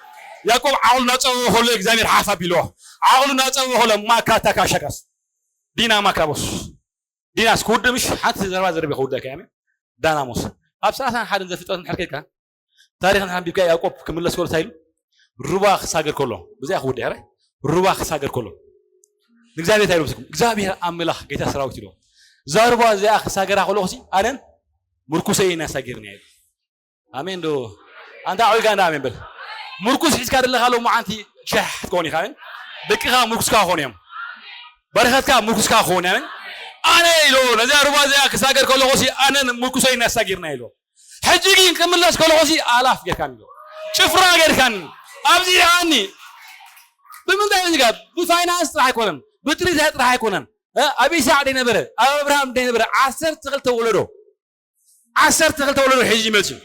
ያዕቆብ ዓቕሉ እናጸበቦ ከሎ እግዚኣብሔር ሓፍ ኣቢልዎ። ዓቕሉ እናጸበቦ ከሎ ማካታ ካሻካስ። ዲና ማካቦስ። ዲናስ ክውድእ ምሽ ሓንቲ ዘረባ ዘረብ ክውድእ ከያሚ ዳናሞስ። ኣብ ሰላሳን ሓደን ዘፍጥረትን ሕርኬካ ታሪኽን ሓንቢብካ ያዕቆብ ክምለስ ከሎ እንታይ ኢሉ? ሩባ ክሳገር ከሎ፣ ብዚኣ ክውድእ ሕራይ፣ ሩባ ክሳገር ከሎ ንእግዚኣብሔር እንታይ ኢሉ ምስኩም? እግዚኣብሔር ኣምላኽ ጌታ ሰራዊት ኢሉ። እዛ ሩባ እዚኣ ክሳገራ ከለኹሲ ኣነን ምርኩሰይ ኢና ሳጊርና። ኣሜን ዶ? ኣንታ ዓዊልካ እንዳ ኣሜን በል። ምርኩስ ሒዝካ ዘለኻ ሎማዓንቲ ሸሕ ትከውን ኢኻ። ኣሜን። ደቅኻ ምርኩስካ ክኾኑ እዮም። በረኸትካ ምርኩስካ ክኾኑ እዮም። ኣነ ኢሎ ነዚኣ ሩባ እዚኣ ክሳገር ከለኹሲ ኣነን ምርኩሰይ እናሳጊርና ኢሎ። ሕጂ ግን ክምለስ ከለኹሲ ኣላፍ ጌርካኒ ኢሎ። ጭፍራ ጌርካኒ። ኣብዚኣኒ። ብምንታይ እዩ ዝጋብ? ብፋይናንስ ጥራሕ ኣይኮነን። ብጥሪት ጥራሕ ኣይኮነን። እ? ኣብ ይስሐቅ ደይ ነበረ፣ ኣብ ኣብርሃም ደይ ነበረ፣ ዓሰርተ ክልተ ወለዶ። ዓሰርተ ክልተ ወለዶ ሒዙ ይመጽእ።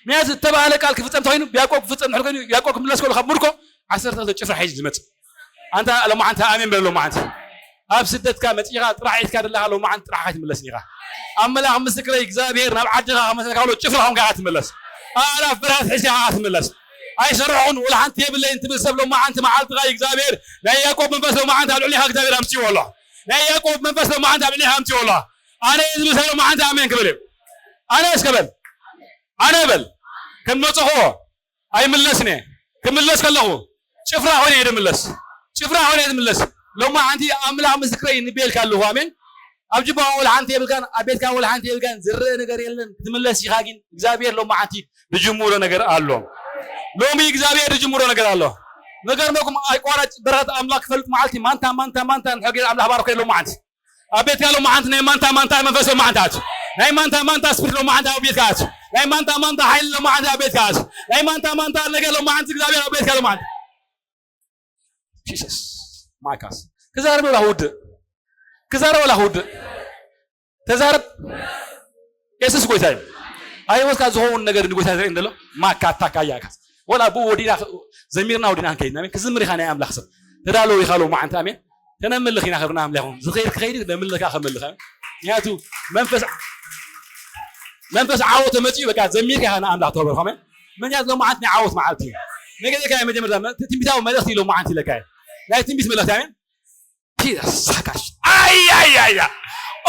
ምክንያቱ ዝተባህለ ቃል ክፍጸም ተኮይኑ፣ ያዕቆብ ክፍጸም ድሕሪ ኮይኑ፣ ያዕቆብ ክምለስ ከሎ ካብ ምርኮ ዓሰርተ ክልተ ጭፍራ ሒዙ ዝመጽእ። ኣንታ ሎማዓንቲ ኣሜን በል። ሎማዓንቲ ኣብ ስደትካ መጺኻ ጥራሕ ኢልካ ዘለኻ ሎማዓንቲ ጥራሕ ኣይትምለስን ኢኻ። ኣምላኽ ምስክረይ እግዚኣብሔር ናብ ዓድኻ ክመልሰካ ከሎ ጭፍራ ኾንካ ኢኻ ትምለስ። ኣእላፍ በረኸት ሒዝካ ኢኻ ትምለስ። ኣይሰርሕኹን ወላ ሓንቲ የብለይን ትብል ሰብ ሎማዓንቲ መዓልትኻ እግዚኣብሔር ናይ ያዕቆብ መንፈስ ሎማዓንቲ ኣብ ልዕሊኻ እግዚኣብሔር ኣምጺእዎ ኣሎ። ናይ ያዕቆብ መንፈስ ሎማዓንቲ ኣብ ልዕሊኻ ኣምጺእዎ ኣሎ። ኣነ እዚ ምሳሌ መዓንቲ ኣሜን ክብል እዩ። ኣነ እስከ በል። ኣነ በል። ከም መጽኹ ኣይምለስን እየ። ክምለስ ከለኹ ጭፍራ ኾይነ እየ ድምለስ። ጭፍራ ኾይነ እየ ድምለስ። ሎማዓንቲ ኣምላኽ ምስክረይ ንቤልካ ኣለኹ። ኣሜን። ኣብ ጅባ ወላ ሓንቲ የብልካን፣ ኣብ ቤትካ ወላ ሓንቲ የብልካን። ዝረአ ነገር የለን። ክትምለስ ኢኻ ግን እግዚኣብሔር ሎማዓንቲ ዝጅምሮ ነገር ኣሎ። ሎሚ እግዚኣብሔር ዝጅምሮ ነገር ኣሎ። ንገርመኩም ኣይቋረጽ በረኸት ኣምላኽ ክፈልጥ መዓልቲ ማንታ፣ ማንታ፣ ማንታ ንሕጊ ኣምላኽ ባርኮ የሎ መዓልቲ። ኣብ ቤትካ ሎማዓንቲ ናይ ማንታ ማንታ መንፈስ ሎማዓንታት። ናይ ማንታ ማንታ ስፕሪት ሎማዓንቲ ኣብ ቤትካ ኣት። ናይ ማንታ ማንታ ሓይሊ ሎማዓንቲ ኣብ ቤትካ ኣት። ናይ ማንታ ማንታ ነገር ሎማዓንቲ እግዚኣብሔር ኣብ ቤትካ ሎማዓንቲ። ጂሰስ ማካስ ክዛረብ ወላ ክውድእ። ክዛረብ ወላ ክውድእ። ተዛረብ። የሱስ ጎይታ እዩ። ኣብ ህይወትካ ዝኸውን ነገር ንጎይታ ዘርኢ እንደሎ ማካታ ካያካስ ወላ ብኡ ወዲና ዘሚርና ወዲና ክንከይድና ኣሜን። ክዝምር ኢኻ ናይ ኣምላኽ ሰብ ተዳለዉ ኢኻ ሎማዓንቲ ኣሜን። ተነምልኽ ኢና ክብርና ኣምላኽ ይኹን። ዝኸይድ ክኸይድ ነምልኻ ከመልኻ ምክንያቱ መንፈስ መንፈስ ዓወት ተመፅኡ በቃ ዘሚርካ ኢኻ ንኣምላኽ ተበርኾ ኣሜን። ምክንያቱ ሎማዓንቲ ናይ ዓወት መዓልቲ እዩ። ነገ ኢልካ መጀመርታ ትንቢታዊ መልእኽቲ ኢሎ መዓልቲ ኢለካ እዩ። ናይ ትንቢት መልእኽቲ ኣሜን። ፒረስ ሳካሽ። ኣያያያ።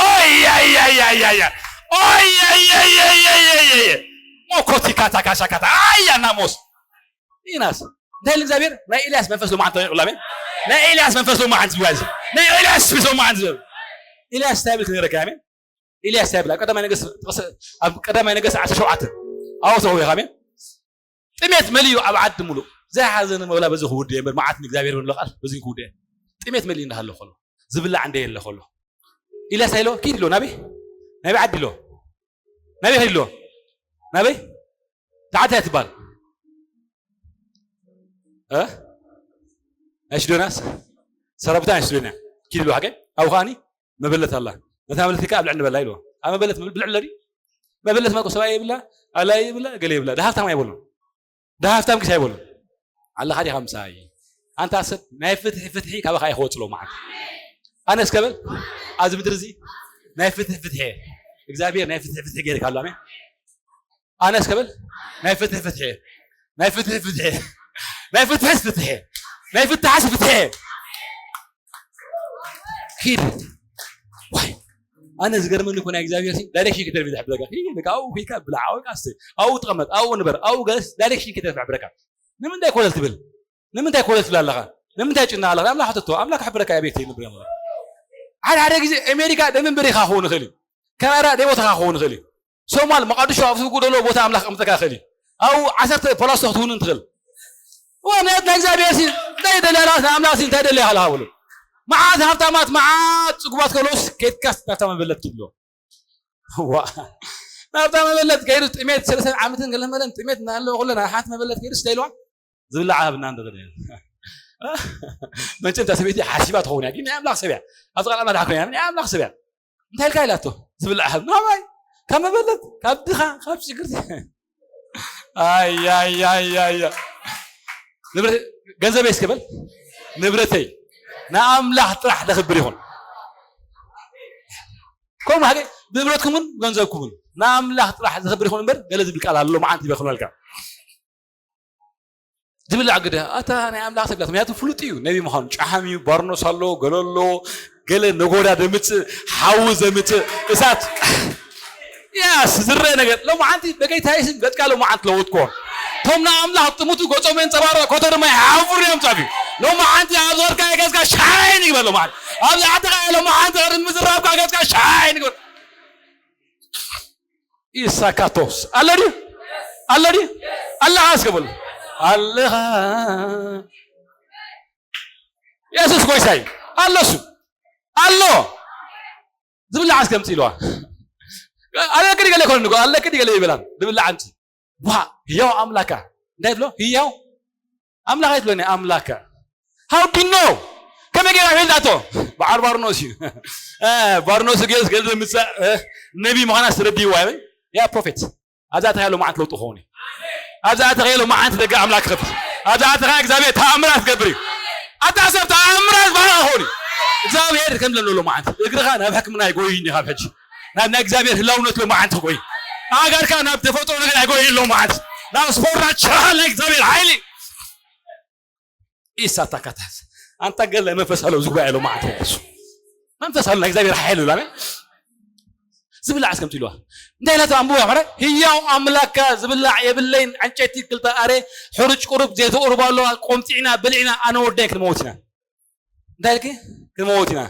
ኦያያያያያ። ኦያያያያያያ። ሞኮቲካ ታካሻካታ። ኣያ ናሞስ። ኢናስ። እንታይ ኢሉ እግዚኣብሔር? ናይ ኤልያስ መንፈስ ሎማዓንቲ ይቕሉ ኣሜን። ናይ ኤልያስ መንፈስ ሎማዓንቲ ዝብሉ። ናይ ኤልያስ መንፈስ ሎማዓንቲ ዝብሉ። ኤልያስ እንታይ ይብል ክነግረካ ኣሜን። ኤልያስ እንታይ ይብል? ኣብ ቀዳማይ ነገስት ጥቕሲ ኣብ ቀዳማይ ነገስት ዓሰርተ ሸውዓተ። ኣዎ ተውበኻ ኣሜን። ጥሜት መሊኡ ኣብ ዓዲ ሙሉእ። ዘይሓዘነ መብላ በዚ ክውድእ እየ እምበር መዓት ንእግዚኣብሔር ብሎ ቃል በዚ ክውድእ እየ። ጥሜት መሊኡ እንዳሃለ ከሎ ዝብላዕ እንደ የለ ከሎ ኢልያስ ኣይሎ ኪድ ኢሎ ናበይ ናበይ ዓዲ ኢሎ ናበይ ኸይድ ኢሎ ናበይ ተዓድታ እያ ትበሃል እ ናይ ሲዶናስ ሰራብታ ናይ ሲዶና ኪድ ኢሎ ሓቀይ ኣብኡ ከዓኒ መበለት ኣላ ነታ መበለት ከ ኣብልዕ ንበላ ኢልዎ ኣብ መበለት ብልዕ ኣሎ ድዩ መበለት ማኮ ሰብኣይ የብላ ኣላይ የብላ ገለ የብላ ደሃፍታም ኣይበሉን ደሃፍታም ክስ ኣይበሉን ኣለኻ ዲኻ ምሳይ ኣንታ ሰብ ናይ ፍትሒ ፍትሒ ካባኻ ኣይክወፅሎ መዓት ኣነ እስከ በል ኣብዚ ምድሪ እዚ ናይ ፍትሒ ፍትሒ እግዚኣብሔር ናይ ፍትሒ ፍትሒ ገይርካ ኣሎ ኣሜን ኣነ እስከ በል ናይ ፍትሒ ፍትሒ ናይ ፍትሒ ፍትሒ ናይ ፍትሕስ ፍትሒ ናይ ፍትሓስ ፍትሒ ኪድ ዋይ ኣነ ዝገርመኒ እኮ ናይ እግዚኣብሔር ሲ ዳይሬክሽን ክተርፊ ዝሕብረካ ኪድ በቃ ኣብኡ ኪድካ ብላዕ ወይ ካስ ኣብኡ ጥቐመጥ ኣብኡ ንበር ኣብኡ ገለስ ዳይሬክሽን ክተርፊ ሕብረካ ንምንታይ ኮለል ትብል ንምንታይ ኮለል ትብል ኣለኻ ንምንታይ ጭና ኣለኻ ኣምላኽ ሕተቶ ኣምላኽ ሕብረካ ኣቤት ይንብር ኣምላኽ ሓደ ሓደ ግዜ ኣሜሪካ ደምንበሬኻ ክኸውን ይኽእል እዩ ካናዳ ደይ ቦታኻ ክኸውን ይኽእል እዩ ሶማል መቃድሾ ኣብ ዝጉደሎ ቦታ ኣምላኽ ቀምጠካ ይኽእል እዩ ኣብኡ ዓሰርተ ፖላሶ ክትውንን ትኽእል ወነት ናይ እግዚኣብሔር ሲ እንታይ ደልያ ኣምላኽ ሲ እንታይ ደልያ ሃላ ሃብሉ መዓት ሃብታማት መዓት ጽጉባት ከለውስ ኬትካስ ናብታ መበለት ኪድሎ ዋ ናብታ መበለት ከይዱ ጥሜት ሰለስተ ዓመትን ገለመለን ጥሜት እናሃለወ ኩለና ሓንቲ መበለት ከይዱ ስተ ኢልዋ ዝብላዕ ሃብና እንደ መቸም እታ ሰበይቲ ሓሲባ ትኸውን እያ ግን ናይ ኣምላኽ ሰብ እያ ኣብ ዝቃልዓ መድሓ ኮይና ናይ ኣምላኽ ሰብ እያ እንታይ ኢልካ ኢላቶ ዝብላዕ ሃብ ናባይ ካብ መበለት ካብ ድኻ ካብ ሽግርቲ ኣያያያያ ንብረት ገንዘበይ እስከ በል ንብረተይ ንኣምላኽ ጥራሕ ለኽብር ይኹን ከምኡ ሓቂ ንብረትኩምን ገንዘብኩምን ንኣምላኽ ጥራሕ ዘኽብር ይኹን እምበር ገለ ዝብል ቃል ኣሎ መዓንቲ ይበክመልካ ዝብላዕ ግደ ኣታ ናይ ኣምላኽ ሰብ ምክንያቱ ፍሉጥ እዩ ነቢ ምዃኑ ጫሓም እዩ ባርኖስ ኣሎ ገሎ ኣሎ ገለ ነጎዳ ዘምፅእ ሓዊ ዘምፅእ እሳት ያስ ዝረአ ነገር ሎማዓንቲ በጌታ የሱስ ገጽካ ሎማዓንቲ ለወጥኮ ቶም ንኣምላኽ ጥሙቱ ገጾም የንጸባርቕ ኮቶ ድማ ይሓፍሩ እዮም ጸፊ ሎማዓንቲ ኣብ ዘርካ ገጽካ ሻይን ይግበር ሎማዓንቲ ኣብ ዝዓተኻ ሎማዓንቲ ምዝራብካ ገጽካ ሻይን ይግበር ኢሳካቶስ ኣሎ ድዩ? ኣሎ ድዩ? ኣለኻ እስከ በሉ። ኣለኻ። የሱስ ጎይታይ ኣሎ። እሱ ኣሎ። ዝብላዕ እስከ ምጽእ ኢልዋ። ኣለቅዲ ገለ ይኮነ ንጎ ኣለቅዲ ገለ ይበላን ዝብላዕ ኣምጽእ። ዋ ህያው ኣምላካ እንታይ ብሎ ህያው ኣምላካ ይትሎኒ ኣምላካ። How do you know? ከመይ ገይራ ፈልጣቶ? በዓል ባርኖስ እዩ። ባርኖስ ገስ ገለ ምጻእ ነቢ ምዃና ስለድይዋ ይብል። ያ ፕሮፌት ኣብዛ ተኸያሎ መዓንት ለውጡ ኸውን እዩ። ኣብዛ ተኸያሎ መዓንት ደገ ኣምላክ ክፍት ኣብዛ ተኸያ እግዚኣብሔር ተኣምራት ክገብር እዩ። ኣታ ሰብ ተኣምራት ባላ ኸውን እዩ። እግዚኣብሔር ከም ለሎ መዓንት እግርኻ ናብ ሕክምና ይጎይኒ ካብ ሕጂ ናብ ናይ እግዚኣብሔር ህላውነት ሎ መዓንት ክጎይ ኣጋርካ ናብ ተፈጥሮ ነገር ኣይጎይ ሎ መዓንት ናብ ስፖርት ቻል ናይ እግዚኣብሔር ሓይሊ ኢሳታካታት ኣንታ ገለ መንፈስ ኣሎ ዝጉባኤ ሎ መዓንት መንፈስ ኣሎ ናይ እግዚኣብሔር ሓይሊ ሎ ኣሜን። ዝብላዕ እስከምቲ ኢልዋ እንታይ ኢላቶ ኣንብቦ ያማረ ህያው ኣምላካ ዝብላዕ የብለይን ዕንጨይቲ ክልተ ኣረ ሕሩጭ ቁሩብ ዘይተቁርባ ኣለዋ ቆምጢዕና ብልዕና ኣነ ወደይ ክንመውት ኢና እንታይ ኢልኪ ክንመውት ኢና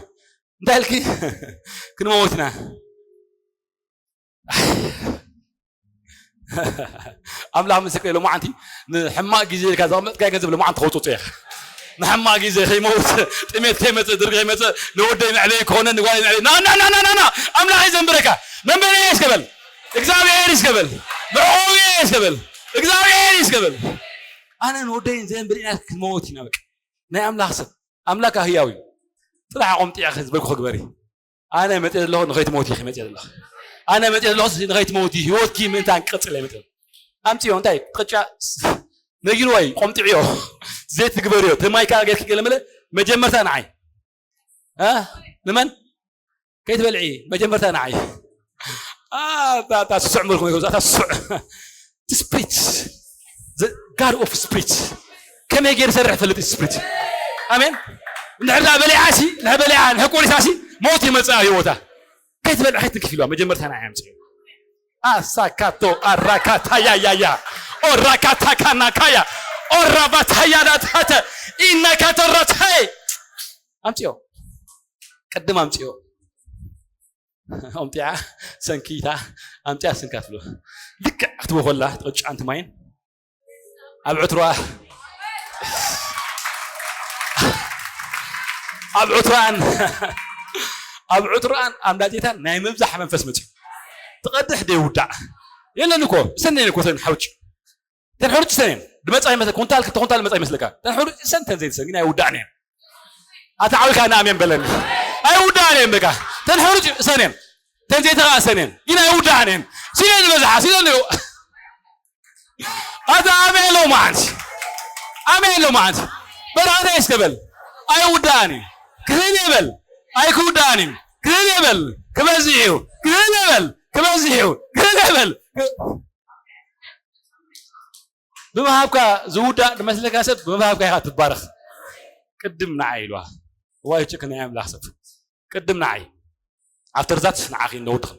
እንታይ ኢልኪ ክንመውት ኢና ኣምላኽ ምስክር ሎማዓንቲ ንሕማቕ ግዜ ኢልካ ዘቐመጥካዮ ገንዘብ ሎማዓንቲ ከውፅኦ ኢኻ ንሕማቕ ግዜ ከይመውት ጥሜት ከይመፅእ ድርቂ ከይመፅእ ንወደይ መዕበይ ክኾነ ንጓል መዕበይ ናናናናና ኣምላኽ እዩ ዘንብረካ መንበሪ እየ እስከበል እግዚኣብሔር እስከበል መዕቆቢ እየ እስከበል እግዚኣብሔር እስከበል ኣነ ንወደይ ዘንብር ኢና ክንመውት ኢና በቃ ናይ ኣምላኽ ሰብ ኣምላክ ህያው እዩ ጥራሕ ኣቆምጢዐ ዝበልኩ ክግበር እዩ ኣነ መፅእ ዘለኹ ንኸይትመውቲ ኢኺ መፅእ ዘለኹ ኣነ መፅእ ዘለኹ ንኸይትመውቲ ህይወትኪ ምእንታን ክቅፅል እየ መፅእ ኣምፅዮ እንታይ ቅጫ ነጊርዎ እዩ ቆምጢዕዮ ዘይት ትግበርዮ ተማይካ ጌርኪ ገለመለ መጀመርታ ንዓይ ንመን ከይትበልዒ መጀመርታ ንዓይ ኣታ ስሱዕ ምርኩም ይገዛ ኣታ ስሱዕ ስፕሪት ጋድ ኦፍ ስፕሪት ከመይ ገይር ሰርሕ ፈልጥ ስፕሪት ኣሜን እንድሕር ዳ በሊዓ ሲ ንሕ በሊዓ ንሕ ቆሪሳ ሲ ሞት ይመጽእ ህይወታ ከይትበልዕ ከይትንክፍ ኢልዋ መጀመርታ ንዓይ ኣምጽእ ኣሳካቶ ኣራካታያያያ ኦራካታካናካያ ኦራባታያዳታተ ኢናካተራታይ ኣምጽዮ ቅድም ኣምጽዮ ኣምጢዓ ሰንኪታ ኣምጢዓ ሰንካ ትብሎ ልክዕ ክትቦ ኮላ ትቕጫ ኣንቲ ማይን ኣብ ዕትሮኣ ኣብ ዕትሮኣን ኣብ ዕትሮኣን ኣምላጤታን ናይ ምብዛሕ መንፈስ መፅዩ ትቐድሕ ደይውዳዕ የለን እኮ ሰነን እኮ ሰን ሓውጭ ተን ሕሩጭ ሰኔን ድመጻ ይመስል ኩንታል ክልተ ኩንታል መጻ ይመስልካ ተን ሕሩጭ ሰን ተን ዘይትሰን ግን ኣይውዳእን እየን ኣታ ዓዊካ እና ኣሜን በለኒ ኣይውዳእን እየን በቃ ተን ሕሩጭ ሰኔን ተን ዘይተኻ ሰኔን ግን ኣይውዳእን እየን ሲለ ዝበዝሓ ሲለ ንዮ ኣታ ኣሜን ሎ መዓንት ኣሜን ሎ መዓንት በራእዳ ይስከበል ኣይውዳእን እዩ ክህን ይበል ኣይክውዳእን እዩ ክህን ይበል ክበዝሕ እዩ ክህን ይበል ክበዝሕ እዩ ክህን ይበል ብምሃብካ ዝውዳእ ንመስለካ ሰብ ብምሃብካ ኢኻ ትባረኽ ቅድም ንዓይ ኢልዋ ዋይ ጭክ ናይ ኣምላኽ ሰብ ቅድም ንዓይ after that ንዓኺ ነውድኽን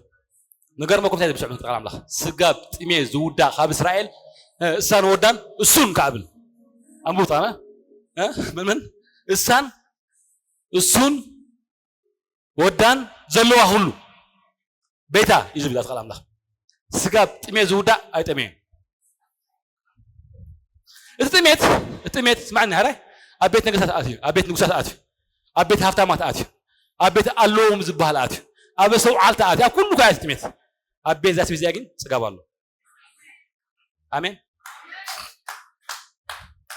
ንገርመኩም እንታይ ዝብል ስምዑ ቃል ኣምላኽ ስጋብ ጥሜ ዝውዳእ ካብ እስራኤል እሳን ወዳን እሱን ከብል ኣንብቡ ጣና ምን ምን እሳን እሱን ወዳን ዘለዋ ኩሉ ቤታ እዩ ዝብል ኣትቃል ኣምላኽ ስጋብ ጥሜት ዝውዳእ ኣይጠመየን እቲ ጥሜት እቲ ጥሜት ስማዕኒ ሕራይ ኣብ ቤት ነገስታት ኣትዩ ኣብ ቤት ንጉሳት ኣትዩ ኣብ ቤት ሃፍታማት ኣትዩ ኣብ ቤት ኣለዎም ዝበሃል ኣትዩ ኣብ ሰውዓልታ ኣትዩ ኣብ ኩሉ ካያ ጥሜት ኣብ ቤት ዛስቤዝያ ግን ጽጋብ ኣሎ ኣሜን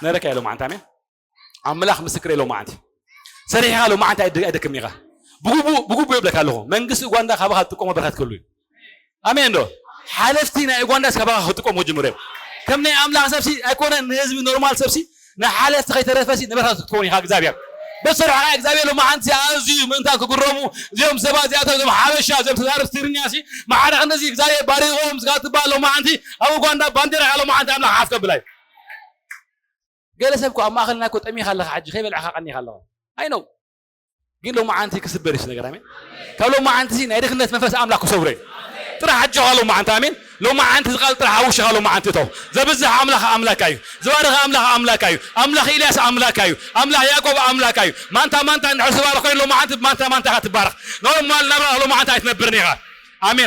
ነረካ ኢሎም ዓንታ ኣሜን ኣምላኽ ምስክር ኢሎም ዓንቲ ሰሪሕኻ ሎም ዓንቲ ኣይደክም ኢኻ ብጉቡ ብጉቡ ይብለካ ኣለኹ መንግስቲ ኡጋንዳ ካባኻ ትጥቀሞ በረከት ክህሉ እዩ ኣሜን ዶ ሓለፍቲ ናይ ኡጋንዳ ካባኻ ክጥቀሞ ጅምሩ እዮም ከም ናይ ኣምላኽ ሰብሲ ኣይኮነ ንህዝቢ ኖርማል ሰብሲ ንሓለፍቲ ከይተረፈሲ ንበረከት ክትከውን ኢኻ እግዚኣብሔር በሰርሖ እግዚኣብሔር ሎም ዓንቲ ኣዝዩ ምእንታን ክግረሙ እዚኦም ሰባት እዚኣቶም እዞም ሓበሻ እዚኦም ተዛረብ ትግርኛ ሲ ማዕረ ክንደዚ እግዚኣብሔር ባሪኽዎም ስጋ ትበሃል ሎም ዓንቲ ኣብ ኡጋንዳ ባንዴራ ኢኻ ሎም ዓንቲ ኣምላኽ ሓፍ ከብላ እዩ ገለ ሰብ እኮ ኣብ ማእኸልና እኮ ጠሚኻ ኣለኻ ሕጂ ከይበልዕኻ ቀኒኻ ኣለኻ ኣይ ነው ግን ሎም ዓንቲ ክስበር እዩ ነገር ኣሜን ካብ ሎም ዓንቲ ሲ ናይ ድኽነት መንፈስ ኣምላኽ ክሰብሮ እዩ ጥራሕ ኣጆኻ ሎም ዓንቲ ኣሜን ሎም ዓንቲ ዝቃል ጥራሕ ኣውሽኻ ሎም ዓንቲ እቶ ዘብዝሕ ኣምላኽ ኣምላካ እዩ ዝባርኽ ኣምላኽ ኣምላካ እዩ ኣምላኽ ኢልያስ ኣምላካ እዩ ኣምላኽ ያዕቆብ ኣምላካ እዩ ማንታ ማንታ እንድሕር ዝባረኽ ኮይኑ ሎም ዓንቲ ማንታ ማንታ ኢኻ ትባረኽ ኖርማል ናብራ ሎም ዓንቲ ኣይትነብርን ኢኻ ኣሜን